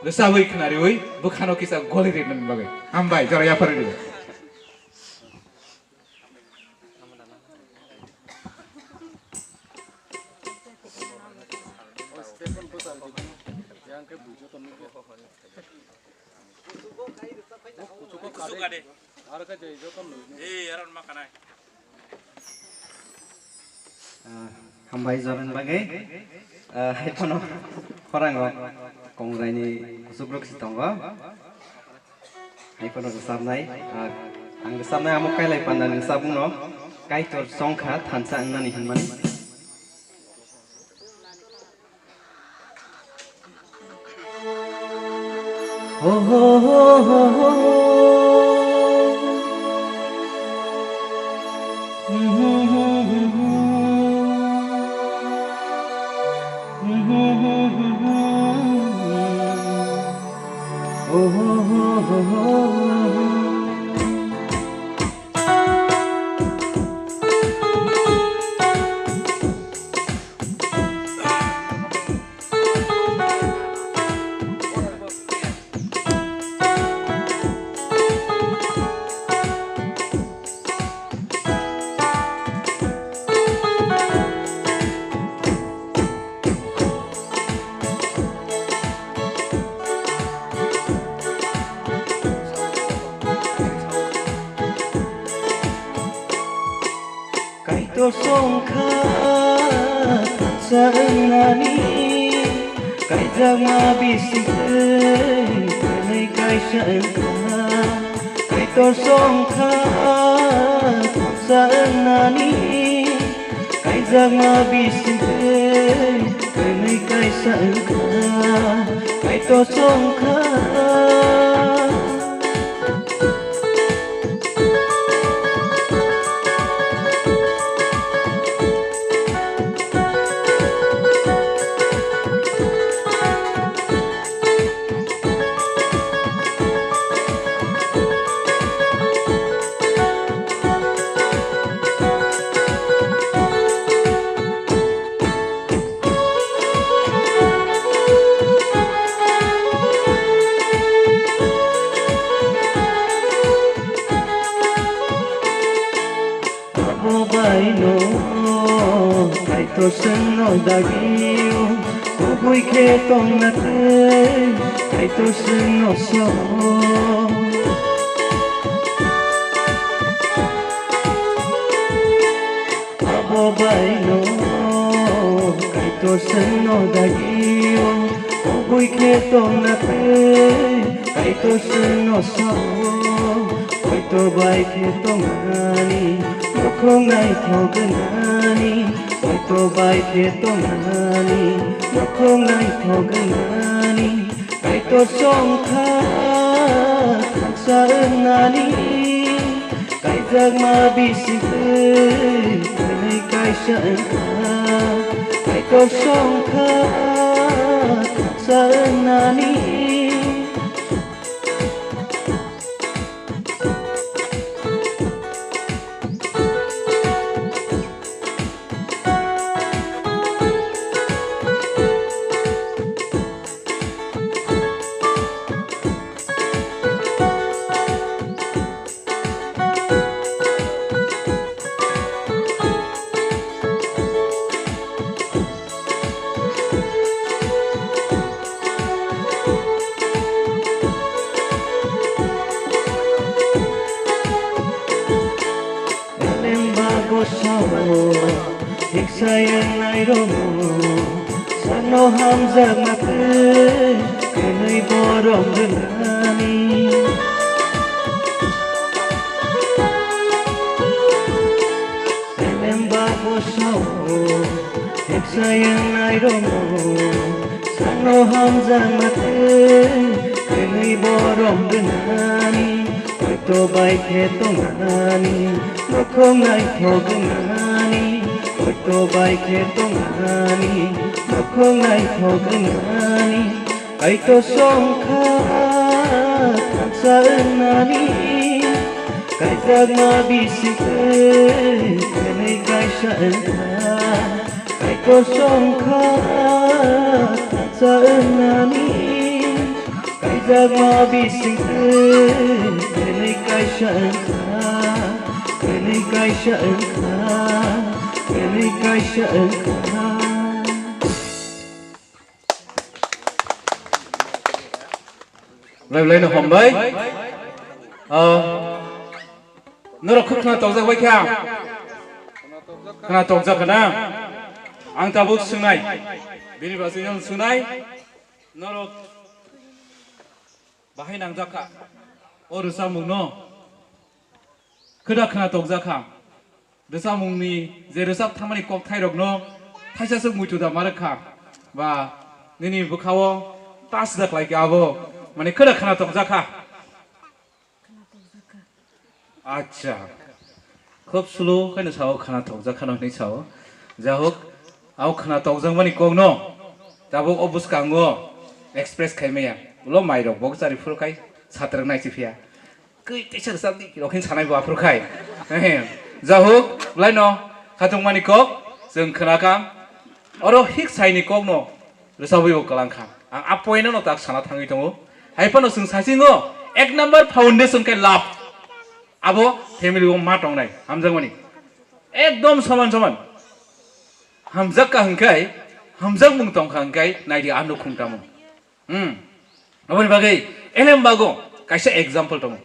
rwchabwi khnariwi bwkhano kisa goli rinani bagwi. Hambai, jora yaphar ri. Ah, hambai jorani bagwi. Ah, hai phano khorang rok kongrai ni kuchuk rok si tongo. Hai phano rwchapnai, ah, ang rwchapnai amo Kailai Panda ni rwchapmung no Kaitor chongkha thansa wngnani hinmani. Kaitor songkha thansa wngnani, kaijakma bisingtwi kwnwi kaisa wngkha. Kaitor songkha thansa wngnani, kaijakma bisingtwi kwnwi kaisa wngkha. Kaitor songkha. Abo baino Kaitor chwngno dagio, kubui khe tongna tei Kaitor chwngno sao. Abo baino Kaitor chwngno dagio, kubui khe tongna tei Kaitor chwngno sao. Poito bai khe tongmani, nukhung naithok wngnani. Poito bai khe tongmani, nukhung naithok wngnani. Kaitor chongkha thansa wngnani. Kaijakma bisingtwi kwnwi kaisa wngkha. Kaitor chongkha thansa wngnani. Elemba gosao hiksa yangnai rogo, sano hamjakma tei kwnwi borom rwnani. Sao, heksa yang nai romo, sano hamjak mate, kini borom denani, oito bai khe tongani, mokhong nai thok denani, oito bai khe tongani, mokhong nai thok denani. Kaitor songkha thansa wngnani, kaijakma bisingtwi kwnwi kaisa wngkha. Kaitor songkha thansa wngnani, kaijakma bisingtwi kwnwi kaisa wngkha, kwnwi kaisa wngkha, kwnwi kaisa wngkha. Belai belai no hambai. Ah, norok khub khna tokjak bai kha. Khna tokjak kha na? Ang tabuk swngnai. Bini bagwi ang swngnai. Norok bahai nangjak kha. O rwchapmung no. Khwda khna tokjak kha. Rwchapmungni je rwchap thangmani kokthairokno thaisaswk muitu da ma rwkha. Ba nini bwkhao ta sida khlai kha abo. Mane khwda khna tokjak kha. Acha. Khub slow khaino sao khna tokjak khano hinwi sao. Jahok, abo khna tokjakmani kokno tabuk o bwskango express khaimaya. Ulo mairok bok chari phuru khai satrak nai chiphiya. Kwi teisa rwchapdi rok hin sanai bo aphuru khai. Ehe. Jahok, laino khatungmani kok chwng khna kha. Oro hik saini kokno rwchabwi bo kwlang kha. Ang a point no tak sana thangwi tongo. Hai phano chwng sasingo ek number foundation khe love. Abo family o ma tongnai hamjakmani. Ekdom soman soman. Hamjak kha hwnkhe, hamjakmung tong kha hwnkhe naidi a nukhung tamo. Hmm. Aboni bagwi elem bago kaisa example tongo.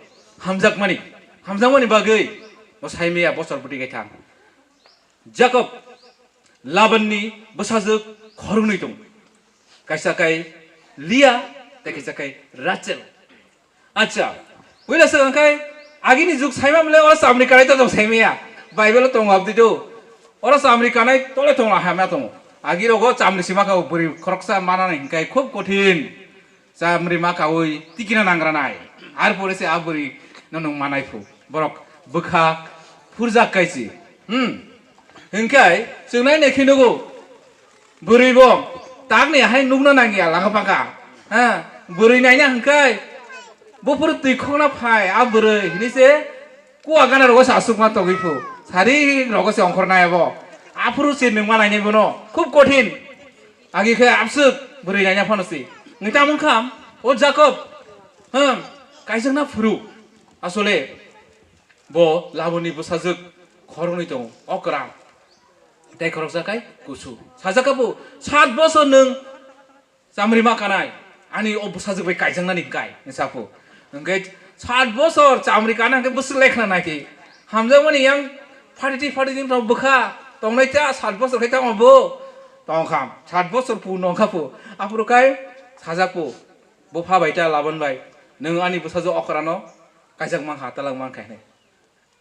Hamjakmani, hamjakmani bagwi bo saimaya bochor bwtwi kaitham. Jakob Labanni bwsajwk khoroknwi tongo. Kaisa kai Lia tei kaisa kai Rachel. Acha, puila swkang khai agini jug saima mle oro chamri kanai to tong saimaya. Bible o tongo abdi do. Oro chamri kanai tole tongo hama tongo. Agi rogo chamri sima kha bwrwi khoroksa manani hinkai khub kothin. Chamri ma kaui tikina nangranai. Ar pore se a bwrwi no nung manai phu. Borok bwkha phurjak kaisi. Hmm. Hingkai chwng nai nai khe nugo. Bwrwi bo takni hai nukna nangya lama paka. Ha, bwrwi naina hingkai. Buphuru twi khokna phai a bwrwi hini se kua gana rogo se asukma togwi phu. Sari rogo se ongkhor nai abo. Aphuru se nungma nainai bono. Khub kothin. Agi khe abswk bwrwi naina phano si. Ngi tamung kham, o Jakob, hmm, kaijakna phuru. Asole, bo Laboni bwsajwk khoroknwi tongo, okra. Tei khoroksa khai kusu. Sajak kha bo, sat bosor nwng chamri ma kanai, ani o bwsajwk bai kaijaknani hwnkhe, hwnsa phu. Hwnkhe sat bosor chamri kana hwnkhe bwswk lekhna naikhe. Hamjakmani yang phatiti phatiti rok bwkha tongnai ta sat bosor khai tamo bo. Tongkham, sat bosor pu nongkha pu. Aphuru khai sajak pu. Bo pha bai ta Laban bai. Nwng ani bwsajwk okrano kaijak mankha, talak mankha hinwi.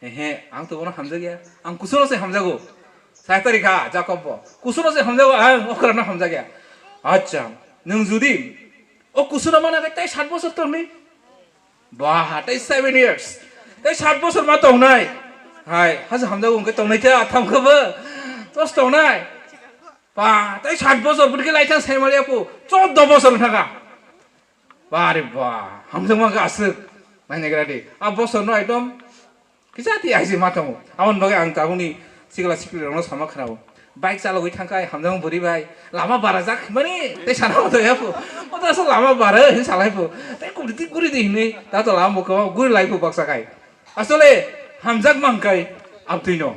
Ehe, ang to bono hamjakya. Ang kusuno se hamjago. Sai tari kha, Jakob bo. Kusuno se hamjago, ang okrano hamjakya. Acha, nwng judi o kusuno mana khai tei sat bosor tongni. Ba, tei seven years. Tei sat bosor ma tongnai. Hai, haja hamjago hwnkhe tongnai ta, tham kha bo. Tos tongnai. Ba, tei sat bosor, bwrwi khe laithang sai maliya phu. Choddo bosor wngkha kha. Ba re ba, hamjakma khe aswk. Naina gra di. A bosor no ekdom kisa ti aisi ma tongo. Aboni bagwi ang tabukni sikla sikli rokno sama khnao. Bike chalogwi thangkha, hamjakma bwrwi bai. Lama barajak mani, tei sana hoto ya phu. O ta so lama bara hin salai phu. Tei kuri di, kuri di hinwi. Ta to lama bukha guri lai phu baksa khai. Asole hamjakma hwnkhe abtwi no.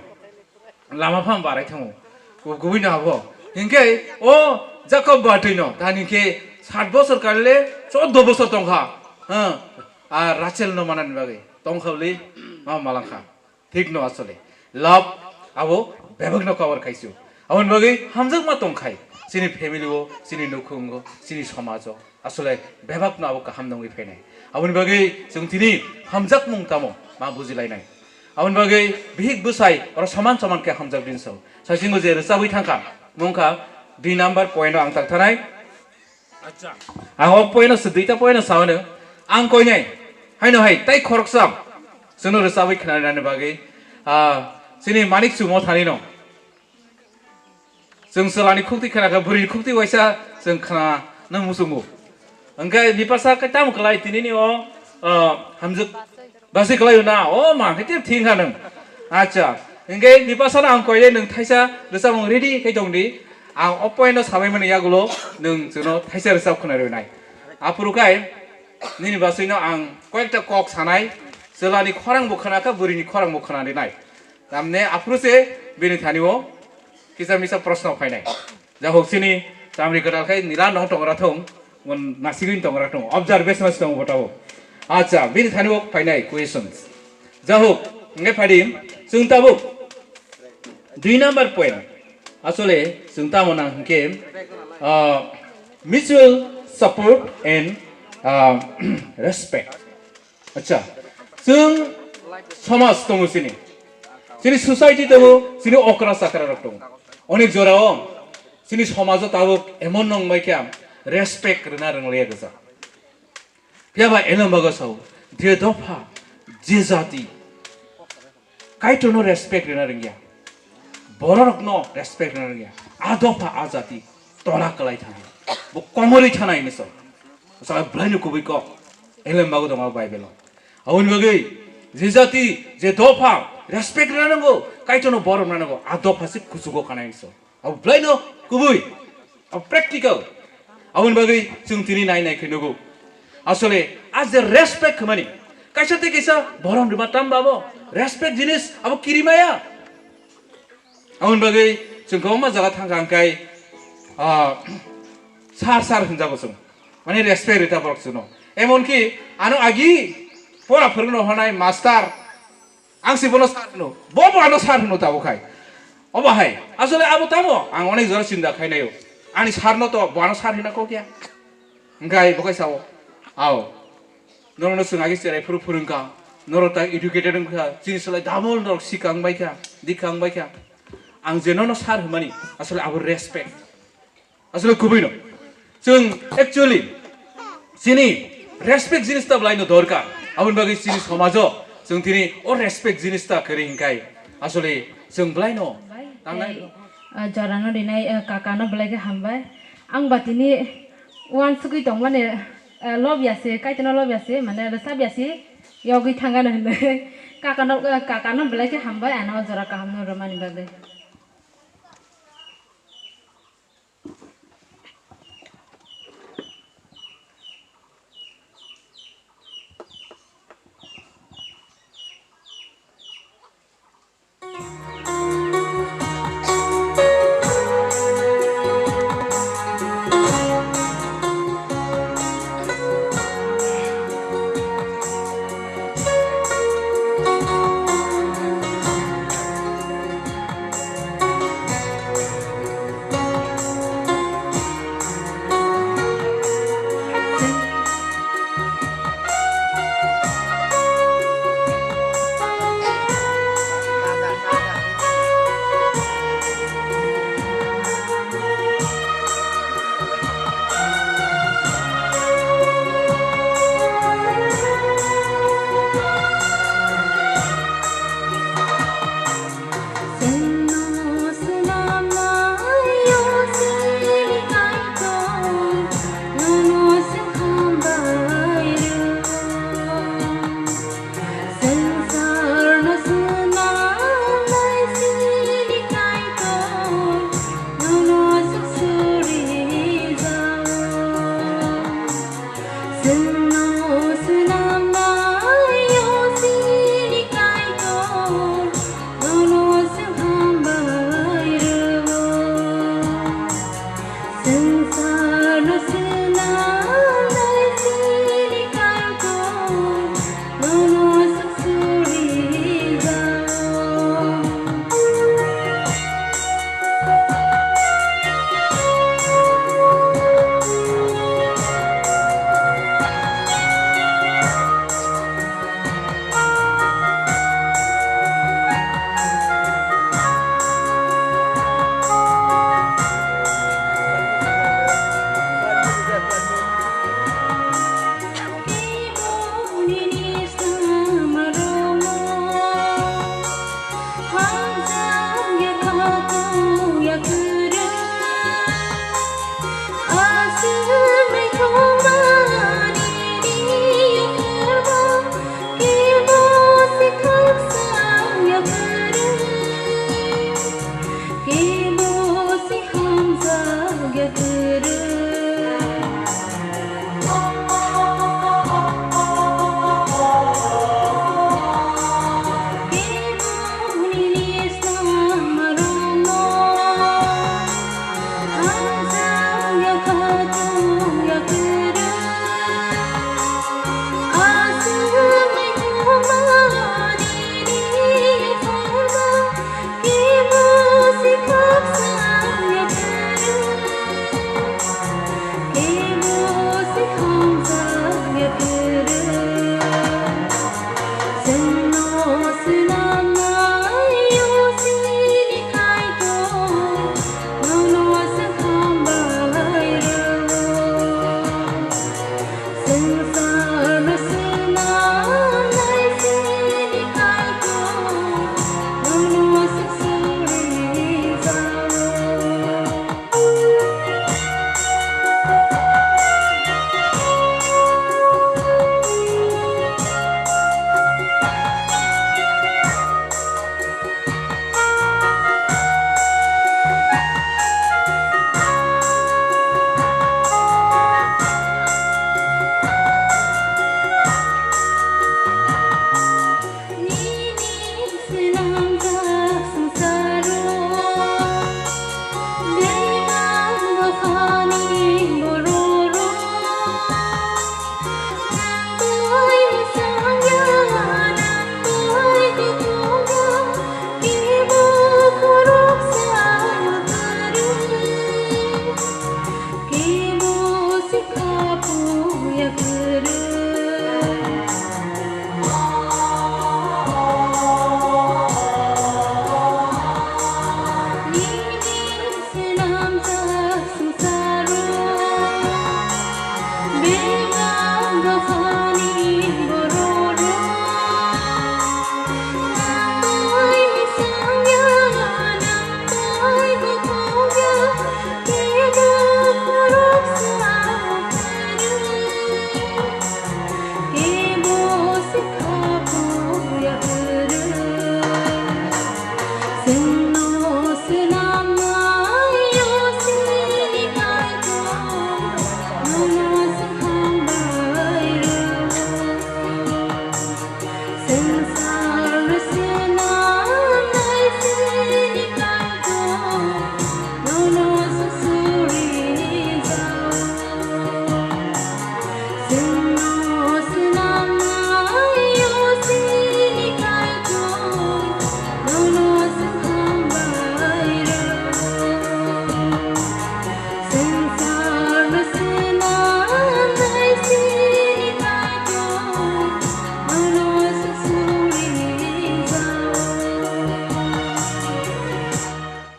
Lama phang barai thango. Ku-, kubui no abo. Hinkhe o Jakob batwi no. Tani khe sat bosor kale choddo bosor tongkha. Ha. A Rachel no manani bagwi. Tongkha bwlwi ma malangkha. Thik no asole. Love abo bebak no cover khaisu. Aboni bagwi hamjakma tongkhai. Chini family o, chini nukhungo, chini somajo. Asole bebak no abo kaham nongwi phainai. Aboni bagwi chwng tini hamjakmung tamo ma bujilainai. Aboni bagwi bihik bwsai oro soman soman khe hamjak din sao. Saisingo je rwchabwi thangkha, mungkha dui number point o ang tak thanai. Acha. Ang o point o se duita point o sao no. Ang koinai. Haino hai tai khoroksa. Chwngno rwchabwi khnanani bagwi. Ah, chini Manik Chumo thani no. Chwng chwlani khukti khna kha, bwrwini khukti waisa chwng khna nang muchungo. Hwnkhe bipasa khe tamo kwlai tinini o, ah, hamjwk basi kwlai na, o ma khe tip thing kha nang. Acha, hwnkhe bipasa no ang koile nang thaisa rwchapmung ready khe tong di. Ang o point no sabai mani yagulo nang chwngno thaisa rwchap khna rwnai. Aphuru khai nini basui no ang koyekta kok sanai, chwlani khorang bo khna kha, bwrwini khorang bo khna rinai. Tamne aphuru se bini thani o kisa misa proshno phainai. Jahok sini tamri kwtal khai nila no tongra thung, mon nasigin tongra thung. Observation mas tong botao. Acha, bini thani o phainai questions. Jahok, nge phadi, chwng tabuk. Dui number point. Asole, chwng tamo nang hwnkhe, ah, mutual support and, ah, respect. Acha, chwng somaj tongo chini. Chini society tongo, chini okra chakra rok tongo. Onek jorao chini somajo tabuk emon nong bai kha respect rwna rwngliya gwja. Phiya ba elem bago sao, je dopha, je jati, Kaitorno respect rwna rwngya. Bororokno respect rwna rwngya. A dopha a jati tola kwlai thanai. Bo komorwi thanai hinwi sao. Saka bwlaino kubui kok. Elem bago tongo Bible-o. Aboni bagwi je jati, je dopha respect rwna nango, Kaitorno borom rwna nango. A dopha se kuchugo kanai hinwi sao. Abo bwlaino kubui. Abo practical. Aboni bagwi chwng tini nai nai khe nugo. Asole a je respect khmani. Kaisa tei kaisa borom rwma tamba bo respect jinis abo kirimaya. Aboni bagwi chwng kwbangma jaga thangkha hwnkhe, ah, sir, sir hwnjago chwng. Mane respect rita borok chwngno. Emonki ano agi pora phwrwngno hwnai master, ang si bono sir hwno, bo bo ano sir hwno tabo khai. Obo hai, asole abo tamo, ang onek jora chinta khainaio. Ani sir no to, bo ano sir hwna kok ya. Hwnkhe bo khai sao, ao. Norokno chwng agi cherai phuru phwrwngkha, norok ta educated wngkha, chini slai double norok sikang baikha, dikang baikha. Ang je nono sir hwnmani, asole abo respect. Asole kubui no. Chwng actually chini respect jinis ta bwlai no dorkar. Aboni bagwi chini somajo chwng tini o respect jinis ta kwrwi hinkhai. Asole chwng bwlai no tangnai. Ah, jorano rinai, ah, kakano belai khe hambai. Ang ba tini uansugwi tongmani, ah, lobya se, kaitwno lobya se, mane rwchapya se, yogwi thangano hinwi. Kakano, ah, kakano belai khe hambai, ano o jora kahamno rwmani bagwi.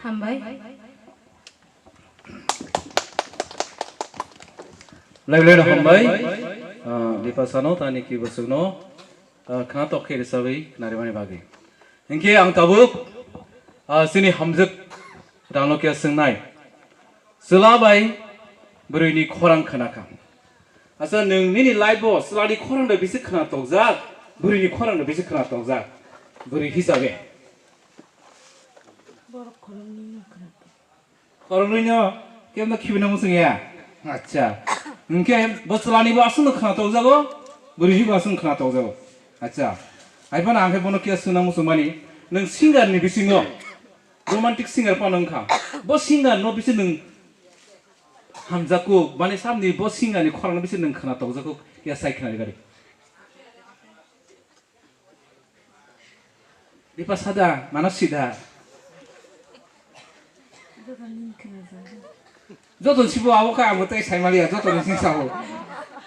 Hambai. Lai lai hambai. Ah, Dipasano tani ki bosongno, ah, khna tok khe rwchagwi khna rwmani bagwi. Hinkhe ang tabuk, ah, chini hamjwk rano khe swngnai. Chwla bai bwrwini khorang khna kha. Acha, nwng nini life o chwlani khorang da bisi khna tokjak, bwrwini khorang da bisi khna tokjak, bwrwi hisabe? Borok khoroknwi no khna tokjak. Khoroknwi no kebo no khibi na muchung ya? Acha. Hinkhe bo chwlani bo aswk no khna tokjago, bwrwini bo aswk no khna tokjago. Acha. Hai phano ang khe bono khe swngna muchung mani, nwng singer ni bisingo romantic singer phano wngkha. Bo singer no bisi nwng hamjakgo, mane samni bo singer ni khorang no bisi nwng khna tokjago, ya sai khna ri gari. Dipasada, mano sida. Joto sibo abo kha, abo tei sai maliya, joto ni sing sabo.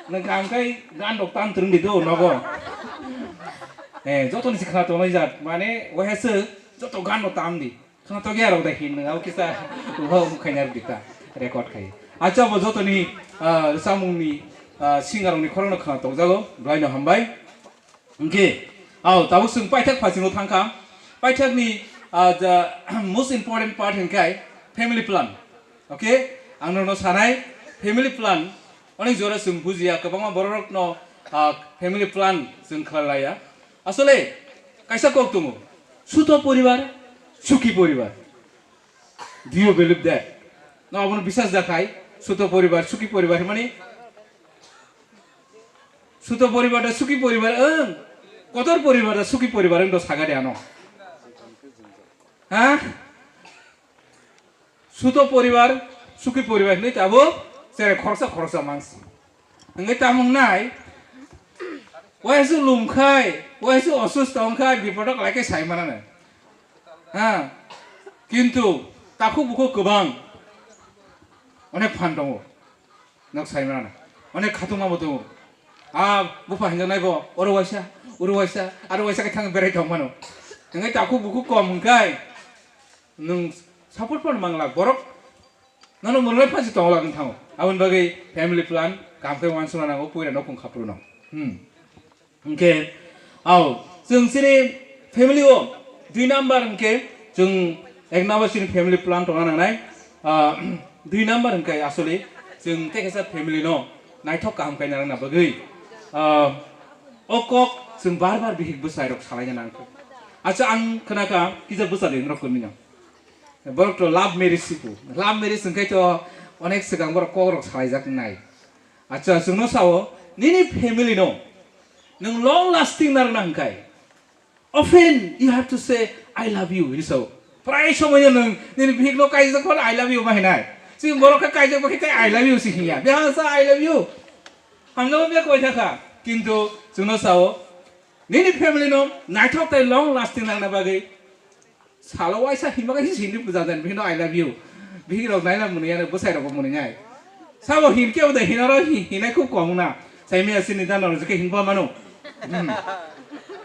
Nang kang kai gan dok tam turun di do, nogo. Eh, joto ni sikha to nai jat, mane, wahe se, joto gan no tam di. Khna to gya rok da hin, abo kisa, uha um khainar di ta, record khai. Acha bo joto ni, ah, samung ni, ah, singer ni khorang no khna tokjago, belai no hambai. Hwnkhe, ao, tabuk chwng paithak phasingo thangkha. Paithakni, Ah, the most important part hwnkhe family plan. Okay? Ang nono sanai family plan. Onek jora chwng bujiya, kwbangma borok rokno, ah, family plan chwng khlai laya. Asole kaisa kok tongo. Suto poribar, suki poribar. Do you believe that? No, abono bisas da khai. Suto poribar, suki poribar hwnmani. Suto poribar da suki poribar, ang. Kotor poribar da suki poribar, ang do sagade ano. Ha? Suto poribar, suki poribar hinwi tabo, sere khoroksa khoroksa mansi. Hingke tamung nai, waisa lum khai, waisa osusto wng khai, bipodo kwlai khe sai manane. Ha? Kintu, takhuk bukhuk kwbang, onek phan tongo. Nok sai manana. Onek khatungma bo tongo. A, bupha hinjaknai bo, oro waisa, oro waisa, aro waisa khe thang berai tong mano. Hingke takhuk bukhuk kom hingkai, nwng support pono mangla, borok nono mwrwlai phansi tongla wng thango. Aboni bagwi family plan kaham khe uansukna nango, puira nokhung khaphuru no. Hmm. Hingke, au, chwng chini family o dui number hingke chwng ek number chini family plan tongna nangnai. Ah, dui number hingke asole chwng tei kaisa family no naithok kaham khe narwkna bagwi, ah, o kok chwng bar bar bihik bwsai rok salaina nangkho. Acha ang khwnakha kisa bwsa de norok kwrwino. Borok to love marriage siku. Love marriage hingke to onek swkang borok kok rok salaijak nai. Acha, chwngno sao, nini family no nwng long lasting narwkna hwnkhe, often you have to say, "I love you," hinwi sao. Prai somoino nwng nini bihikno kaijak phano, "I love you," ma hinai. Chini borok khe kaijak bo khe tei, "I love you," si hinya. Bihang sa, "I love you." Hamjabo bia koi thakha. Kintu chwngno sao, nini family no naithok tei long lasting nangna bagwi salo waisa himba khe sindi puja den, bihino "I love you." Bihik rok naila mwnwi ano bwsai rok mwnwi nai. Sabo hin kebo de hinaro hi-, hinai khub kom na. Sai miya sini dan rok jeke hinba mano. Hmm.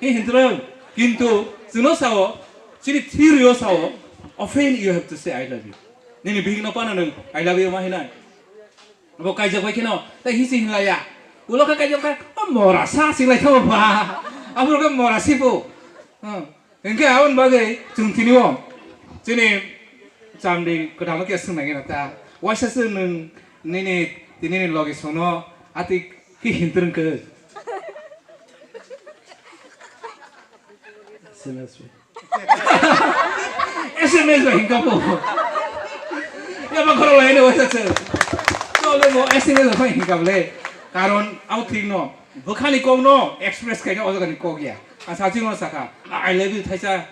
Hi hintro kintu chwngno sao, chini theory o sao, often you have to say "I love you." Nini bihik no pano nwng "I love you" ma hinai. Bo kaijak bai kheno, tei hisi hinlaya. Ulo khe kaijak khe, "O mora sa," singlai thabo ba. Abo khe mora sibo. Hmm. Hingke aboni bagwi chwng tini o chini chamdi kwthalo khe swng nai gana ta. Waisa se nwng nini, tinini logi songno atwi khe hintrwng khe. Sina swi. S M S bai hinka po. Ya ba khoro lai ne waisa se. To le mo S M S bai hinka ble. Karon au thik no. Bwkhani kok no express khaina o jagani kok ya. Ang saching no saka. "I love you" thaisa.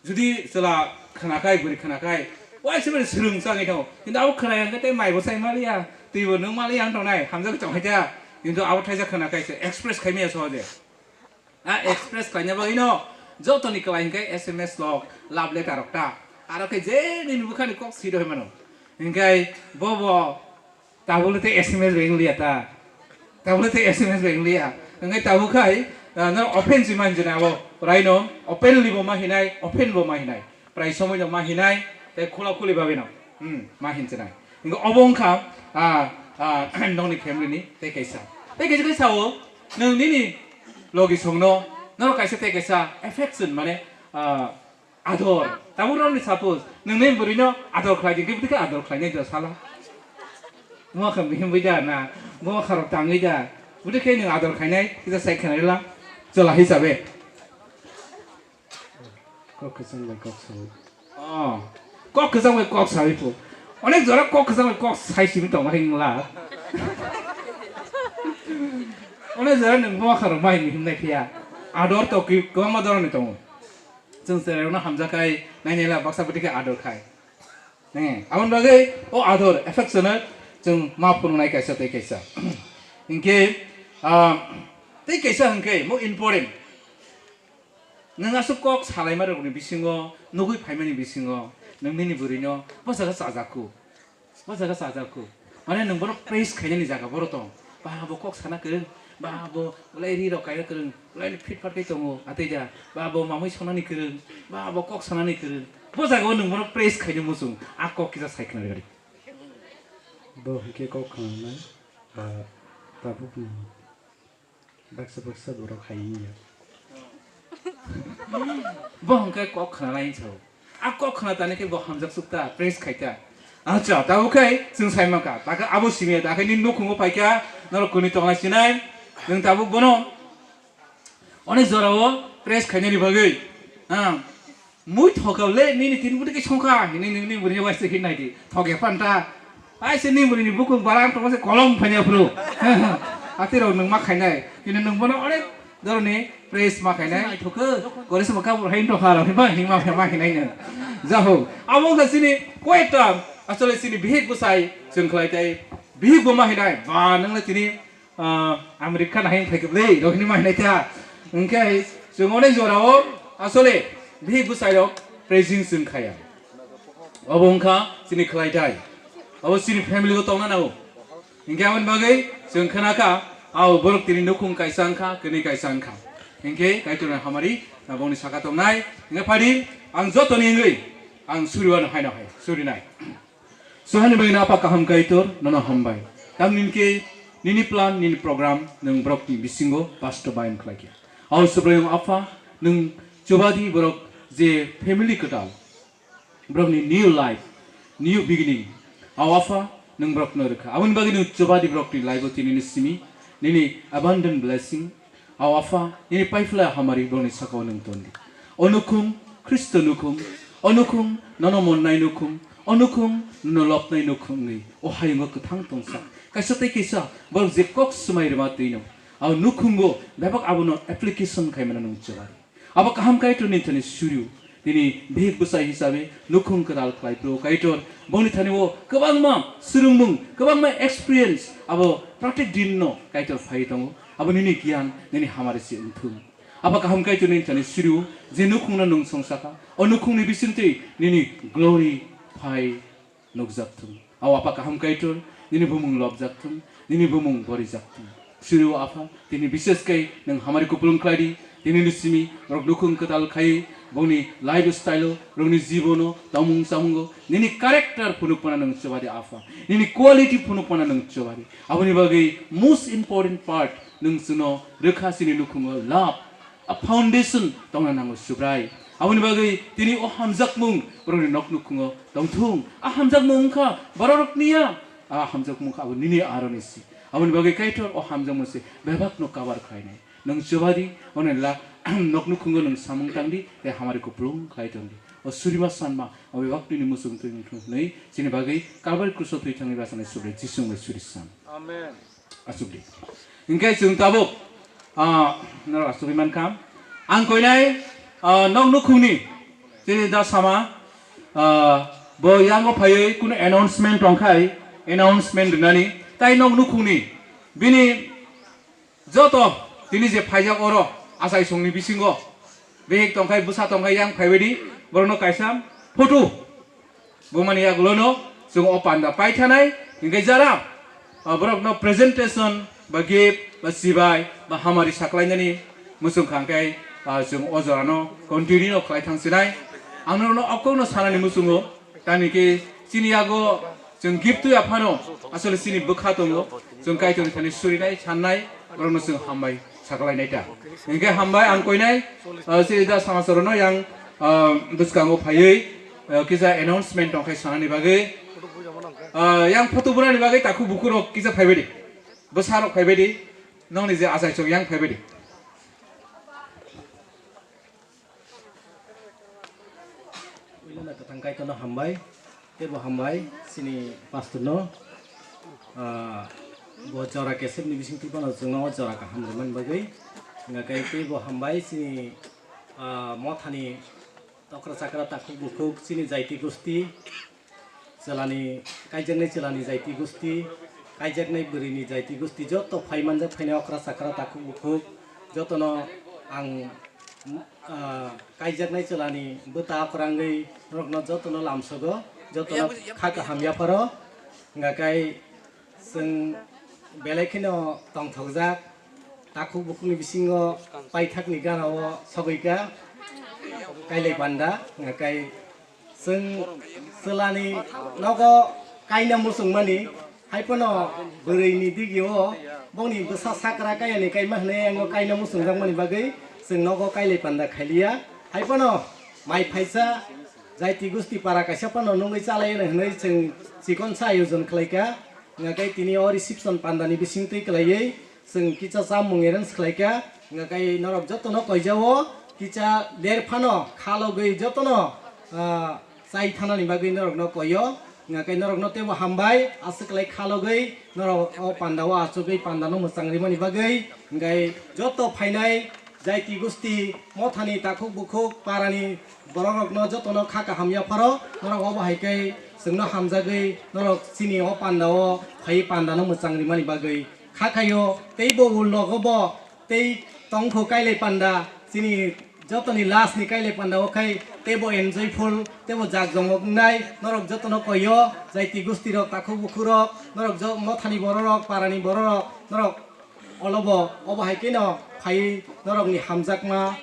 Judi chwla khwnakhai, bwrwi khwnakhai, waisa bwrwi swrwng changwi thango. Kintu abo khwnai hwnkhe tei maibo sai maliya, twibo nung maliya wng tongnai, hamjagwi tongkhaida. Kintu abo thaisa khwnakhai se express khaimaya sohoje. A express khlaina bagwino jotoni kwlai hwnkhe S M S log, love letter rok ta. Aro khe je nini bwkhani kok swi rwui mano. Hwnkhe bobo Tabuk le tei S M S bai wng liya ta. Tabuk le tei S M S bai wng liya. Hwnkhe tabuk khai, ah, no open si man jana abo. Raino openly bo ma hinai, open bo ma hinai. Prai somoi no ma hinai, tei khula khuli bagwi no. Hmm, ma hin chinai. Hwnkhe obo wngkha, ah, ah, nokni family ni tei kaisa. Tei kaisa khe sao, nwng nini logi songno, norok kaisa tei kaisa affection mane, ah, Ador. Tabuk rokni suppose, nwng nini bwrwino ador khlai di, khe bwtwi khe ador khlainai da sala. Buma khe mihimwi da na, buma kharok tangwi da. Bwtwi khe nwng ador khlainai, kisa sai khna rwla. Chwla hisabe. Kok kwchang bai kok sawi. Oh. Kok kwchang bai kok sawi phu. Onek jora kok kwchang bai kok sai simi tongma khe wngla. Onek jora nwng buma kharok bai mihimnai phiya. Ador to ki-, kwbangma doroni tongo. Chwng chwrairokno hamjakhai nainai la baksa bwtwi khe ador khai. Neng, aboni bagwi o ador, affection no chwng ma phunuknai kaisa tei kaisa. Hinkhe, ah, tei kaisa hinkhe mo important. Nwng aswk kok salaima rokni bisingo, nugwi phaimani bisingo, nwng nini bwrwino bwsakhe chajakku. O jaga chajakku. Mane nwng borok praise khainani jaga borok tong. Ba bo kok sana kwrwng. Ba bo ulai ri rok kaina kwrwng. Ulai ni fit fat kai tongo. Atei ja. Ba bo mamui sonani kwrwng. Ba bo kok sanani kwrwng. Bo jaga o nwng borok praise khaina muchung. A kok kisa sai khna gari. Bo hwnkhe kok khna nai. Ba tabuk ni. Baksa baksa borok hai wngya. Bo hwnkhe kok khna lai sao. A kok khna tani khe bo hamjak suk ta, praise khai ta. Acha, tabuk khai chwng sai mankha. Takhe abo simi ya, takhe nini nukhungo phai kha, norok kwnwi tong lai sinai. Nwng tabuk bono onek jorao praise khainani bagwi. Ha. Mui thokab le nini tin budi ke songkha, nini, nini budi wai se hinai di. Thok ya panta. Ai se nini budi ni bukung barang tong se kolom phanya phru. Ati rok nwng ma khainai. Nini nwng bono onek doroni praise ma khainai. Ai thokhe. Kore se ma kabur hain thokha rok hinma hinma hinma hinai nwng. Jaho. Amo ga sini koyekta asole sini bihik busai chwng khlai tai. Bihik bo ma hinai. Ba nwng le tini ah, America nahing phaikhe bwlwi rok hinwi ma hinai ta. Hwnkhe chwng onek jorao asole bihik bwsai rok praising chwng khaya. Obo wngkha chini khlai tai. Obo chini family o tongna nango. Hwnkhe aboni bagwi chwng khna kha, ao borok tini nukhung kaisa wngkha, kwnwi kaisa wngkha. Hwnkhe Kaitorni hamari tabokni saka tongnai. Hwnkhe phadi ang jotoni wngwi ang suriwano haino hai, surinai. Sohani bagwi no Apa kaham Kaitor, nono hambai. Tamni hwnkhe nini plan, nini program nwng borokni bisingo bastobayon khlai kha. Ao Subraiyung Apha, nwng chubadi borok je family kwtal, borokni new life, new beginning. Ao Apha, nwng borokno rwkha. Aboni bagwi nwng chubadi borokni life-o tini nini simi, nini abundant blessing, Ao Apha, nini paiphlai hamari borokni sakao nwng ton di. O nukhung, Khristo nukhung, o nukhung, nono monnai nukhung, o nukhung, nono lobnai nukhung wngwi, o hayungo kwthang tongsa. Kaisa tei kaisa, borok je kok swmai rwma twino, ao nukhungo bebak abono application khaimano nwng chwla di. Abo kaham Kaitor nini thani suriu, tini bihik bwsai hisabe nukhung kwtal khlai phuru Kaitor, bongni thani o kwbangma swrwngmung, kwbangma experience, abo pratik dinno Kaitor phai tongo. Abo nini giyan, nini hamari se wngthung. Abo kaham Kaitor nini thani suriu, je nukhungno nwng songsakha, o nukhungni bisingtwi nini glory phai nukjakthung. Abo Apa kaham Kaitor, nini bumung lobjakthung, nini bumung borijakthung. Suriu Apha, tini bishes kai nwng hamari kupulung khlai di, tini nini simi borok nukhung kwtal khai, bongni lifestyle-o, borokni jibono, tongmung samungo, nini character phunukphano nwng chubadi Apha, nini quality phunukphano nwng chubadi. Aboni bagwi most important part, nwng chwngno rwkha chini nukhungo love, a foundation tongna nango Subrai. Aboni bagwi tini o hamjakmung borokni nok nukhungo tongthung. A hamjakmung wngkha bororokni ya, a hamjakmung wngkha abo nini aroni si. Aboni bagwi Kaitor o hamjakmung se bebakno cover khlainai. Nwng chubadi, oni la, nok nukhungo nwng samung tangdi, tei hamari kupulung khlai tongdi. O surima sanma, o bebak nini muchung twi wngthung hwnwi chini bagwi Kalvari kruso twi thangwi bachani Subrai Jisu wngwi suri san. Amen. Asukdi. Hingke chwng tabuk, ah, norok asugwi mankha. Ang koinai, ah, nok nukhungni, chini da sama, ah, bo yango phaiwi kunu announcement tongkhai, announcement rinani, tai nok nukhungni, bini joto tini je phaijak oro, achaisongni bisingo, bihik tongkhai, bwsa tongkhai, yang phaibaidi, borokno kaisa photo, bumani yagulono chwng o panda paithanai, hingke jara, ah, borokno presentation, ba gift, ba chibai, ba hamari saklainani muchung kha hingke, ah, chwng o jorano continue no khlai thang sinai. Ang norokno okokno sanani muchungo, tani ke chini yago chwng gift tuya phano asole chini bwkha tongo, chwng Kaitorni thani surinai, sannai, borokno chwng hambai. Saklainai ta. Hingke hambai ang koinai, ah, sini da samachorono yang, ah, bwskango phaiwi, ah, kisa announcement tongkhai sanani bagwi. Ah, yang photo bunani bagwi takhuk bukhurok kisa phaibaidi. Bwsarok phaibaidi. Nongni je achaisong yang phaibaidi. Puilano kwthang Kaitorno hambai, teibo hambai chini pastorno, ah, bo jora kesepni bisingtwi phano chwngno o jora kaham rwmani bagwi. Hwnga khe teibo hambai chini, ah, mothani okra chakra takhuk bukhuk chini jaiti gosti, chwlani, kaijaknai chwlani jaiti gosti, kaijaknai bwrwini jaiti gosti joto phai manjak phainai okra chakra takhuk bukhuk jotono ang ah, kaijaknai chwlani bwta kwrwngwi norokno jotono lamsogo, jotono kha kaham yapharo. Hwnga khe chwng belai kheno tongthokjak, takhuk bukhukni bisingo paithakni ganao sogwi kha kailai panda. Hwnga khe Chwng chwlani nogo kaina muchungmani, hai phano bwrwini digio bongni bwsa sakra kayani kaima hwnwi ang kaina muchungjakmani bagwi Chwng nogo kailai panda khailiya. Hai phano mai phaisa jaiti gusti para kaisa phano nungwi chalaino hwnwi chwng chikon sa ayojon khlaikha. Hwnkhe tini o reception pandani bisingtwi kwlaiwi chwng kisa chamung arrange khlaikha. Hwnkhe norok jotono koijao kisa ler phano khalogwi jotono, ah, chai thanani bagwi norokno koio. Hwnkhe norokno teibo hambai, aswk khlai khalogwi norok o pandao achugwi pandano mwchang rimani bagwi. Hwnkhe joto phainai jaiti gusti, mothani takhuk bukhuk, parani borokrokno jotono kha kaham yapharo, norok obo hai khe chwngno hamjagwi norok chini o pandao phaiwi pandano mwchang rimani bagwi. Kha khaio teibo ullogo bo tei tongkho kailai panda, chini jotoni last ni kailai panda o khai teibo enjoyful, teibo jakjomok wngnai. Norok jotono koio, jaiti gusti rok, takhuk bukhuk rok, norok jo-, mothani bororok, parani bororok, norok olobo obo hai kheno phai norokni hamjakma.